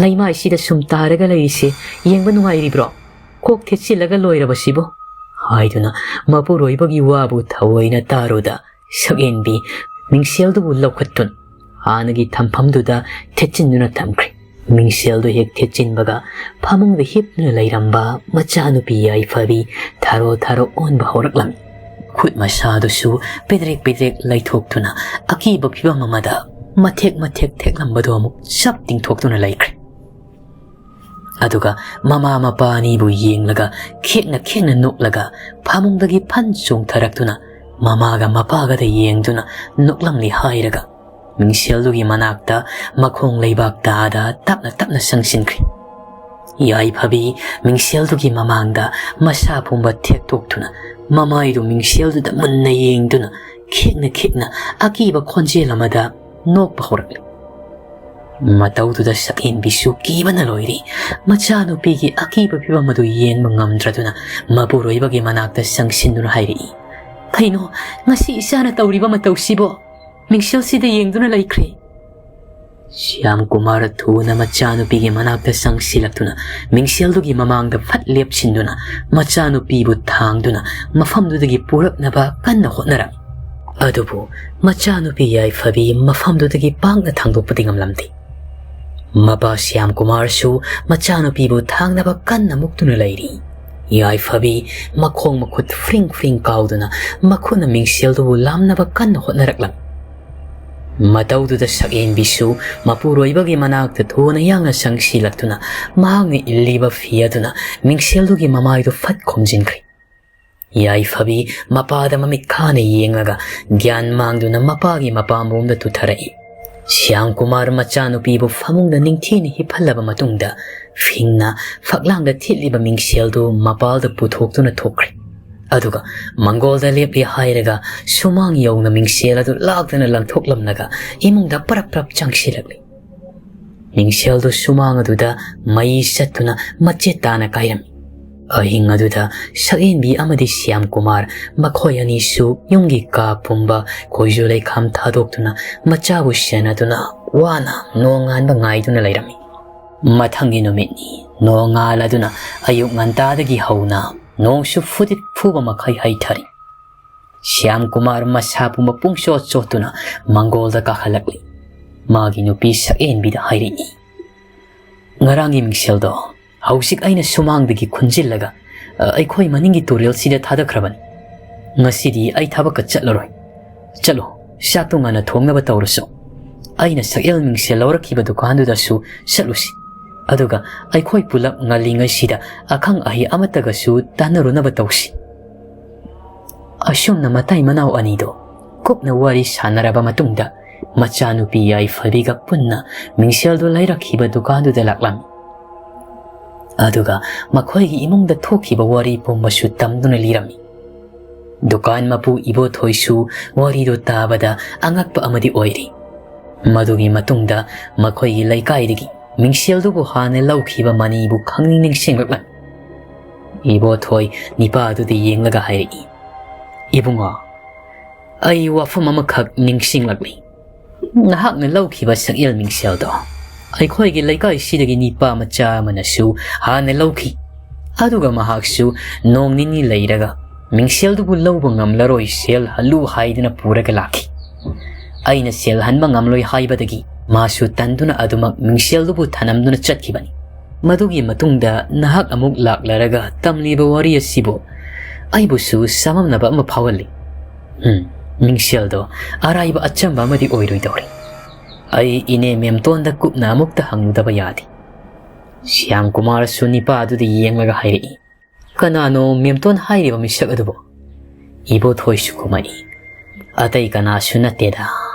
ꯂꯩꯃꯥꯏꯁꯤꯗ ꯁꯨꯝ ꯇꯥꯔꯒ ꯂꯩꯔꯤꯁꯦ ꯌꯦꯡꯕ ꯅꯨꯡꯉꯥꯏꯔꯤꯕ꯭ꯔꯣ? ꯀꯣꯛ ꯊꯦꯠꯆꯤꯜꯂꯒ ꯂꯣꯏꯔꯕꯁꯤꯕꯣ?" ꯍꯥꯏꯗꯨꯅ ꯃꯄꯨꯔꯣꯏꯕꯒꯤ ꯋꯥꯕꯨ ꯊꯑꯣꯏꯅ ꯇꯥꯔꯨꯗ ꯁꯛꯍꯦꯟꯕꯤ ꯃꯤꯡꯁꯦꯜꯗꯨꯕꯨ ꯂꯧꯈꯠꯇꯨꯅ ꯍꯥꯟꯅꯒꯤ ꯊꯝꯐꯝꯗꯨꯗ ꯊꯦꯠꯆꯤꯟꯗꯨꯅ ꯊꯝꯈ꯭ꯔꯦ꯫ ꯃꯤꯡꯁꯦꯜꯗꯨ ꯍꯦꯛ ꯊꯦꯠꯆꯤꯟꯕꯒ ꯐꯃꯨꯡꯗ ꯍꯤꯞꯇꯨꯅ ꯂꯩꯔꯝꯕ ꯃꯆꯥꯅꯨꯄꯤ ꯌꯥꯏꯐꯕꯤ ꯊꯥꯔꯣ ꯊꯥꯔꯣ ꯑꯣꯟꯕ ꯍꯧꯔꯛꯂꯝꯃꯤ꯫ ꯈꯨꯠ ꯃꯁꯥꯗꯨꯁꯨ ꯄꯤꯗ꯭ꯔꯦꯛ ꯄꯤꯗ꯭ꯔꯦꯛ ꯂꯩꯊꯣꯛꯇꯨꯅ ꯑꯀꯤꯕ ꯐꯤꯕꯝ ꯑꯃꯗ ꯃꯊꯦꯛ ꯃꯊꯦꯛ ꯊꯦꯛꯂꯝꯕꯗꯨ ꯑꯃꯨꯛ ꯆꯞ ꯇꯤꯡꯊꯣꯛꯇꯨꯅ ꯂꯩꯈ꯭ꯔꯦ꯫ ꯑꯗꯨꯒ ꯃꯃꯥ ꯃꯄꯥ ꯑꯅꯤꯕꯨ ꯌꯦꯡꯂꯒ ꯈꯦꯛꯅ ꯈꯦꯛꯅ ꯅꯣꯛꯂꯒ ꯐꯃꯨꯡꯗꯒꯤ ꯐꯟ ꯆꯣꯡꯊꯔꯛꯇꯨꯅ ꯃꯃꯥꯒ ꯃꯄꯥꯒꯗ ꯌꯦꯡꯗꯨꯅ ꯅꯣꯛꯂꯝꯂꯤ ꯍꯥꯏꯔꯒ ꯃꯤꯡꯁꯦꯜꯗꯨꯒꯤ ꯃꯅꯥꯛꯇ ꯃꯈꯣꯡ ꯂꯩꯕꯥꯛ ꯇꯥꯗ ꯇꯞꯅ ꯇꯞꯅ ꯆꯪꯁꯤꯟꯈ꯭ꯔꯦ꯫ ꯌꯥꯏꯐꯕꯤ ꯃꯤꯡꯁꯦꯜꯗꯨꯒꯤ ꯃꯃꯥꯡꯗ ꯃꯁꯥ ꯄꯨꯝꯕ ꯊꯦꯛꯇꯣꯛꯇꯨꯅ ꯃꯃꯥꯏꯗꯨ ꯃꯤꯡꯁꯦꯜꯗꯨꯗ ꯃꯨꯟꯅ ꯌꯦꯡꯗꯨꯅ ꯈꯦꯛꯅ ꯈꯦꯛꯅ ꯑꯀꯤꯕ ꯈꯣꯟꯖꯦꯜ ꯑꯃꯗ ꯅꯣꯛꯄ ꯍꯧꯔꯛꯂꯤ꯫ ꯃꯇꯧꯗꯨꯗ ꯁꯛꯍꯦꯟꯕꯤꯁꯨ ꯀꯤꯕꯅ ꯂꯣꯏꯔꯤ꯫ ꯃꯆꯥꯅꯨꯄꯤꯒꯤ ꯑꯀꯤꯕ ꯐꯤꯕꯝ ꯑꯗꯨ ꯌꯦꯡꯕ ꯉꯝꯗ꯭ꯔꯗꯨꯅ ꯃꯄꯨꯔꯣꯏꯕꯒꯤ ꯃꯅꯥꯛꯇ ꯆꯪꯁꯤꯟꯗꯨꯅ ꯍꯥꯏꯔꯛꯏ, "ꯀꯩꯅꯣ, ꯉꯁꯤ ꯏꯆꯥꯅ ꯇꯧꯔꯤꯕ ꯃꯇꯧꯁꯤꯕꯣ? ꯃꯤꯡꯁꯦꯜꯁꯤꯗ ꯌꯦꯡꯗꯨꯅ ꯂꯩꯈ꯭ꯔꯦ꯫" ꯁ꯭ꯌꯥꯝ ꯀꯨꯃꯥꯔ ꯊꯨꯅ ꯃꯆꯥꯅꯨꯄꯤꯒꯤ ꯃꯅꯥꯛꯇ ꯆꯪꯁꯤꯜꯂꯛꯇꯨꯅ ꯃꯤꯡꯁꯦꯜꯗꯨꯒꯤ ꯃꯃꯥꯡꯗ ꯐꯠ ꯂꯦꯞꯁꯤꯟꯗꯨꯅ ꯃꯆꯥꯅꯨꯄꯤꯕꯨ ꯊꯥꯡꯗꯨꯅ ꯃꯐꯝꯗꯨꯗꯒꯤ ꯄꯨꯔꯛꯅꯕ ꯀꯟꯅ ꯍꯣꯠꯅꯔꯝꯃꯤ꯫ ꯑꯗꯨꯕꯨ ꯃꯆꯥꯅꯨꯄꯤ ꯌꯥꯏꯐꯕꯤ ꯃꯐꯝꯗꯨꯗꯒꯤ ꯄꯥꯛꯅ ꯊꯥꯡꯗꯣꯛꯄꯗꯤ ꯉꯝꯂꯝꯗꯦ꯫ ꯃꯄꯥ ꯁ꯭ꯌꯥꯝ ꯀꯨꯃꯥꯔꯁꯨ ꯃꯆꯥꯅꯨꯄꯤꯕꯨ ꯊꯥꯡꯅꯕ ꯀꯟꯅ ꯃꯨꯛꯇꯨꯅ ꯂꯩꯔꯤ꯫ ꯌꯥꯏꯐꯕꯤ ꯃꯈꯣꯡ ꯃꯈꯨꯠ ꯐ꯭ꯔꯤꯡ ꯐ꯭ꯔꯤꯡ ꯀꯥꯎꯗꯨꯅ ꯃꯈꯨꯠꯅ ꯃꯤꯡꯁꯦꯜꯗꯨꯕꯨ ꯂꯥꯝꯅꯕ ꯀꯟꯅ ꯍꯣꯠꯅꯔꯛꯂꯝꯃꯤ꯫ ꯃꯇꯧꯗꯨꯗ ꯁꯛꯍꯦꯟꯕꯤꯁꯨ ꯃꯄꯨꯔꯣꯏꯕꯒꯤ ꯃꯅꯥꯛꯇ ꯊꯨꯅ ꯌꯥꯡꯅ ꯆꯪꯁꯤꯜꯂꯛꯇꯨꯅ ꯃꯍꯥꯛꯅ ꯏꯜꯂꯤꯕ ꯐꯤ ꯑꯗꯨꯅ ꯃꯤꯡꯁꯦꯜꯗꯨꯒꯤ ꯃꯃꯥꯏꯗꯨ ꯐꯠ ꯈꯨꯝꯖꯤꯟꯈ꯭ꯔꯦ꯫ ꯌꯥꯏꯐꯕꯤ ꯃꯄꯥꯗ ꯃꯃꯤꯠ ꯈꯥꯅ ꯌꯦꯡꯂꯒ ꯒ꯭ꯌꯥꯟ ꯃꯥꯡꯗꯨꯅ ꯃꯄꯥꯒꯤ ꯃꯄꯥꯝꯕꯣꯝꯗ ꯇꯨꯊꯔꯛꯏ꯫ ꯁ꯭ꯌꯥꯝ ꯀꯨꯃꯥꯔ ꯃꯆꯥꯅꯨꯄꯤꯕꯨ ꯐꯃꯨꯡꯗ ꯅꯤꯡꯊꯤꯅ ꯍꯤꯞꯍꯜꯂꯕ ꯃꯇꯨꯡꯗ, ꯐꯤꯡꯅ ꯐꯛꯂꯥꯡꯗ ꯊꯤꯠꯂꯤꯕ ꯃꯤꯡꯁꯦꯜꯗꯨ ꯃꯄꯥꯜꯗ ꯄꯨꯊꯣꯛꯇꯨꯅ ꯊꯣꯛꯈ꯭ꯔꯦ꯫ ꯑꯗꯨꯒ ꯃꯪꯒꯣꯜꯗ ꯂꯦꯞꯂꯤ ꯍꯥꯏꯔꯒ ꯁꯨꯃꯥꯡ ꯌꯧꯅ ꯃꯤꯡꯁꯦꯜ ꯑꯗꯨ ꯂꯥꯛꯇꯅ ꯂꯪꯊꯣꯛꯂꯝꯂꯒ ꯏꯃꯨꯡꯗ ꯄꯔꯞ ꯄꯔꯞ ꯆꯪꯁꯤꯜꯂꯛꯂꯤ꯫ ꯃꯤꯡꯁꯦꯜꯗꯨ ꯁꯨꯃꯥꯡ ꯑꯗꯨꯗ ꯃꯩ ꯆꯠꯇꯨꯅ ꯃꯆꯦꯠ ꯇꯥꯅ ꯀꯥꯏꯔꯝꯃꯤ꯫ ꯑꯍꯤꯡ ꯑꯗꯨꯗ ꯁꯛꯍꯦꯟꯕꯤ ꯑꯃꯗꯤ ꯁ꯭ꯌꯥꯝ ꯀꯨꯃꯥꯔ ꯃꯈꯣꯏ ꯑꯅꯤꯁꯨ ꯌꯨꯝꯒꯤ ꯀꯥ ꯄꯨꯝꯕ ꯀꯣꯏꯖꯨ ꯂꯩꯈꯥꯝ ꯊꯥꯗꯣꯛꯇꯨꯅ ꯃꯆꯥꯕꯨ ꯁꯦꯟꯅꯗꯨꯅ ꯋꯥꯅ ꯅꯣꯡꯉꯥꯟꯕ ꯉꯥꯏꯗꯨꯅ ꯂꯩꯔꯝꯃꯤ꯫ ꯃꯊꯪꯒꯤ ꯅꯨꯃꯤꯠꯅꯤ꯫ ꯅꯣꯡꯉꯥꯜꯂꯗꯨꯅ ꯑꯌꯨꯛ ꯉꯟꯇꯥꯗꯒꯤ ꯍꯧꯅ ꯅꯣꯡꯁꯨ ꯐꯨꯗꯤꯠ ꯐꯨꯕ ꯃꯈꯩ ꯍꯩꯊꯔꯤ꯫ ꯁ꯭ꯌꯥꯝ ꯀꯨꯃꯥꯔ ꯃꯁꯥ ꯄꯨꯝꯕ ꯄꯨꯡꯆꯣꯠ ꯆꯣꯠꯇꯨꯅ ꯃꯪꯒꯣꯜꯗ ꯀꯥꯈꯠꯂꯛꯂꯤ꯫ ꯃꯥꯒꯤ ꯅꯨꯄꯤ ꯁꯛꯍꯦꯟꯕꯤꯗ ꯍꯥꯏꯔꯛꯏ, "ꯉꯔꯥꯡꯒꯤ ꯃꯤꯡꯁꯦꯜꯗꯣ ꯍꯧꯖꯤꯛ ꯑꯩꯅ ꯁꯨꯃꯥꯡꯗꯒꯤ ꯈꯨꯟꯖꯤꯜꯂꯒ, ꯑ, ꯑꯩꯈꯣꯏ ꯃꯅꯤꯡꯒꯤ ꯇꯨꯔꯦꯜꯁꯤꯗ ꯊꯥꯗꯈ꯭ꯔꯕꯅꯤ꯫ ꯉꯁꯤꯗꯤ ꯑꯩ ꯊꯕꯛꯀ ꯆꯠꯂꯔꯣꯏ꯫ ꯆꯠꯂꯣ, ꯆꯥꯛꯇꯣ ꯉꯟꯅ ꯊꯣꯡꯅꯕ ꯇꯧꯔꯁꯨ꯫ ꯑꯩꯅ ꯁꯛꯍꯦꯜ ꯃꯤꯡꯁꯦꯜ ꯂꯧꯔꯛꯈꯤꯕ ꯗꯨꯀꯥꯟꯗꯨꯗꯁꯨ ꯆꯠꯂꯨꯁꯤ꯫ ꯑꯗꯨꯒ ꯑꯩꯈꯣꯏ ꯄꯨꯂꯞ ꯉꯜꯂꯤꯉꯩꯁꯤꯗ ꯑꯈꯪ ꯑꯍꯩ ꯑꯃꯠꯇꯒꯁꯨ ꯇꯥꯟꯅꯔꯨꯅꯕ ꯇꯧꯁꯤ꯫" ꯑꯁꯨꯝꯅ ꯃꯇꯩ ꯃꯅꯥꯎ ꯑꯅꯤꯗꯣ ꯀꯨꯞꯅ ꯋꯥꯔꯤ ꯁꯥꯟꯅꯔꯕ ꯃꯇꯨꯡꯗ, ꯃꯆꯥꯅꯨꯄꯤ ꯌꯥꯏꯐꯕꯤꯒ ꯄꯨꯟꯅ ꯃꯤꯡꯁꯦꯜꯗꯨ ꯂꯩꯔꯛꯈꯤꯕ ꯗꯨꯀꯥꯟꯗꯨꯗ ꯂꯥꯛꯂꯝꯃꯤ꯫ ꯑꯗꯨꯒ ꯃꯈꯣꯏꯒꯤ ꯏꯃꯨꯡꯗ ꯊꯣꯛꯈꯤꯕ ꯋꯥꯔꯤ ꯄꯨꯝꯕꯁꯨ ꯇꯝꯗꯨꯅ ꯂꯤꯔꯝꯃꯤ꯫ ꯗꯨꯀꯥꯟ ꯃꯄꯨ ꯏꯕꯣꯊꯣꯏꯁꯨ ꯋꯥꯔꯤꯗꯨ ꯇꯥꯕꯗ ꯑꯉꯛꯄ ꯑꯃꯗꯤ ꯑꯣꯏꯔꯤ꯫ ꯃꯗꯨꯒꯤ ꯃꯇꯨꯡꯗ ꯃꯈꯣꯏꯒꯤ ꯂꯩꯀꯥꯏꯗꯒꯤ ꯃꯤꯡꯁꯦꯜꯗꯨꯕꯨ ꯍꯥꯟꯅ ꯂꯧꯈꯤꯕ ꯃꯅꯤꯕꯨ ꯈꯪꯅꯤꯡ ꯅꯤꯡꯁꯤꯡꯂꯛꯂꯝꯃꯤ꯫ ꯏꯕꯣꯊꯣꯏ ꯅꯤꯄꯥꯗꯨꯗ ꯌꯦꯡꯂꯒ ꯍꯥꯏꯔꯛꯏ, "ꯏꯕꯨꯡꯉꯣ, ꯑꯩ ꯋꯥꯐꯝ ꯑꯃꯈꯛ ꯅꯤꯡꯁꯤꯡꯂꯛꯂꯤ꯫ ꯅꯍꯥꯛꯅ ꯂꯧꯈꯤꯕ ꯁꯛꯍꯦꯜ ꯃꯤꯡꯁꯦꯜꯗꯣ ꯑꯩꯈꯣꯏꯒꯤ ꯂꯩꯀꯥꯏꯁꯤꯗꯒꯤ ꯅꯤꯄꯥ ꯃꯆꯥ ꯑꯃꯅꯁꯨ ꯍꯥꯟꯅ ꯂꯧꯈꯤ꯫ ꯑꯗꯨꯒ ꯃꯍꯥꯛꯁꯨ ꯅꯣꯡ ꯅꯤꯅꯤ ꯂꯩꯔꯒ ꯃꯤꯡꯁꯦꯜꯗꯨꯕꯨ ꯂꯧꯕ ꯉꯝꯂꯔꯣꯏ, ꯁꯦꯜ ꯍꯜꯂꯨ ꯍꯥꯏꯗꯨꯅ ꯄꯨꯔꯒ ꯂꯥꯛꯈꯤ꯫ ꯑꯩꯅ ꯁꯦꯜ ꯍꯟꯕ ꯉꯝꯂꯣꯏ ꯍꯥꯏꯕꯗꯒꯤ ꯃꯥꯁꯨ ꯇꯟꯗꯨꯅ ꯑꯗꯨꯃꯛ ꯃꯤꯡꯁꯦꯜꯗꯨꯕꯨ ꯊꯅꯝꯗꯨꯅ ꯆꯠꯈꯤꯕꯅꯤ꯫ ꯃꯗꯨꯒꯤ ꯃꯇꯨꯡꯗ ꯅꯍꯥꯛ ꯑꯃꯨꯛ ꯂꯥꯛꯂꯔꯒ ꯇꯝꯂꯤꯕ ꯋꯥꯔꯤ ꯑꯁꯤꯕꯨ ꯑꯩꯕꯨꯁꯨ ꯆꯃꯝꯅꯕ ꯑꯃ ꯐꯥꯎꯍꯜꯂꯤ꯫ ꯎꯝ, ꯃꯤꯡꯁꯦꯜꯗꯣ ꯑꯔꯥꯏꯕ ꯑꯆꯝꯕ ꯑꯃꯗꯤ ꯑꯣꯏꯔꯣꯏꯗꯧꯔꯤ꯫ ꯑꯩ ꯏꯅꯦ ꯃꯦꯝꯇꯣꯟꯗ ꯀꯨꯞꯅ ꯑꯃꯨꯛꯇ ꯍꯪꯂꯨꯗꯕ ꯌꯥꯗꯦ꯫" ꯁ꯭ꯌꯥꯝ ꯀꯨꯃꯥꯔꯁꯨ ꯅꯤꯄꯥ ꯑꯗꯨꯗ ꯌꯦꯡꯂꯒ ꯍꯥꯏꯔꯛꯏ, "ꯀꯅꯥꯅꯣ ꯃꯦꯝꯇꯣꯟ ꯍꯥꯏꯔꯤꯕ ꯃꯤꯁꯛ ꯑꯗꯨꯕꯨ?" ꯏꯕꯣꯊꯣꯏꯁꯨ ꯈꯨꯝꯃꯛꯏ, "ꯑꯇꯩ ꯀꯅꯥꯁꯨ ꯅꯠꯇꯦꯗ,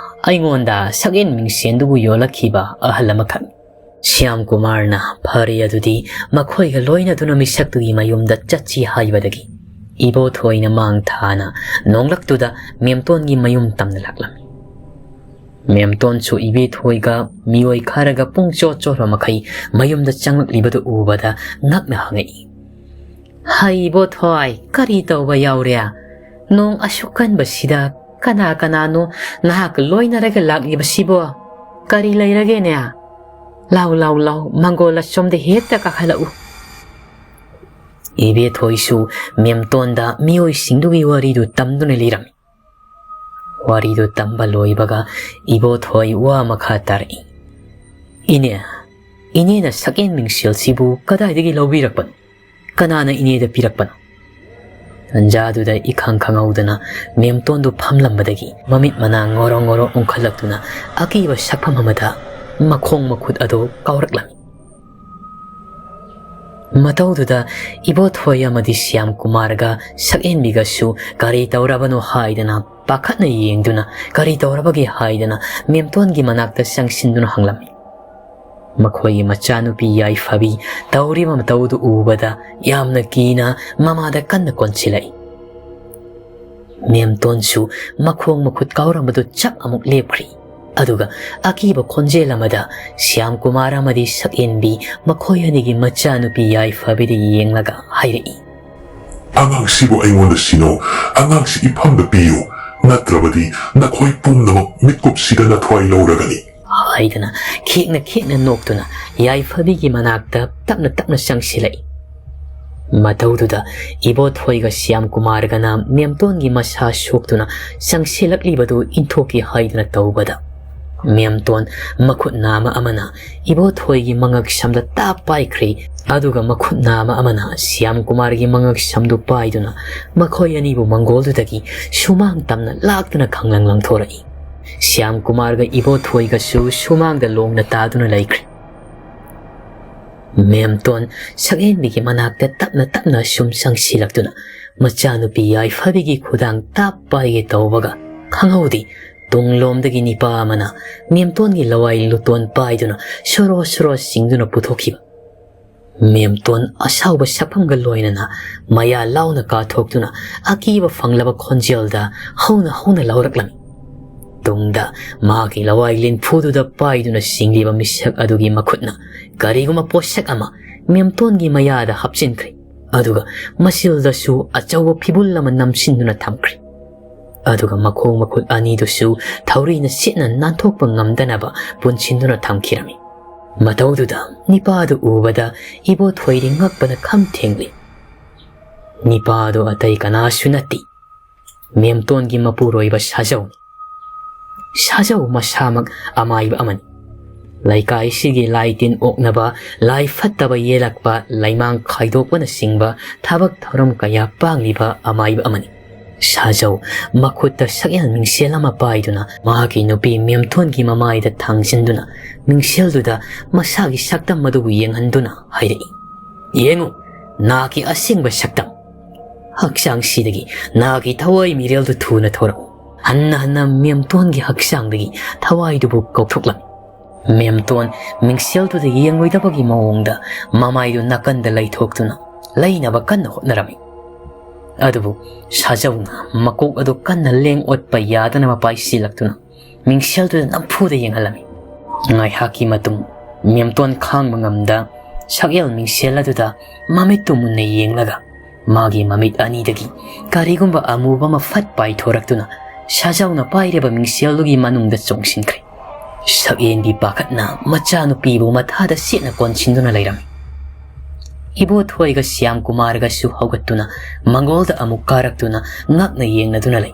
ꯑꯩꯉꯣꯟꯗ ꯁꯛꯌꯦꯟ ꯃꯤꯡꯁꯦꯟꯗꯨꯕꯨ ꯌꯣꯜꯂꯛꯈꯤꯕ ꯑꯍꯜ ꯑꯃꯈꯛ꯫ ꯁ꯭ꯌꯥꯝ ꯀꯨꯃꯥꯔꯅ "ꯐꯔꯦ, ꯑꯗꯨꯗꯤ ꯃꯈꯣꯏꯒ ꯂꯣꯏꯅꯗꯨꯅ ꯃꯤꯁꯛꯇꯨꯒꯤ ꯃꯌꯨꯝꯗ ꯆꯠꯁꯤ" ꯍꯥꯏꯕꯗꯒꯤ ꯏꯕꯣꯊꯣꯏꯅ ꯃꯥꯡ ꯊꯥꯅ ꯅꯣꯡꯂꯛꯇꯨꯗ ꯃꯦꯝꯇꯣꯟꯒꯤ ꯃꯌꯨꯝ ꯇꯝꯅ ꯂꯥꯛꯂꯝꯃꯤ꯫ ꯃꯦꯝꯇꯣꯟꯁꯨ ꯏꯕꯦꯊꯣꯏꯒ ꯃꯤꯑꯣꯏ ꯈꯔꯒ ꯄꯨꯡ ꯆꯣꯠ ꯆꯣꯠꯄ ꯃꯈꯩ ꯃꯌꯨꯝꯗ ꯆꯪꯂꯛꯂꯤꯕꯗꯨ ꯎꯕꯗ ꯉꯛꯅ ꯍꯪꯉꯛꯏ, "ꯍꯩ ꯏꯕꯣꯊꯣꯏ, ꯀꯔꯤ ꯇꯧꯕ ꯌꯥꯎꯔꯦ? ꯅꯣꯡ ꯑꯁꯨꯛ ꯀꯟꯕꯁꯤꯗ ꯀꯅꯥ ꯀꯅꯥꯅꯣ ꯅꯍꯥꯛ ꯂꯣꯏꯅꯔꯒ ꯂꯥꯛꯂꯤꯕꯁꯤꯕꯣ? ꯀꯔꯤ ꯂꯩꯔꯒꯦꯅꯦ? ꯂꯥꯎ, ꯂꯥꯎ, ꯂꯥꯎ, ꯃꯪꯒꯣꯜ ꯑꯁꯣꯝꯗ ꯍꯦꯛꯇ ꯀꯥꯈꯠꯂꯛꯎ꯫" ꯏꯕꯦꯊꯣꯏꯁꯨ ꯃꯦꯝꯇꯣꯟꯗ ꯃꯤꯑꯣꯏꯁꯤꯡꯗꯨꯒꯤ ꯋꯥꯔꯤꯗꯨ ꯇꯝꯗꯨꯅ ꯂꯩꯔꯝꯃꯤ꯫ ꯋꯥꯔꯤꯗꯨ ꯇꯝꯕ ꯂꯣꯏꯕꯒ ꯏꯕꯣꯊꯣꯏ ꯋꯥ ꯃꯈꯥ ꯇꯥꯔꯛꯏ, "ꯏꯅꯦ, ꯏꯅꯦꯅ ꯁꯛꯌꯦꯟ ꯃꯤꯡꯁꯦꯜꯁꯤꯕꯨ ꯀꯗꯥꯏꯗꯒꯤ ꯂꯧꯕꯤꯔꯛꯄꯅꯣ? ꯀꯅꯥꯅ ꯏꯅꯦꯗ ꯄꯤꯔꯛꯄꯅꯣ?" ꯇꯟꯖꯥꯗꯨꯗ ꯏꯈꯪ ꯈꯪꯍꯧꯗꯅ ꯃꯦꯝꯇꯣꯟꯗꯨ ꯐꯝꯂꯝꯕꯗꯒꯤ ꯃꯃꯤꯠ ꯃꯅꯥ ꯉꯣꯔꯣ ꯉꯣꯔꯣ ꯎꯪꯈꯠꯂꯛꯇꯨꯅ ꯑꯀꯤꯕ ꯁꯛꯐꯝ ꯑꯃꯗ ꯃꯈꯣꯡ ꯃꯈꯨꯠ ꯑꯗꯨ ꯀꯥꯎꯔꯛꯂꯝꯃꯤ꯫ ꯃꯇꯧꯗꯨꯗ ꯏꯕꯣꯊꯣꯏ ꯑꯃꯗꯤ ꯁ꯭ꯌꯥꯝ ꯀꯨꯃꯥꯔꯒ ꯁꯛꯍꯦꯟꯕꯤꯒꯁꯨ ꯀꯔꯤ ꯇꯧꯔꯕꯅꯣ ꯍꯥꯏꯗꯅ ꯄꯥꯈꯠꯅ ꯌꯦꯡꯗꯨꯅ, ꯀꯔꯤ ꯇꯧꯔꯕꯒꯦ ꯍꯥꯏꯗꯅ ꯃꯦꯝꯇꯣꯟꯒꯤ ꯃꯅꯥꯛꯇ ꯆꯪꯁꯤꯟꯗꯨꯅ ꯍꯪꯂꯝꯃꯤ꯫ ꯃꯈꯣꯏꯒꯤ ꯃꯆꯥꯅꯨꯄꯤ ꯌꯥꯏꯐꯕꯤ ꯇꯧꯔꯤꯕ ꯃꯇꯧꯗꯨ ꯎꯕꯗ ꯌꯥꯝꯅ ꯀꯤꯅ ꯃꯃꯥꯗ ꯀꯟꯅ ꯀꯣꯟꯁꯤꯜꯂꯛꯏ꯫ ꯃꯦꯝꯇꯣꯟꯁꯨ ꯃꯈꯣꯡ ꯃꯈꯨꯠ ꯀꯥꯎꯔꯝꯕꯗꯨ ꯆꯞ ꯑꯃꯨꯛ ꯂꯦꯞꯈ꯭ꯔꯤ꯫ ꯑꯗꯨꯒ ꯑꯀꯤꯕ ꯈꯣꯟꯖꯦꯜ ꯑꯃꯗ ꯁ꯭ꯌꯥꯝ ꯀꯨꯃꯥꯔ ꯑꯃꯗꯤ ꯁꯛꯍꯦꯟꯕꯤ ꯃꯈꯣꯏ ꯑꯅꯤꯒꯤ ꯃꯆꯥꯅꯨꯄꯤ ꯌꯥꯏꯐꯕꯤꯗ ꯌꯦꯡꯂꯒ ꯍꯥꯏꯔꯛꯏ, "ꯑꯉꯥꯡꯁꯤꯕꯨ ꯑꯩꯉꯣꯟꯗ ꯁꯤꯅꯧ, ꯑꯉꯥꯡꯁꯤ ꯏꯐꯝꯗ ꯄꯤꯌꯨ, ꯅꯠꯇ꯭ꯔꯕꯗꯤ ꯅꯈꯣꯏ ꯄꯨꯝꯅꯃꯛ ꯃꯤꯠꯀꯨꯞꯁꯤꯗ ꯅꯊ꯭ꯋꯥꯏ ꯂꯧꯔꯒꯅꯤ꯫" ꯍꯥꯏꯗꯅ ꯈꯦꯛꯅ ꯈꯦꯛꯅ ꯅꯣꯛꯇꯨꯅ ꯌꯥꯏꯐꯕꯤꯒꯤ ꯃꯅꯥꯛꯇ ꯇꯞꯅ ꯇꯞꯅ ꯆꯪꯁꯤꯜꯂꯛꯏ꯫ ꯃꯇꯧꯗꯨꯗ ꯏꯕꯣꯊꯣꯏꯒ ꯁ꯭ꯌꯥꯝ ꯀꯨꯃꯥꯔꯒꯅ ꯃꯦꯝꯇꯣꯟꯒꯤ ꯃꯁꯥ ꯁꯣꯛꯇꯨꯅ ꯆꯪꯁꯤꯜꯂꯛꯂꯤꯕꯗꯨ ꯏꯟꯊꯣꯛꯀꯦ ꯍꯥꯏꯗꯨꯅ ꯇꯧꯕꯗ, ꯃꯦꯝꯇꯣꯟ ꯃꯈꯨꯠ ꯅꯥꯝꯃ ꯑꯃꯅ ꯏꯕꯣꯊꯣꯏꯒꯤ ꯃꯉꯛ ꯁꯝꯗ ꯇꯥꯞ ꯄꯥꯏꯈ꯭ꯔꯦ꯫ ꯑꯗꯨꯒ ꯃꯈꯨꯠ ꯅꯥꯝꯃ ꯑꯃꯅ ꯁ꯭ꯌꯥꯝ ꯀꯨꯃꯥꯔꯒꯤ ꯃꯉꯛ ꯁꯝꯗꯨ ꯄꯥꯏꯗꯨꯅ ꯃꯈꯣꯏ ꯑꯅꯤꯕꯨ ꯃꯪꯒꯣꯜꯗꯨꯗꯒꯤ ꯁꯨꯃꯥꯡ ꯇꯝꯅ ꯂꯥꯛꯇꯨꯅ ꯈꯪꯂꯪ ꯂꯪꯊꯣꯔꯛꯏ꯫ ꯁ꯭ꯌꯥꯝ ꯀꯨꯃꯥꯔꯒ ꯏꯕꯣꯊꯣꯏꯒꯁꯨ ꯁꯨꯃꯥꯡꯗ ꯂꯣꯡꯅ ꯇꯥꯗꯨꯅ ꯂꯩꯈ꯭ꯔꯦ꯫ ꯃꯦꯝꯇꯣꯟ ꯁꯛꯍꯦꯟꯕꯤꯒꯤ ꯃꯅꯥꯛꯇ ꯇꯞꯅ ꯇꯞꯅ ꯁꯨꯝ ꯆꯪꯁꯤꯜꯂꯛꯇꯨꯅ ꯃꯆꯥꯅꯨꯄꯤ ꯌꯥꯏꯐꯕꯤꯒꯤ ꯈꯨꯗꯥꯡ ꯇꯥꯞ ꯄꯥꯏꯒꯦ ꯇꯧꯕꯒ ꯈꯪꯍꯧꯗꯦ ꯇꯨꯡꯂꯣꯝꯗꯒꯤ ꯅꯤꯄꯥ ꯑꯃꯅ ꯃꯦꯝꯇꯣꯟꯒꯤ ꯂꯋꯥꯏ ꯂꯨꯇꯣꯟ ꯄꯥꯏꯗꯨꯅ ꯁꯣꯔꯣ ꯁꯣꯔꯣ ꯆꯤꯡꯗꯨꯅ ꯄꯨꯊꯣꯛꯈꯤꯕ꯫ ꯃꯦꯝꯇꯣꯟ ꯑꯁꯥꯎꯕ ꯁꯛꯐꯝꯒ ꯂꯣꯏꯅꯅ ꯃꯌꯥ ꯂꯥꯎꯅ ꯀꯥꯊꯣꯛꯇꯨꯅ ꯑꯀꯤꯕ ꯐꯪꯂꯕ ꯈꯣꯟꯖꯦꯜꯗ ꯍꯧꯅ ꯍꯧꯅ ꯂꯥꯎꯔꯛꯂꯝꯃꯤ꯫ ꯇꯨꯡꯗ ꯃꯍꯥꯛꯀꯤ ꯂꯋꯥꯏ ꯂꯤꯟꯐꯨꯗꯨꯗ ꯄꯥꯏꯗꯨꯅ ꯆꯤꯡꯂꯤꯕ ꯃꯤꯁꯛ ꯑꯗꯨꯒꯤ ꯃꯈꯨꯠꯅ ꯀꯔꯤꯒꯨꯝꯕ ꯄꯣꯠꯁꯛ ꯑꯃ ꯃꯦꯝꯇꯣꯟꯒꯤ ꯃꯌꯥꯗ ꯍꯥꯞꯆꯤꯟꯈ꯭ꯔꯦ꯫ ꯑꯗꯨꯒ ꯃꯆꯤꯜꯗꯁꯨ ꯑꯆꯧꯕ ꯐꯤꯕꯨꯜ ꯑꯃ ꯅꯝꯁꯤꯟꯗꯨꯅ ꯊꯝꯈ꯭ꯔꯦ꯫ ꯑꯗꯨꯒ ꯃꯈꯣꯡ ꯃꯈꯨꯠ ꯑꯅꯤꯗꯨꯁꯨ ꯊꯧꯔꯤꯅ ꯁꯤꯠꯅ ꯅꯥꯟꯊꯣꯛꯄ ꯉꯝꯗꯅꯕ ꯄꯨꯟꯁꯤꯟꯗꯨꯅ ꯊꯝꯈꯤꯔꯝꯃꯤ꯫ ꯃꯇꯧꯗꯨꯗ ꯅꯤꯄꯥꯗꯨ ꯎꯕꯗ ꯏꯕꯣ ꯊꯣꯏꯔꯤ ꯉꯛꯄꯅ ꯈꯝ ꯊꯦꯡꯂꯤ꯫ ꯅꯤꯄꯥꯗꯨ ꯑꯇꯩ ꯀꯅꯥꯁꯨ ꯅꯠꯇꯦ, ꯃꯦꯝꯇꯣꯟꯒꯤ ꯃꯄꯨꯔꯣꯏꯕ ꯁꯥꯖꯧꯅꯤ꯫ ꯁꯥꯖꯧ ꯃꯁꯥꯃꯛ ꯑꯃꯥꯏꯕ ꯑꯃꯅꯤ꯫ ꯂꯩꯀꯥꯏꯁꯤꯒꯤ ꯂꯥꯏ ꯇꯤꯟ ꯑꯣꯛꯅꯕ, ꯂꯥꯏ ꯐꯠꯇꯕ ꯌꯦꯜꯂꯛꯄ, ꯂꯩꯃꯥꯡ ꯈꯥꯏꯗꯣꯛꯄꯅꯆꯤꯡꯕ ꯊꯕꯛ ꯊꯧꯔꯝ ꯀꯌꯥ ꯄꯥꯡꯂꯤꯕ ꯑꯃꯥꯏꯕ ꯑꯃꯅꯤ꯫ ꯁꯥꯖꯧ ꯃꯈꯨꯠꯇ ꯁꯛꯌꯦꯜ ꯃꯤꯡꯁꯦꯜ ꯑꯃ ꯄꯥꯏꯗꯨꯅ ꯃꯍꯥꯛꯀꯤ ꯅꯨꯄꯤ ꯃꯦꯝꯊꯣꯟꯒꯤ ꯃꯃꯥꯏꯗ ꯊꯥꯡꯖꯤꯟꯗꯨꯅ ꯃꯤꯡꯁꯦꯜꯗꯨꯗ ꯃꯁꯥꯒꯤ ꯁꯛꯇꯝ ꯑꯗꯨꯕꯨ ꯌꯦꯡꯍꯟꯗꯨꯅ ꯍꯥꯏꯔꯛꯏ, "ꯌꯦꯡꯉꯨ, ꯅꯍꯥꯛꯀꯤ ꯑꯁꯦꯡꯕ ꯁꯛꯇꯝ꯫ ꯍꯛꯆꯥꯡꯁꯤꯗꯒꯤ ꯅꯍꯥꯛꯀꯤ ꯊꯋꯥꯏ ꯃꯤꯔꯦꯜꯗꯨ ꯊꯨꯅ ꯊꯣꯔꯛꯎ꯫" ꯍꯟꯅ ꯍꯟꯅ ꯃꯦꯝꯇꯣꯟꯒꯤ ꯍꯛꯆꯥꯡꯗꯒꯤ ꯊꯋꯥꯏꯗꯨꯕꯨ ꯀꯧꯊꯣꯛꯂꯝꯃꯤ꯫ ꯃꯦꯝꯇꯣꯟ ꯃꯤꯡꯁꯦꯜꯗꯨꯗ ꯌꯦꯡꯂꯣꯏꯗꯕꯒꯤ ꯃꯑꯣꯡꯗ ꯃꯃꯥꯏꯗꯨ ꯅꯥꯀꯟꯗ ꯂꯩꯊꯣꯛꯇꯨꯅ ꯂꯩꯅꯕ ꯀꯟꯅ ꯍꯣꯠꯅꯔꯝꯃꯤ꯫ ꯑꯗꯨꯕꯨ ꯁꯥꯖꯧꯅ ꯃꯀꯣꯛ ꯑꯗꯨ ꯀꯟꯅ ꯂꯦꯡ ꯑꯣꯠꯄ ꯌꯥꯗꯅꯕ ꯄꯥꯏꯁꯤꯜꯂꯛꯇꯨꯅ ꯃꯤꯡꯁꯦꯜꯗꯨꯗ ꯅꯝꯐꯨꯗ ꯌꯦꯡꯍꯜꯂꯝꯃꯤ꯫ ꯉꯥꯏꯍꯥꯛꯀꯤ ꯃꯇꯨꯡ ꯃꯦꯝꯇꯣꯟ ꯈꯥꯡꯕ ꯉꯝꯗ ꯁꯛꯌꯦꯜ ꯃꯤꯡꯁꯦꯜ ꯑꯗꯨꯗ ꯃꯃꯤꯠꯇꯨ ꯃꯨꯟꯅ ꯌꯦꯡꯂꯒ ꯃꯥꯒꯤ ꯃꯃꯤꯠ ꯑꯅꯤꯗꯒꯤ ꯀꯔꯤꯒꯨꯝꯕ ꯑꯃꯨꯕ ꯑꯃ ꯐꯠ ꯄꯥꯏꯊꯣꯔꯛꯇꯨꯅ ꯁꯥꯖꯧꯅ ꯄꯥꯏꯔꯤꯕ ꯃꯤꯡꯁꯦꯜꯗꯨꯒꯤ ꯃꯅꯨꯡꯗ ꯆꯣꯡꯁꯤꯟꯈ꯭ꯔꯦ꯫ ꯁꯛꯌꯦꯟꯕꯤ ꯄꯥꯈꯠꯅ ꯃꯆꯥꯅꯨꯄꯤꯕꯨ ꯃꯊꯥꯗ ꯁꯦꯠꯅ ꯀꯣꯟꯁꯤꯟꯗꯨꯅ ꯂꯩꯔꯝꯃꯤ꯫ ꯏꯕꯣꯊꯣꯏꯒ ꯁ꯭ꯌꯥꯝ ꯀꯨꯃꯥꯔꯒꯁꯨ ꯍꯧꯒꯠꯇꯨꯅ ꯃꯪꯒꯣꯜꯗ ꯑꯃꯨꯛ ꯀꯥꯔꯛꯇꯨꯅ ꯉꯛꯅ ꯌꯦꯡꯅꯗꯨꯅ ꯂꯩ꯫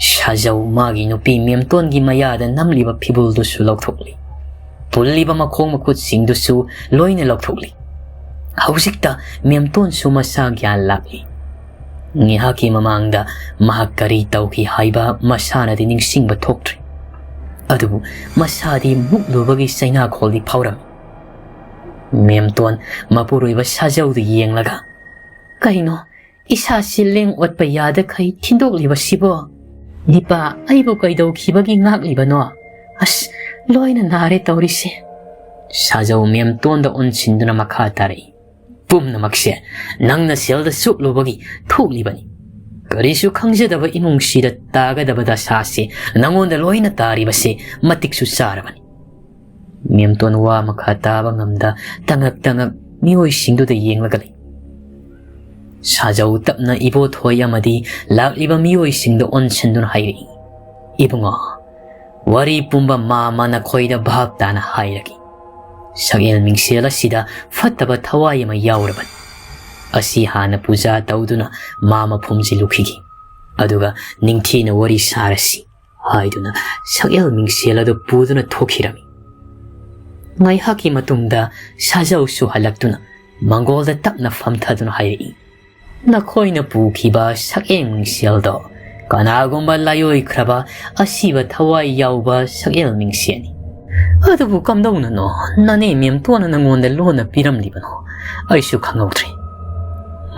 ꯁꯥꯖꯧ ꯃꯥꯒꯤ ꯅꯨꯄꯤ ꯃꯦꯝꯇꯣꯟꯒꯤ ꯃꯌꯥꯗ ꯅꯝꯂꯤꯕ ꯐꯤꯕꯨꯜꯗꯨꯁꯨ ꯂꯧꯊꯣꯛꯂꯤ꯫ ꯄꯨꯜꯂꯤꯕ ꯃꯈꯣꯡ ꯃꯈꯨꯠꯁꯤꯡꯗꯨꯁꯨ ꯂꯣꯏꯅ ꯂꯧꯊꯣꯛꯂꯤ꯫ ꯍꯧꯖꯤꯛꯇ ꯃꯦꯝꯇꯣꯟꯁꯨ ꯃꯁꯥ ꯒ꯭ꯌꯥꯟ ꯂꯥꯛꯂꯤ꯫ ꯉꯥꯏꯍꯥꯛꯀꯤ ꯃꯃꯥꯡꯗ ꯃꯍꯥꯛ ꯀꯔꯤ ꯇꯧꯈꯤ ꯍꯥꯏꯕ ꯃꯁꯥꯅꯗꯤ ꯅꯤꯡꯁꯤꯡꯕ ꯊꯣꯛꯇ꯭ꯔꯤ꯫ ꯑꯗꯨꯕꯨ ꯃꯁꯥꯗꯤ ꯃꯨꯛꯂꯨꯕꯒꯤ ꯆꯩꯅꯥꯈꯣꯜꯗꯤ ꯐꯥꯎꯔꯝꯃꯤ꯫ ꯃꯦꯝꯇꯣꯟ ꯃꯄꯨꯔꯣꯏꯕ ꯁꯥꯖꯧꯗꯨ ꯌꯦꯡꯂꯒ, "ꯀꯩꯅꯣ, ꯏꯁꯥꯁꯤ ꯂꯦꯡ ꯑꯣꯠꯄ ꯌꯥꯗꯈꯩ ꯊꯤꯟꯗꯣꯛꯂꯤꯕꯁꯤꯕꯣ?" "ꯅꯤꯄꯥ, ꯑꯩꯕꯨ ꯀꯩꯗꯧꯈꯤꯕꯒꯤ ꯉꯥꯛꯂꯤꯕꯅꯣ? ꯑꯁ, ꯂꯣꯏꯅ ꯅꯥꯔꯦ ꯇꯧꯔꯤꯁꯦ꯫" ꯁꯥꯖꯧ ꯃꯦꯝꯇꯣꯟꯗ ꯑꯣꯟꯁꯤꯟꯗꯨꯅ ꯃꯈꯥ ꯇꯥꯔꯛꯏ꯫ "ꯄꯨꯝꯅꯃꯛꯁꯦ ꯅꯪꯅ ꯁꯦꯜꯗ ꯆꯨꯞꯂꯨꯕꯒꯤ ꯊꯣꯛꯂꯤꯕꯅꯤ꯫ ꯀꯔꯤꯁꯨ ꯈꯪꯖꯗꯕ ꯏꯃꯨꯡꯁꯤꯗ ꯇꯥꯒꯗꯕ ꯗꯁꯥꯁꯦ ꯅꯪꯉꯣꯟꯗ ꯂꯣꯏꯅ ꯇꯥꯔꯤꯕꯁꯦ ꯃꯇꯤꯛꯁꯨ ꯆꯥꯔꯕꯅꯤ꯫" ꯃꯦꯝꯇꯣꯟ ꯋꯥ ꯃꯈꯥ ꯇꯥꯕ ꯉꯝꯗ ꯇꯉꯛ ꯇꯉꯛ ꯃꯤꯑꯣꯏꯁꯤꯡꯗꯨꯗ ꯌꯦꯡꯂꯒ ꯂꯩ꯫ ꯁꯥꯖꯧ ꯇꯞꯅ ꯏꯕꯣꯊꯣꯏ ꯑꯃꯗꯤ ꯂꯥꯛꯂꯤꯕ ꯃꯤꯑꯣꯏꯁꯤꯡꯗ ꯑꯣꯟꯁꯤꯟꯗꯨꯅ ꯍꯥꯏꯔꯛꯏ, "ꯏꯕꯨꯡꯉꯣ, ꯋꯥꯔꯤ ꯄꯨꯝꯕ ꯃꯥꯃ ꯅꯈꯣꯏꯗ ꯚꯥꯞ ꯇꯥꯅ ꯍꯥꯏꯔꯒꯦ꯫ ꯁꯛꯍꯦꯜ ꯃꯤꯡꯁꯦꯜ ꯑꯁꯤꯗ ꯐꯠꯇꯕ ꯊꯋꯥꯏ ꯑꯃ ꯌꯥꯎꯔꯕꯅꯤ꯫ ꯑꯁꯤ ꯍꯥꯟꯅ ꯄꯨꯖꯥ ꯇꯧꯗꯨꯅ ꯃꯥꯃ ꯐꯨꯝꯖꯤꯜꯂꯨꯈꯤꯒꯦ꯫ ꯑꯗꯨꯒ ꯅꯤꯡꯊꯤꯅ ꯋꯥꯔꯤ ꯁꯥꯔꯁꯤ" ꯍꯥꯏꯗꯨꯅ ꯁꯛꯍꯦꯜ ꯃꯤꯡꯁꯦꯜ ꯑꯗꯨ ꯄꯨꯗꯨꯅ ꯊꯣꯛꯈꯤꯔꯝꯃꯤ꯫ ꯉꯥꯏꯍꯥꯛꯀꯤ ꯃꯇꯨꯡꯗ ꯁꯥꯖꯧꯁꯨ ꯍꯜꯂꯛꯇꯨꯅ ꯃꯪꯒꯣꯜꯗ ꯇꯞꯅ ꯐꯝꯊꯗꯨꯅ ꯍꯥꯏꯔꯛꯏ, "ꯅꯈꯣꯏꯅ ꯄꯨꯈꯤꯕ ꯁꯛꯍꯦꯜ ꯃꯤꯡꯁꯦꯜꯗꯣ ꯀꯅꯥꯒꯨꯝꯕ ꯂꯥꯏꯑꯣꯏꯈ꯭ꯔꯕ ꯑꯁꯤꯕ ꯊꯋꯥꯏ ꯌꯥꯎꯕ ꯁꯛꯍꯦꯜ ꯃꯤꯡꯁꯦꯜꯅꯤ꯫ ꯑꯗꯨꯕꯨ ꯀꯝꯗꯧꯅꯅꯣ ꯅꯅꯦ ꯃꯦꯝꯇꯣꯟꯅ ꯅꯪꯉꯣꯟꯗ ꯂꯣꯟꯅ ꯄꯤꯔꯝꯂꯤꯕꯅꯣ? ꯑꯩꯁꯨ ꯈꯪꯍꯧꯗ꯭ꯔꯦ꯫"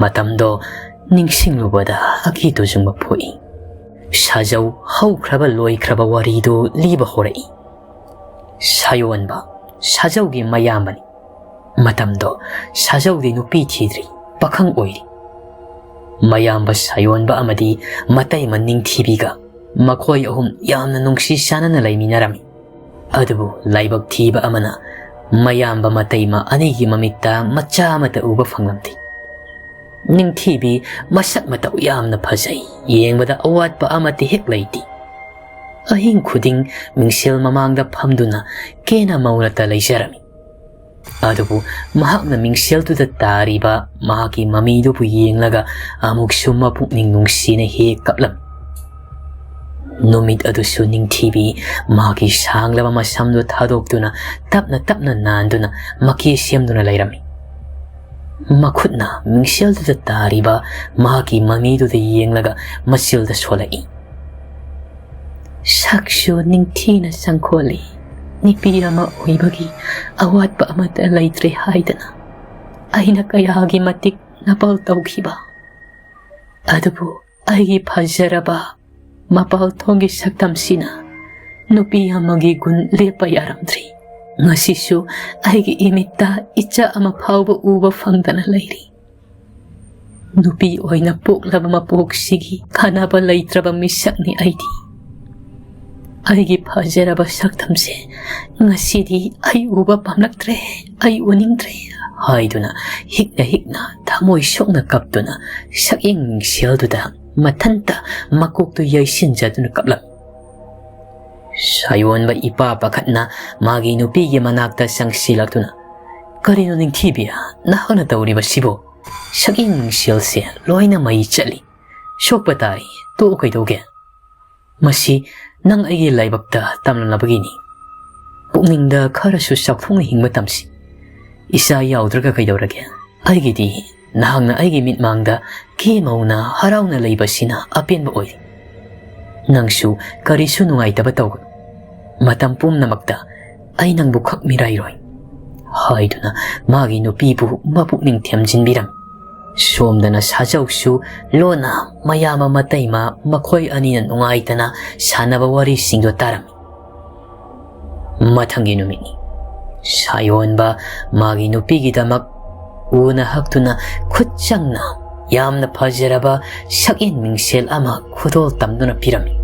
ꯃꯇꯝꯗꯣ ꯅꯤꯡꯁꯤꯡꯂꯨꯕꯗ ꯑꯀꯤ ꯇꯨꯖꯨꯡꯕ ꯄꯣꯛꯏ꯫ ꯁꯥꯖꯧ ꯍꯧꯈ꯭ꯔꯕ ꯂꯣꯏꯈ꯭ꯔꯕ ꯋꯥꯔꯤꯗꯨ ꯂꯤꯕ ꯍꯧꯔꯛꯏ꯫ ꯁꯥꯌꯣꯟꯕ, ꯁꯥꯖꯧꯒꯤ ꯃꯌꯥꯝꯕꯅꯤ꯫ ꯃꯇꯝꯗꯣ ꯁꯥꯖꯧꯗꯤ ꯅꯨꯄꯤ ꯊꯤꯗ꯭ꯔꯤ, ꯄꯥꯈꯪ ꯑꯣꯏꯔꯤ꯫ ꯃꯌꯥꯝꯕ ꯁꯥꯌꯣꯟꯕ ꯑꯃꯗꯤ ꯃꯇꯩꯃ ꯅꯤꯡꯊꯤꯕꯤꯒ ꯃꯈꯣꯏ ꯑꯍꯨꯝ ꯌꯥꯝꯅ ꯅꯨꯡꯁꯤ ꯆꯥꯟꯅꯅ ꯂꯩꯃꯤꯟꯅꯔꯝꯃꯤ꯫ ꯑꯗꯨꯕꯨ ꯂꯥꯏꯕꯛ ꯊꯤꯕ ꯑꯃꯅ ꯃꯌꯥꯝꯕ ꯃꯇꯩꯃ ꯑꯅꯤꯒꯤ ꯃꯃꯤꯠꯇ ꯃꯆꯥ ꯑꯃꯠꯇ ꯎꯕ ꯐꯪꯂꯝꯗꯦ꯫ ꯅꯤꯡꯊꯤꯕꯤ ꯃꯁꯛ ꯃꯇꯧ ꯌꯥꯝꯅ ꯐꯖꯩ, ꯌꯦꯡꯕꯗ ꯑꯋꯥꯠꯄ ꯑꯃꯠꯇ ꯍꯦꯛ ꯂꯩꯇꯦ꯫ ꯑꯍꯤꯡ ꯈꯨꯗꯤꯡ ꯃꯤꯡꯁꯦꯜ ꯃꯃꯥꯡꯗ ꯐꯝꯗꯨꯅ ꯀꯦꯅ ꯃꯧꯅꯇ ꯂꯩꯖꯔꯝꯃꯤ꯫ ꯑꯗꯨꯕꯨ ꯃꯍꯥꯛꯅ ꯃꯤꯡꯁꯦꯜꯗꯨꯗ ꯇꯥꯔꯤꯕ ꯃꯍꯥꯛꯀꯤ ꯃꯃꯤꯗꯨꯕꯨ ꯌꯦꯡꯂꯒ ꯑꯃꯨꯛꯁꯨ ꯃꯄꯨꯛꯅꯤꯡ ꯅꯨꯡꯁꯤꯅ ꯍꯦꯛ ꯀꯞꯂꯝꯃꯤ꯫ ꯅꯨꯃꯤꯠ ꯑꯗꯨꯁꯨ ꯅꯤꯡꯊꯤꯕꯤ ꯃꯍꯥꯛꯀꯤ ꯁꯥꯡꯂꯕ ꯃꯁꯝꯗꯨ ꯊꯥꯗꯣꯛꯇꯨꯅ ꯇꯞꯅ ꯇꯞꯅ ꯅꯥꯟꯗꯨꯅ ꯃꯀꯦ ꯁꯦꯝꯗꯨꯅ ꯂꯩꯔꯝꯃꯤ꯫ ꯃꯈꯨꯠꯅ ꯃꯤꯡꯁꯦꯜꯗꯨꯗ ꯇꯥꯔꯤꯕ ꯃꯍꯥꯛꯀꯤ ꯃꯃꯤꯗꯨꯗ ꯌꯦꯡꯂꯒ ꯃꯆꯤꯜꯗ ꯁꯣꯜꯂꯛꯏ꯫ "ꯁꯛꯁꯨ ꯅꯤꯡꯊꯤꯅ ꯆꯪꯈꯣꯜꯂꯤ꯫ ꯅꯨꯄꯤ ꯑꯃ ꯑꯣꯏꯕꯒꯤ ꯑꯋꯥꯠꯄ ꯑꯃꯠꯇ ꯂꯩꯇ꯭ꯔꯦ ꯍꯥꯏꯗꯅ ꯑꯩꯅ ꯀꯌꯥꯒꯤ ꯃꯇꯤꯛ ꯅꯥꯄꯜ ꯇꯧꯈꯤꯕ꯫ ꯑꯗꯨꯕꯨ ꯑꯩꯒꯤ ꯐꯖꯔꯕ ꯃꯄꯥꯜ ꯊꯣꯡꯒꯤ ꯁꯛꯇꯝꯁꯤꯅ ꯅꯨꯄꯤ ꯑꯃꯒꯤ ꯒꯨꯟ ꯂꯦꯞꯄ ꯌꯥꯔꯝꯗ꯭ꯔꯤ꯫ ꯉꯁꯤꯁꯨ ꯑꯩꯒꯤ ꯏꯃꯤꯠꯇ ꯏꯆꯥ ꯑꯃ ꯐꯥꯎꯕ ꯎꯕ ꯐꯪꯗꯅ ꯂꯩꯔꯤ꯫ ꯅꯨꯄꯤ ꯑꯣꯏꯅ ꯄꯣꯛꯂꯕ ꯃꯄꯣꯛꯁꯤꯒꯤ ꯀꯥꯟꯅꯕ ꯂꯩꯇ꯭ꯔꯕ ꯃꯤꯁꯛꯅꯤ ꯑꯩꯗꯤ꯫ ꯑꯩꯒꯤ ꯐꯖꯔꯕ ꯁꯛꯇꯝꯁꯦ ꯉꯁꯤꯗꯤ ꯑꯩ ꯎꯕ ꯄꯥꯝꯂꯛꯇ꯭ꯔꯦ, ꯑꯩ ꯎꯅꯤꯡꯗ꯭ꯔꯦ ꯍꯥꯏꯗꯨꯅ ꯍꯤꯛꯅ ꯍꯤꯛꯅ ꯊꯃꯣꯏ ꯁꯣꯛꯅ ꯀꯞꯇꯨꯅ ꯁꯛꯌꯦꯡ ꯃꯤꯡꯁꯦꯜꯗꯨꯗ ꯃꯊꯟꯇ ꯃꯀꯣꯛꯇꯨ ꯌꯩꯁꯤꯟꯖꯗꯨꯅ ꯀꯞꯂꯝꯃꯤ꯫ ꯁꯥꯌꯣꯟꯕ ꯏꯄꯥ ꯄꯥꯈꯠꯅ ꯃꯥꯒꯤ ꯅꯨꯄꯤꯒꯤ ꯃꯅꯥꯛꯇ ꯆꯪꯁꯤꯜꯂꯛꯇꯨꯅ, "ꯀꯔꯤꯅꯣ ꯅꯤꯡꯊꯤꯕꯤ, ꯅꯍꯥꯛꯅ ꯇꯧꯔꯤꯕꯁꯤꯕꯨ? ꯁꯛꯌꯦꯡ ꯃꯤꯡꯁꯦꯜꯁꯦ ꯂꯣꯏꯅ ꯃꯩ ꯆꯠꯂꯤ꯫ ꯁꯣꯛꯄ ꯇꯥꯔꯦ, ꯇꯣꯛꯑꯣ, ꯀꯩꯗꯧꯒꯦ? ꯃꯁꯤ ꯅꯪ ꯑꯩꯒꯤ ꯂꯥꯏꯕꯛꯇ ꯇꯝꯂꯝꯂꯕꯒꯤꯅꯤ꯫ ꯄꯨꯛꯅꯤꯡꯗ ꯈꯔꯁꯨ ꯆꯥꯎꯊꯣꯛꯅ ꯍꯤꯡꯕ ꯇꯝꯁꯤ꯫ ꯏꯆꯥ ꯌꯥꯎꯗ꯭ꯔꯒ ꯀꯩꯗꯧꯔꯒꯦ? ꯑꯩꯒꯤꯗꯤ ꯅꯍꯥꯛꯅ ꯑꯩꯒꯤ ꯃꯤꯠꯃꯥꯡꯗ ꯀꯦ ꯃꯧꯅ ꯍꯔꯥꯎꯅ ꯂꯩꯕꯁꯤꯅ ꯑꯄꯦꯟꯕ ꯑꯣꯏꯔꯤ꯫ ꯅꯪꯁꯨ ꯀꯔꯤꯁꯨ ꯅꯨꯡꯉꯥꯏꯇꯕ ꯇꯧꯒꯅꯨ꯫ ꯃꯇꯝ ꯄꯨꯝꯅꯃꯛꯇ ꯑꯩ ꯅꯪꯕꯨ ꯈꯛ ꯃꯤꯔꯥꯏꯔꯣꯏ" ꯍꯥꯏꯗꯨꯅ ꯃꯥꯒꯤ ꯅꯨꯄꯤꯕꯨ ꯃꯄꯨꯛꯅꯤꯡ ꯊꯦꯝꯖꯤꯟꯕꯤꯔꯝꯃꯤ꯫ ꯁꯣꯝꯗꯅ ꯁꯥꯖꯧꯁꯨ ꯂꯣꯟꯅ ꯃꯌꯥꯝꯕ ꯃꯇꯩꯃ ꯃꯈꯣꯏ ꯑꯅꯤꯅ ꯅꯨꯡꯉꯥꯏꯇꯅ ꯁꯥꯟꯅꯕ ꯋꯥꯔꯤꯁꯤꯡꯗꯨ ꯇꯥꯔꯝꯃꯤ꯫ ꯃꯊꯪꯒꯤ ꯅꯨꯃꯤꯠꯅꯤ꯫ ꯁꯥꯌꯣꯟꯕ ꯃꯥꯒꯤ ꯅꯨꯄꯤꯒꯤꯗꯃꯛ ꯎꯅ ꯍꯛꯇꯨꯅ ꯈꯨꯠ ꯆꯪꯅ ꯌꯥꯝꯅ ꯐꯖꯔꯕ ꯁꯛꯌꯦꯡ ꯃꯤꯡꯁꯦꯜ ꯑꯃ ꯈꯨꯗꯣꯜ ꯇꯝꯗꯨꯅ ꯄꯤꯔꯝꯃꯤ꯫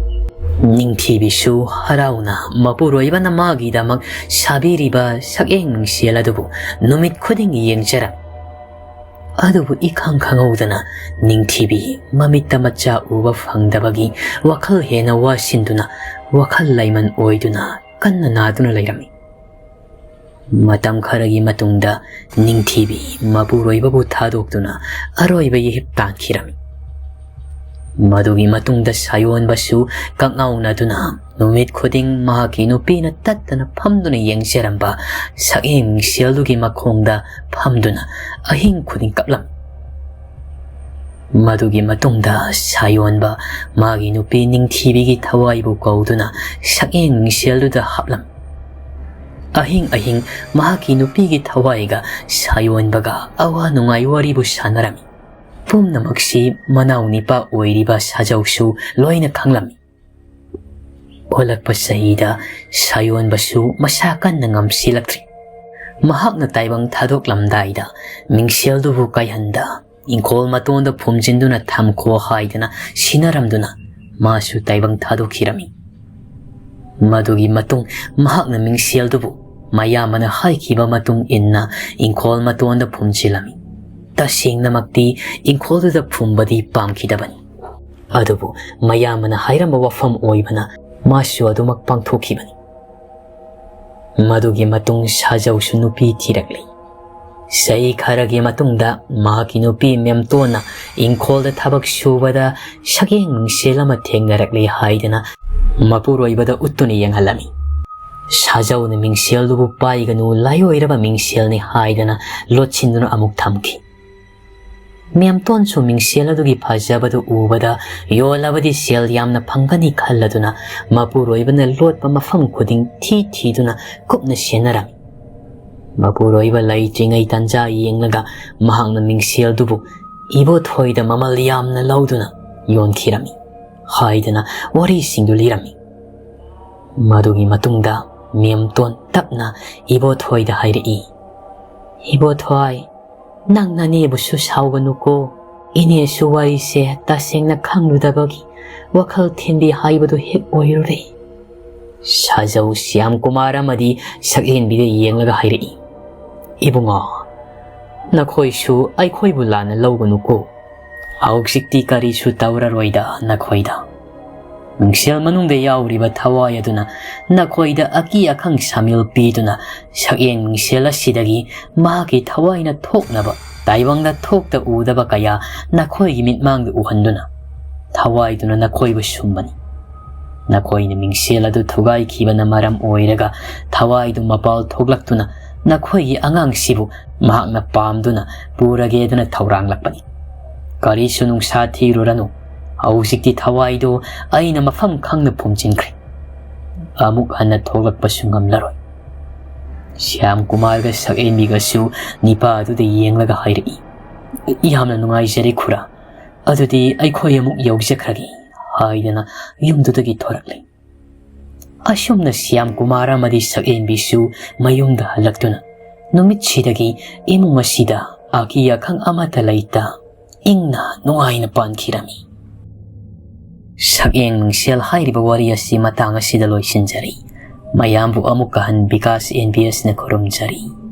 ꯅꯤꯡꯊꯤꯕꯤꯁꯨ ꯍꯔꯥꯎꯅ ꯃꯄꯨꯔꯣꯏꯕꯅ ꯃꯥꯒꯤꯗꯃꯛ ꯁꯥꯕꯤꯔꯤꯕ ꯁꯛꯌꯦꯡ ꯃꯤꯡꯁꯦꯜ ꯑꯗꯨꯕꯨ ꯅꯨꯃꯤꯠ ꯈꯨꯗꯤꯡꯒꯤ ꯌꯦꯡꯖꯔꯝꯃꯤ꯫ ꯑꯗꯨꯕꯨ ꯏꯈꯪ ꯈꯪꯍꯧꯗꯅ ꯅꯤꯡꯊꯤꯕꯤ ꯃꯃꯤꯠꯇ ꯃꯆꯥ ꯎꯕ ꯐꯪꯗꯕꯒꯤ ꯋꯥꯈꯜ ꯍꯦꯟꯅ ꯋꯥꯁꯤꯟꯗꯨꯅ, ꯋꯥꯈꯜ ꯂꯩꯃꯟ ꯑꯣꯏꯗꯨꯅ ꯀꯟꯅ ꯅꯥꯗꯨꯅ ꯂꯩꯔꯝꯃꯤ꯫ ꯃꯇꯝ ꯈꯔꯒꯤ ꯃꯇꯨꯡꯗ ꯅꯤꯡꯊꯤꯕꯤ ꯃꯄꯨꯔꯣꯏꯕꯕꯨ ꯊꯥꯗꯣꯛꯇꯨꯅ ꯑꯔꯣꯏꯕ ꯌꯦꯍꯤꯞ ꯇꯥꯟꯈꯤꯔꯝꯃꯤ꯫ ꯃꯗꯨꯒꯤ ꯃꯇꯨꯡꯗ ꯁꯥꯌꯣꯟꯕꯁꯨ ꯀꯛꯉꯥꯎꯅꯗꯨꯅ ꯅꯨꯃꯤꯠ ꯈꯨꯗꯤꯡ ꯃꯍꯥꯛꯀꯤ ꯅꯨꯄꯤꯅ ꯇꯠꯇꯅ ꯐꯝꯗꯨꯅ ꯌꯦꯡꯖꯔꯝꯕ ꯁꯛꯌꯦꯡ ꯃꯤꯡꯁꯦꯜꯗꯨꯒꯤ ꯃꯈꯣꯡꯗ ꯐꯝꯗꯨꯅ ꯑꯍꯤꯡ ꯈꯨꯗꯤꯡ ꯀꯞꯂꯝꯃꯤ꯫ ꯃꯗꯨꯒꯤ ꯃꯇꯨꯡꯗ ꯁꯥꯌꯣꯟꯕ ꯃꯥꯒꯤ ꯅꯨꯄꯤ ꯅꯤꯡꯊꯤꯕꯤꯒꯤ ꯊꯋꯥꯏꯕꯨ ꯀꯧꯗꯨꯅ ꯁꯛꯌꯦꯡ ꯃꯤꯡꯁꯦꯜꯗꯨꯗ ꯍꯥꯞꯂꯝꯃꯤ꯫ ꯑꯍꯤꯡ ꯑꯍꯤꯡ ꯃꯍꯥꯛꯀꯤ ꯅꯨꯄꯤꯒꯤ ꯊꯋꯥꯏꯒ ꯁꯥꯌꯣꯟꯕꯒ ꯑꯋꯥ ꯅꯨꯡꯉꯥꯏ ꯋꯥꯔꯤꯕꯨ ꯁꯥꯟꯅꯔꯝꯃꯤ꯫ ꯄꯨꯝꯅꯃꯛꯁꯤ ꯃꯅꯥꯎ ꯅꯤꯄꯥ ꯑꯣꯏꯔꯤꯕ ꯁꯥꯖꯧꯁꯨ ꯂꯣꯏꯅ ꯈꯪꯂꯝꯃꯤ꯫ ꯑꯣꯜꯂꯛꯄ ꯆꯍꯤꯗ ꯁꯥꯌꯣꯟꯕꯁꯨ ꯃꯁꯥ ꯀꯟꯅ ꯉꯝꯁꯤꯜꯂꯛꯇ꯭ꯔꯤ꯫ ꯃꯍꯥꯛꯅ ꯇꯥꯏꯕꯪ ꯊꯥꯗꯣꯛꯂꯝꯗꯥꯏꯗ ꯃꯤꯡꯁꯦꯜꯗꯨꯕꯨ ꯀꯥꯏꯍꯟꯗ ꯏꯪꯈꯣꯜ ꯃꯇꯣꯟꯗ ꯐꯨꯝꯖꯤꯟꯗꯨꯅ ꯊꯝꯈꯣ ꯍꯥꯏꯗꯅ ꯁꯤꯟꯅꯔꯝꯗꯨꯅ ꯃꯥꯁꯨ ꯇꯥꯏꯕꯪ ꯊꯥꯗꯣꯛꯈꯤꯔꯝꯃꯤ꯫ ꯃꯗꯨꯒꯤ ꯃꯇꯨꯡ ꯃꯍꯥꯛꯅ ꯃꯤꯡꯁꯦꯜꯗꯨꯕꯨ ꯃꯌꯥꯝꯕꯅ ꯍꯥꯏꯈꯤꯕ ꯃꯇꯨꯡ ꯏꯟꯅ ꯏꯪꯈꯣꯜ ꯃꯇꯣꯟꯗ ꯐꯨꯝꯖꯤꯜꯂꯝꯃꯤ꯫ ꯇꯁꯦꯡꯅꯃꯛꯇꯤ ꯏꯪꯈꯣꯜꯗꯨꯗ ꯐꯨꯝꯕꯗꯤ ꯄꯥꯝꯈꯤꯗꯕꯅꯤ꯫ ꯑꯗꯨꯕꯨ ꯃꯌꯥꯝꯕꯅ ꯍꯥꯏꯔꯝꯕ ꯋꯥꯐꯝ ꯑꯣꯏꯕꯅ ꯃꯥꯁꯨ ꯑꯗꯨꯃꯛ ꯄꯥꯡꯊꯣꯛꯈꯤꯕꯅꯤ꯫ ꯃꯗꯨꯒꯤ ꯃꯇꯨꯡ ꯁꯥꯖꯧꯁꯨ ꯅꯨꯄꯤ ꯊꯤꯔꯛꯂꯤ꯫ ꯆꯍꯤ ꯈꯔꯒꯤ ꯃꯇꯨꯡꯗ ꯃꯍꯥꯛꯀꯤ ꯅꯨꯄꯤ ꯃꯦꯝꯇꯣꯟꯅ ꯏꯪꯈꯣꯜꯗ ꯊꯕꯛ ꯁꯨꯕꯗ ꯁꯛꯌꯦꯡ ꯃꯤꯡꯁꯦꯜ ꯑꯃ ꯊꯦꯡꯅꯔꯛꯂꯦ ꯍꯥꯏꯗꯅ ꯃꯄꯨꯔꯣꯏꯕꯗ ꯎꯠꯇꯨꯅ ꯌꯦꯡꯍꯜꯂꯝꯃꯤ꯫ ꯁꯥꯖꯧꯅ ꯃꯤꯡꯁꯦꯜꯗꯨꯕꯨ ꯄꯥꯏꯒꯅꯨ, ꯂꯥꯏꯑꯣꯏꯔꯕ ꯃꯤꯡꯁꯦꯜꯅꯤ ꯍꯥꯏꯗꯅ ꯂꯣꯠꯁꯤꯟꯗꯨꯅ ꯑꯃꯨꯛ ꯊꯝꯈꯤ꯫ ꯃꯦꯝꯇꯣꯟꯁꯨ ꯃꯤꯡꯁꯦꯜ ꯑꯗꯨꯒꯤ ꯐꯖꯕꯗꯨ ꯎꯕꯗ ꯌꯣꯜꯂꯕꯗꯤ ꯁꯦꯜ ꯌꯥꯝꯅ ꯐꯪꯒꯅꯤ ꯈꯜꯂꯗꯨꯅ ꯃꯄꯨꯔꯣꯏꯕꯅ ꯂꯣꯠꯄ ꯃꯐꯝ ꯈꯨꯗꯤꯡ ꯊꯤ ꯊꯤꯗꯨꯅ ꯀꯨꯞꯅ ꯁꯦꯟꯅꯔꯝꯃꯤ꯫ ꯃꯄꯨꯔꯣꯏꯕ ꯂꯩꯇ꯭ꯔꯤꯉꯩ ꯇꯟꯖꯥ ꯌꯦꯡꯂꯒ ꯃꯍꯥꯛꯅ ꯃꯤꯡꯁꯦꯜꯗꯨꯕꯨ ꯏꯕꯣꯊꯣꯏꯗ ꯃꯃꯜ ꯌꯥꯝꯅ ꯂꯧꯗꯨꯅ ꯌꯣꯟꯈꯤꯔꯝꯃꯤ ꯍꯥꯏꯗꯅ ꯋꯥꯔꯤꯁꯤꯡꯗꯨ ꯂꯤꯔꯝꯃꯤ꯫ ꯃꯗꯨꯒꯤ ꯃꯇꯨꯡꯗ ꯃꯦꯝꯇꯣꯟ ꯇꯞꯅ ꯏꯕꯣꯊꯣꯏꯗ ꯍꯥꯏꯔꯛꯏ, "ꯏꯕꯣꯊꯣꯏ, ꯅꯪ ꯅꯅꯦꯕꯨꯁꯨ ꯁꯥꯎꯒꯅꯨꯀꯣ꯫ ꯏꯅꯦꯁꯨ ꯋꯥꯔꯤꯁꯦ ꯇꯁꯦꯡꯅ ꯈꯪꯂꯨꯗꯕꯒꯤ ꯋꯥꯈꯜ ꯊꯤꯟꯕꯤ ꯍꯥꯏꯕꯗꯨ ꯍꯦꯛ ꯑꯣꯏꯔꯨꯔꯦ꯫" ꯁꯥꯖꯧ ꯁ꯭ꯌꯥꯝ ꯀꯨꯃꯥꯔ ꯑꯃꯗꯤ ꯁꯛꯍꯦꯟꯕꯤꯗ ꯌꯦꯡꯂꯒ ꯍꯥꯏꯔꯛꯏ, "ꯏꯕꯨꯡꯉꯣ, ꯅꯈꯣꯏꯁꯨ ꯑꯩꯈꯣꯏꯕꯨ ꯂꯥꯟꯅ ꯂꯧꯒꯅꯨꯀꯣ꯫ ꯍꯧꯖꯤꯛꯇꯤ ꯀꯔꯤꯁꯨ ꯇꯧꯔꯔꯣꯏꯗ ꯅꯈꯣꯏꯗ꯫ ꯃꯤꯡꯁꯦꯜ ꯃꯅꯨꯡꯗ ꯌꯥꯎꯔꯤꯕ ꯊꯋꯥꯏ ꯑꯗꯨꯅ ꯅꯈꯣꯏꯗ ꯑꯀꯤ ꯑꯈꯪ ꯁꯥꯃꯤꯜ ꯄꯤꯗꯨꯅ ꯁꯛꯌꯦꯡ ꯃꯤꯡꯁꯦꯜ ꯑꯁꯤꯗꯒꯤ ꯃꯍꯥꯛꯀꯤ ꯊꯋꯥꯏꯅ ꯊꯣꯛꯅꯕ ꯇꯥꯏꯕꯪꯗ ꯊꯣꯛꯇ ꯎꯗꯕ ꯀꯌꯥ ꯅꯈꯣꯏꯒꯤ ꯃꯤꯠꯃꯥꯡꯗ ꯎꯍꯟꯗꯨꯅ ꯊꯋꯥꯏꯗꯨꯅ ꯅꯈꯣꯏꯕꯨ ꯁꯨꯝꯕꯅꯤ꯫ ꯅꯈꯣꯏꯅ ꯃꯤꯡꯁꯦꯜ ꯑꯗꯨ ꯊꯨꯒꯥꯏꯈꯤꯕꯅ ꯃꯔꯝ ꯑꯣꯏꯔꯒ ꯊꯋꯥꯏꯗꯨ ꯃꯄꯥꯜ ꯊꯣꯛꯂꯛꯇꯨꯅ ꯅꯈꯣꯏꯒꯤ ꯑꯉꯥꯡꯁꯤꯕꯨ ꯃꯍꯥꯛꯅ ꯄꯥꯝꯗꯨꯅ ꯄꯨꯔꯒꯦꯗꯅ ꯊꯧꯔꯥꯡꯂꯛꯄꯅꯤ꯫ ꯀꯔꯤꯁꯨ ꯅꯨꯡꯁꯥ ꯊꯤꯔꯨꯔꯅꯨ꯫ ꯍꯧꯖꯤꯛꯇꯤ ꯊꯋꯥꯏꯗꯨ ꯑꯩꯅ ꯃꯐꯝ ꯈꯪꯅ ꯐꯨꯝꯖꯤꯟꯈ꯭ꯔꯦ꯫ ꯑꯃꯨꯛ ꯍꯟꯅ ꯊꯣꯛꯂꯛꯄꯁꯨ ꯉꯝꯂꯔꯣꯏ꯫" ꯁ꯭ꯌꯥꯝ ꯀꯨꯃꯥꯔꯒ ꯁꯛꯍꯦꯟꯕꯤꯒꯁꯨ ꯅꯤꯄꯥ ꯑꯗꯨꯗ ꯌꯦꯡꯂꯒ ꯍꯥꯏꯔꯛꯏ, "ꯌꯥꯝꯅ ꯅꯨꯡꯉꯥꯏꯖꯔꯦ ꯈꯨꯔꯥ, ꯑꯗꯨꯗꯤ ꯑꯩꯈꯣꯏ ꯑꯃꯨꯛ ꯌꯧꯖꯈ꯭ꯔꯒꯦ" ꯍꯥꯏꯗꯨꯅ ꯌꯨꯝꯗꯨꯗꯒꯤ ꯊꯣꯔꯛꯂꯦ꯫ ꯑꯁꯨꯝꯅ ꯁ꯭ꯌꯥꯝ ꯀꯨꯃꯥꯔ ꯑꯃꯗꯤ ꯁꯛꯍꯦꯟꯕꯤꯁꯨ ꯃꯌꯨꯝꯗ ꯍꯜꯂꯛꯇꯨꯅ ꯅꯨꯃꯤꯠꯁꯤꯗꯒꯤ ꯏꯃꯨꯡ ꯑꯁꯤꯗ ꯑꯀꯤ ꯑꯈꯪ ꯑꯃꯠꯇ ꯂꯩꯇ ꯏꯪꯅ ꯅꯨꯡꯉꯥꯏꯅ ꯄꯥꯟꯈꯤꯔꯝꯃꯤ꯫ ꯁꯛꯌꯦꯡ ꯃꯤꯡꯁꯦꯜ ꯍꯥꯏꯔꯤꯕ ꯋꯥꯔꯤ ꯑꯁꯤ ꯃꯇꯥꯡ ꯑꯁꯤꯗ ꯂꯣꯏꯁꯤꯟꯖꯔꯤ꯫ ꯃꯌꯥꯝꯕꯨ ꯑꯃꯨꯛꯀ ꯍꯟ ꯕꯤꯀꯥꯁ ꯑꯦꯟ ꯕꯤ ꯑꯦꯁꯅ ꯈꯨꯔꯨꯝꯖꯔꯤ꯫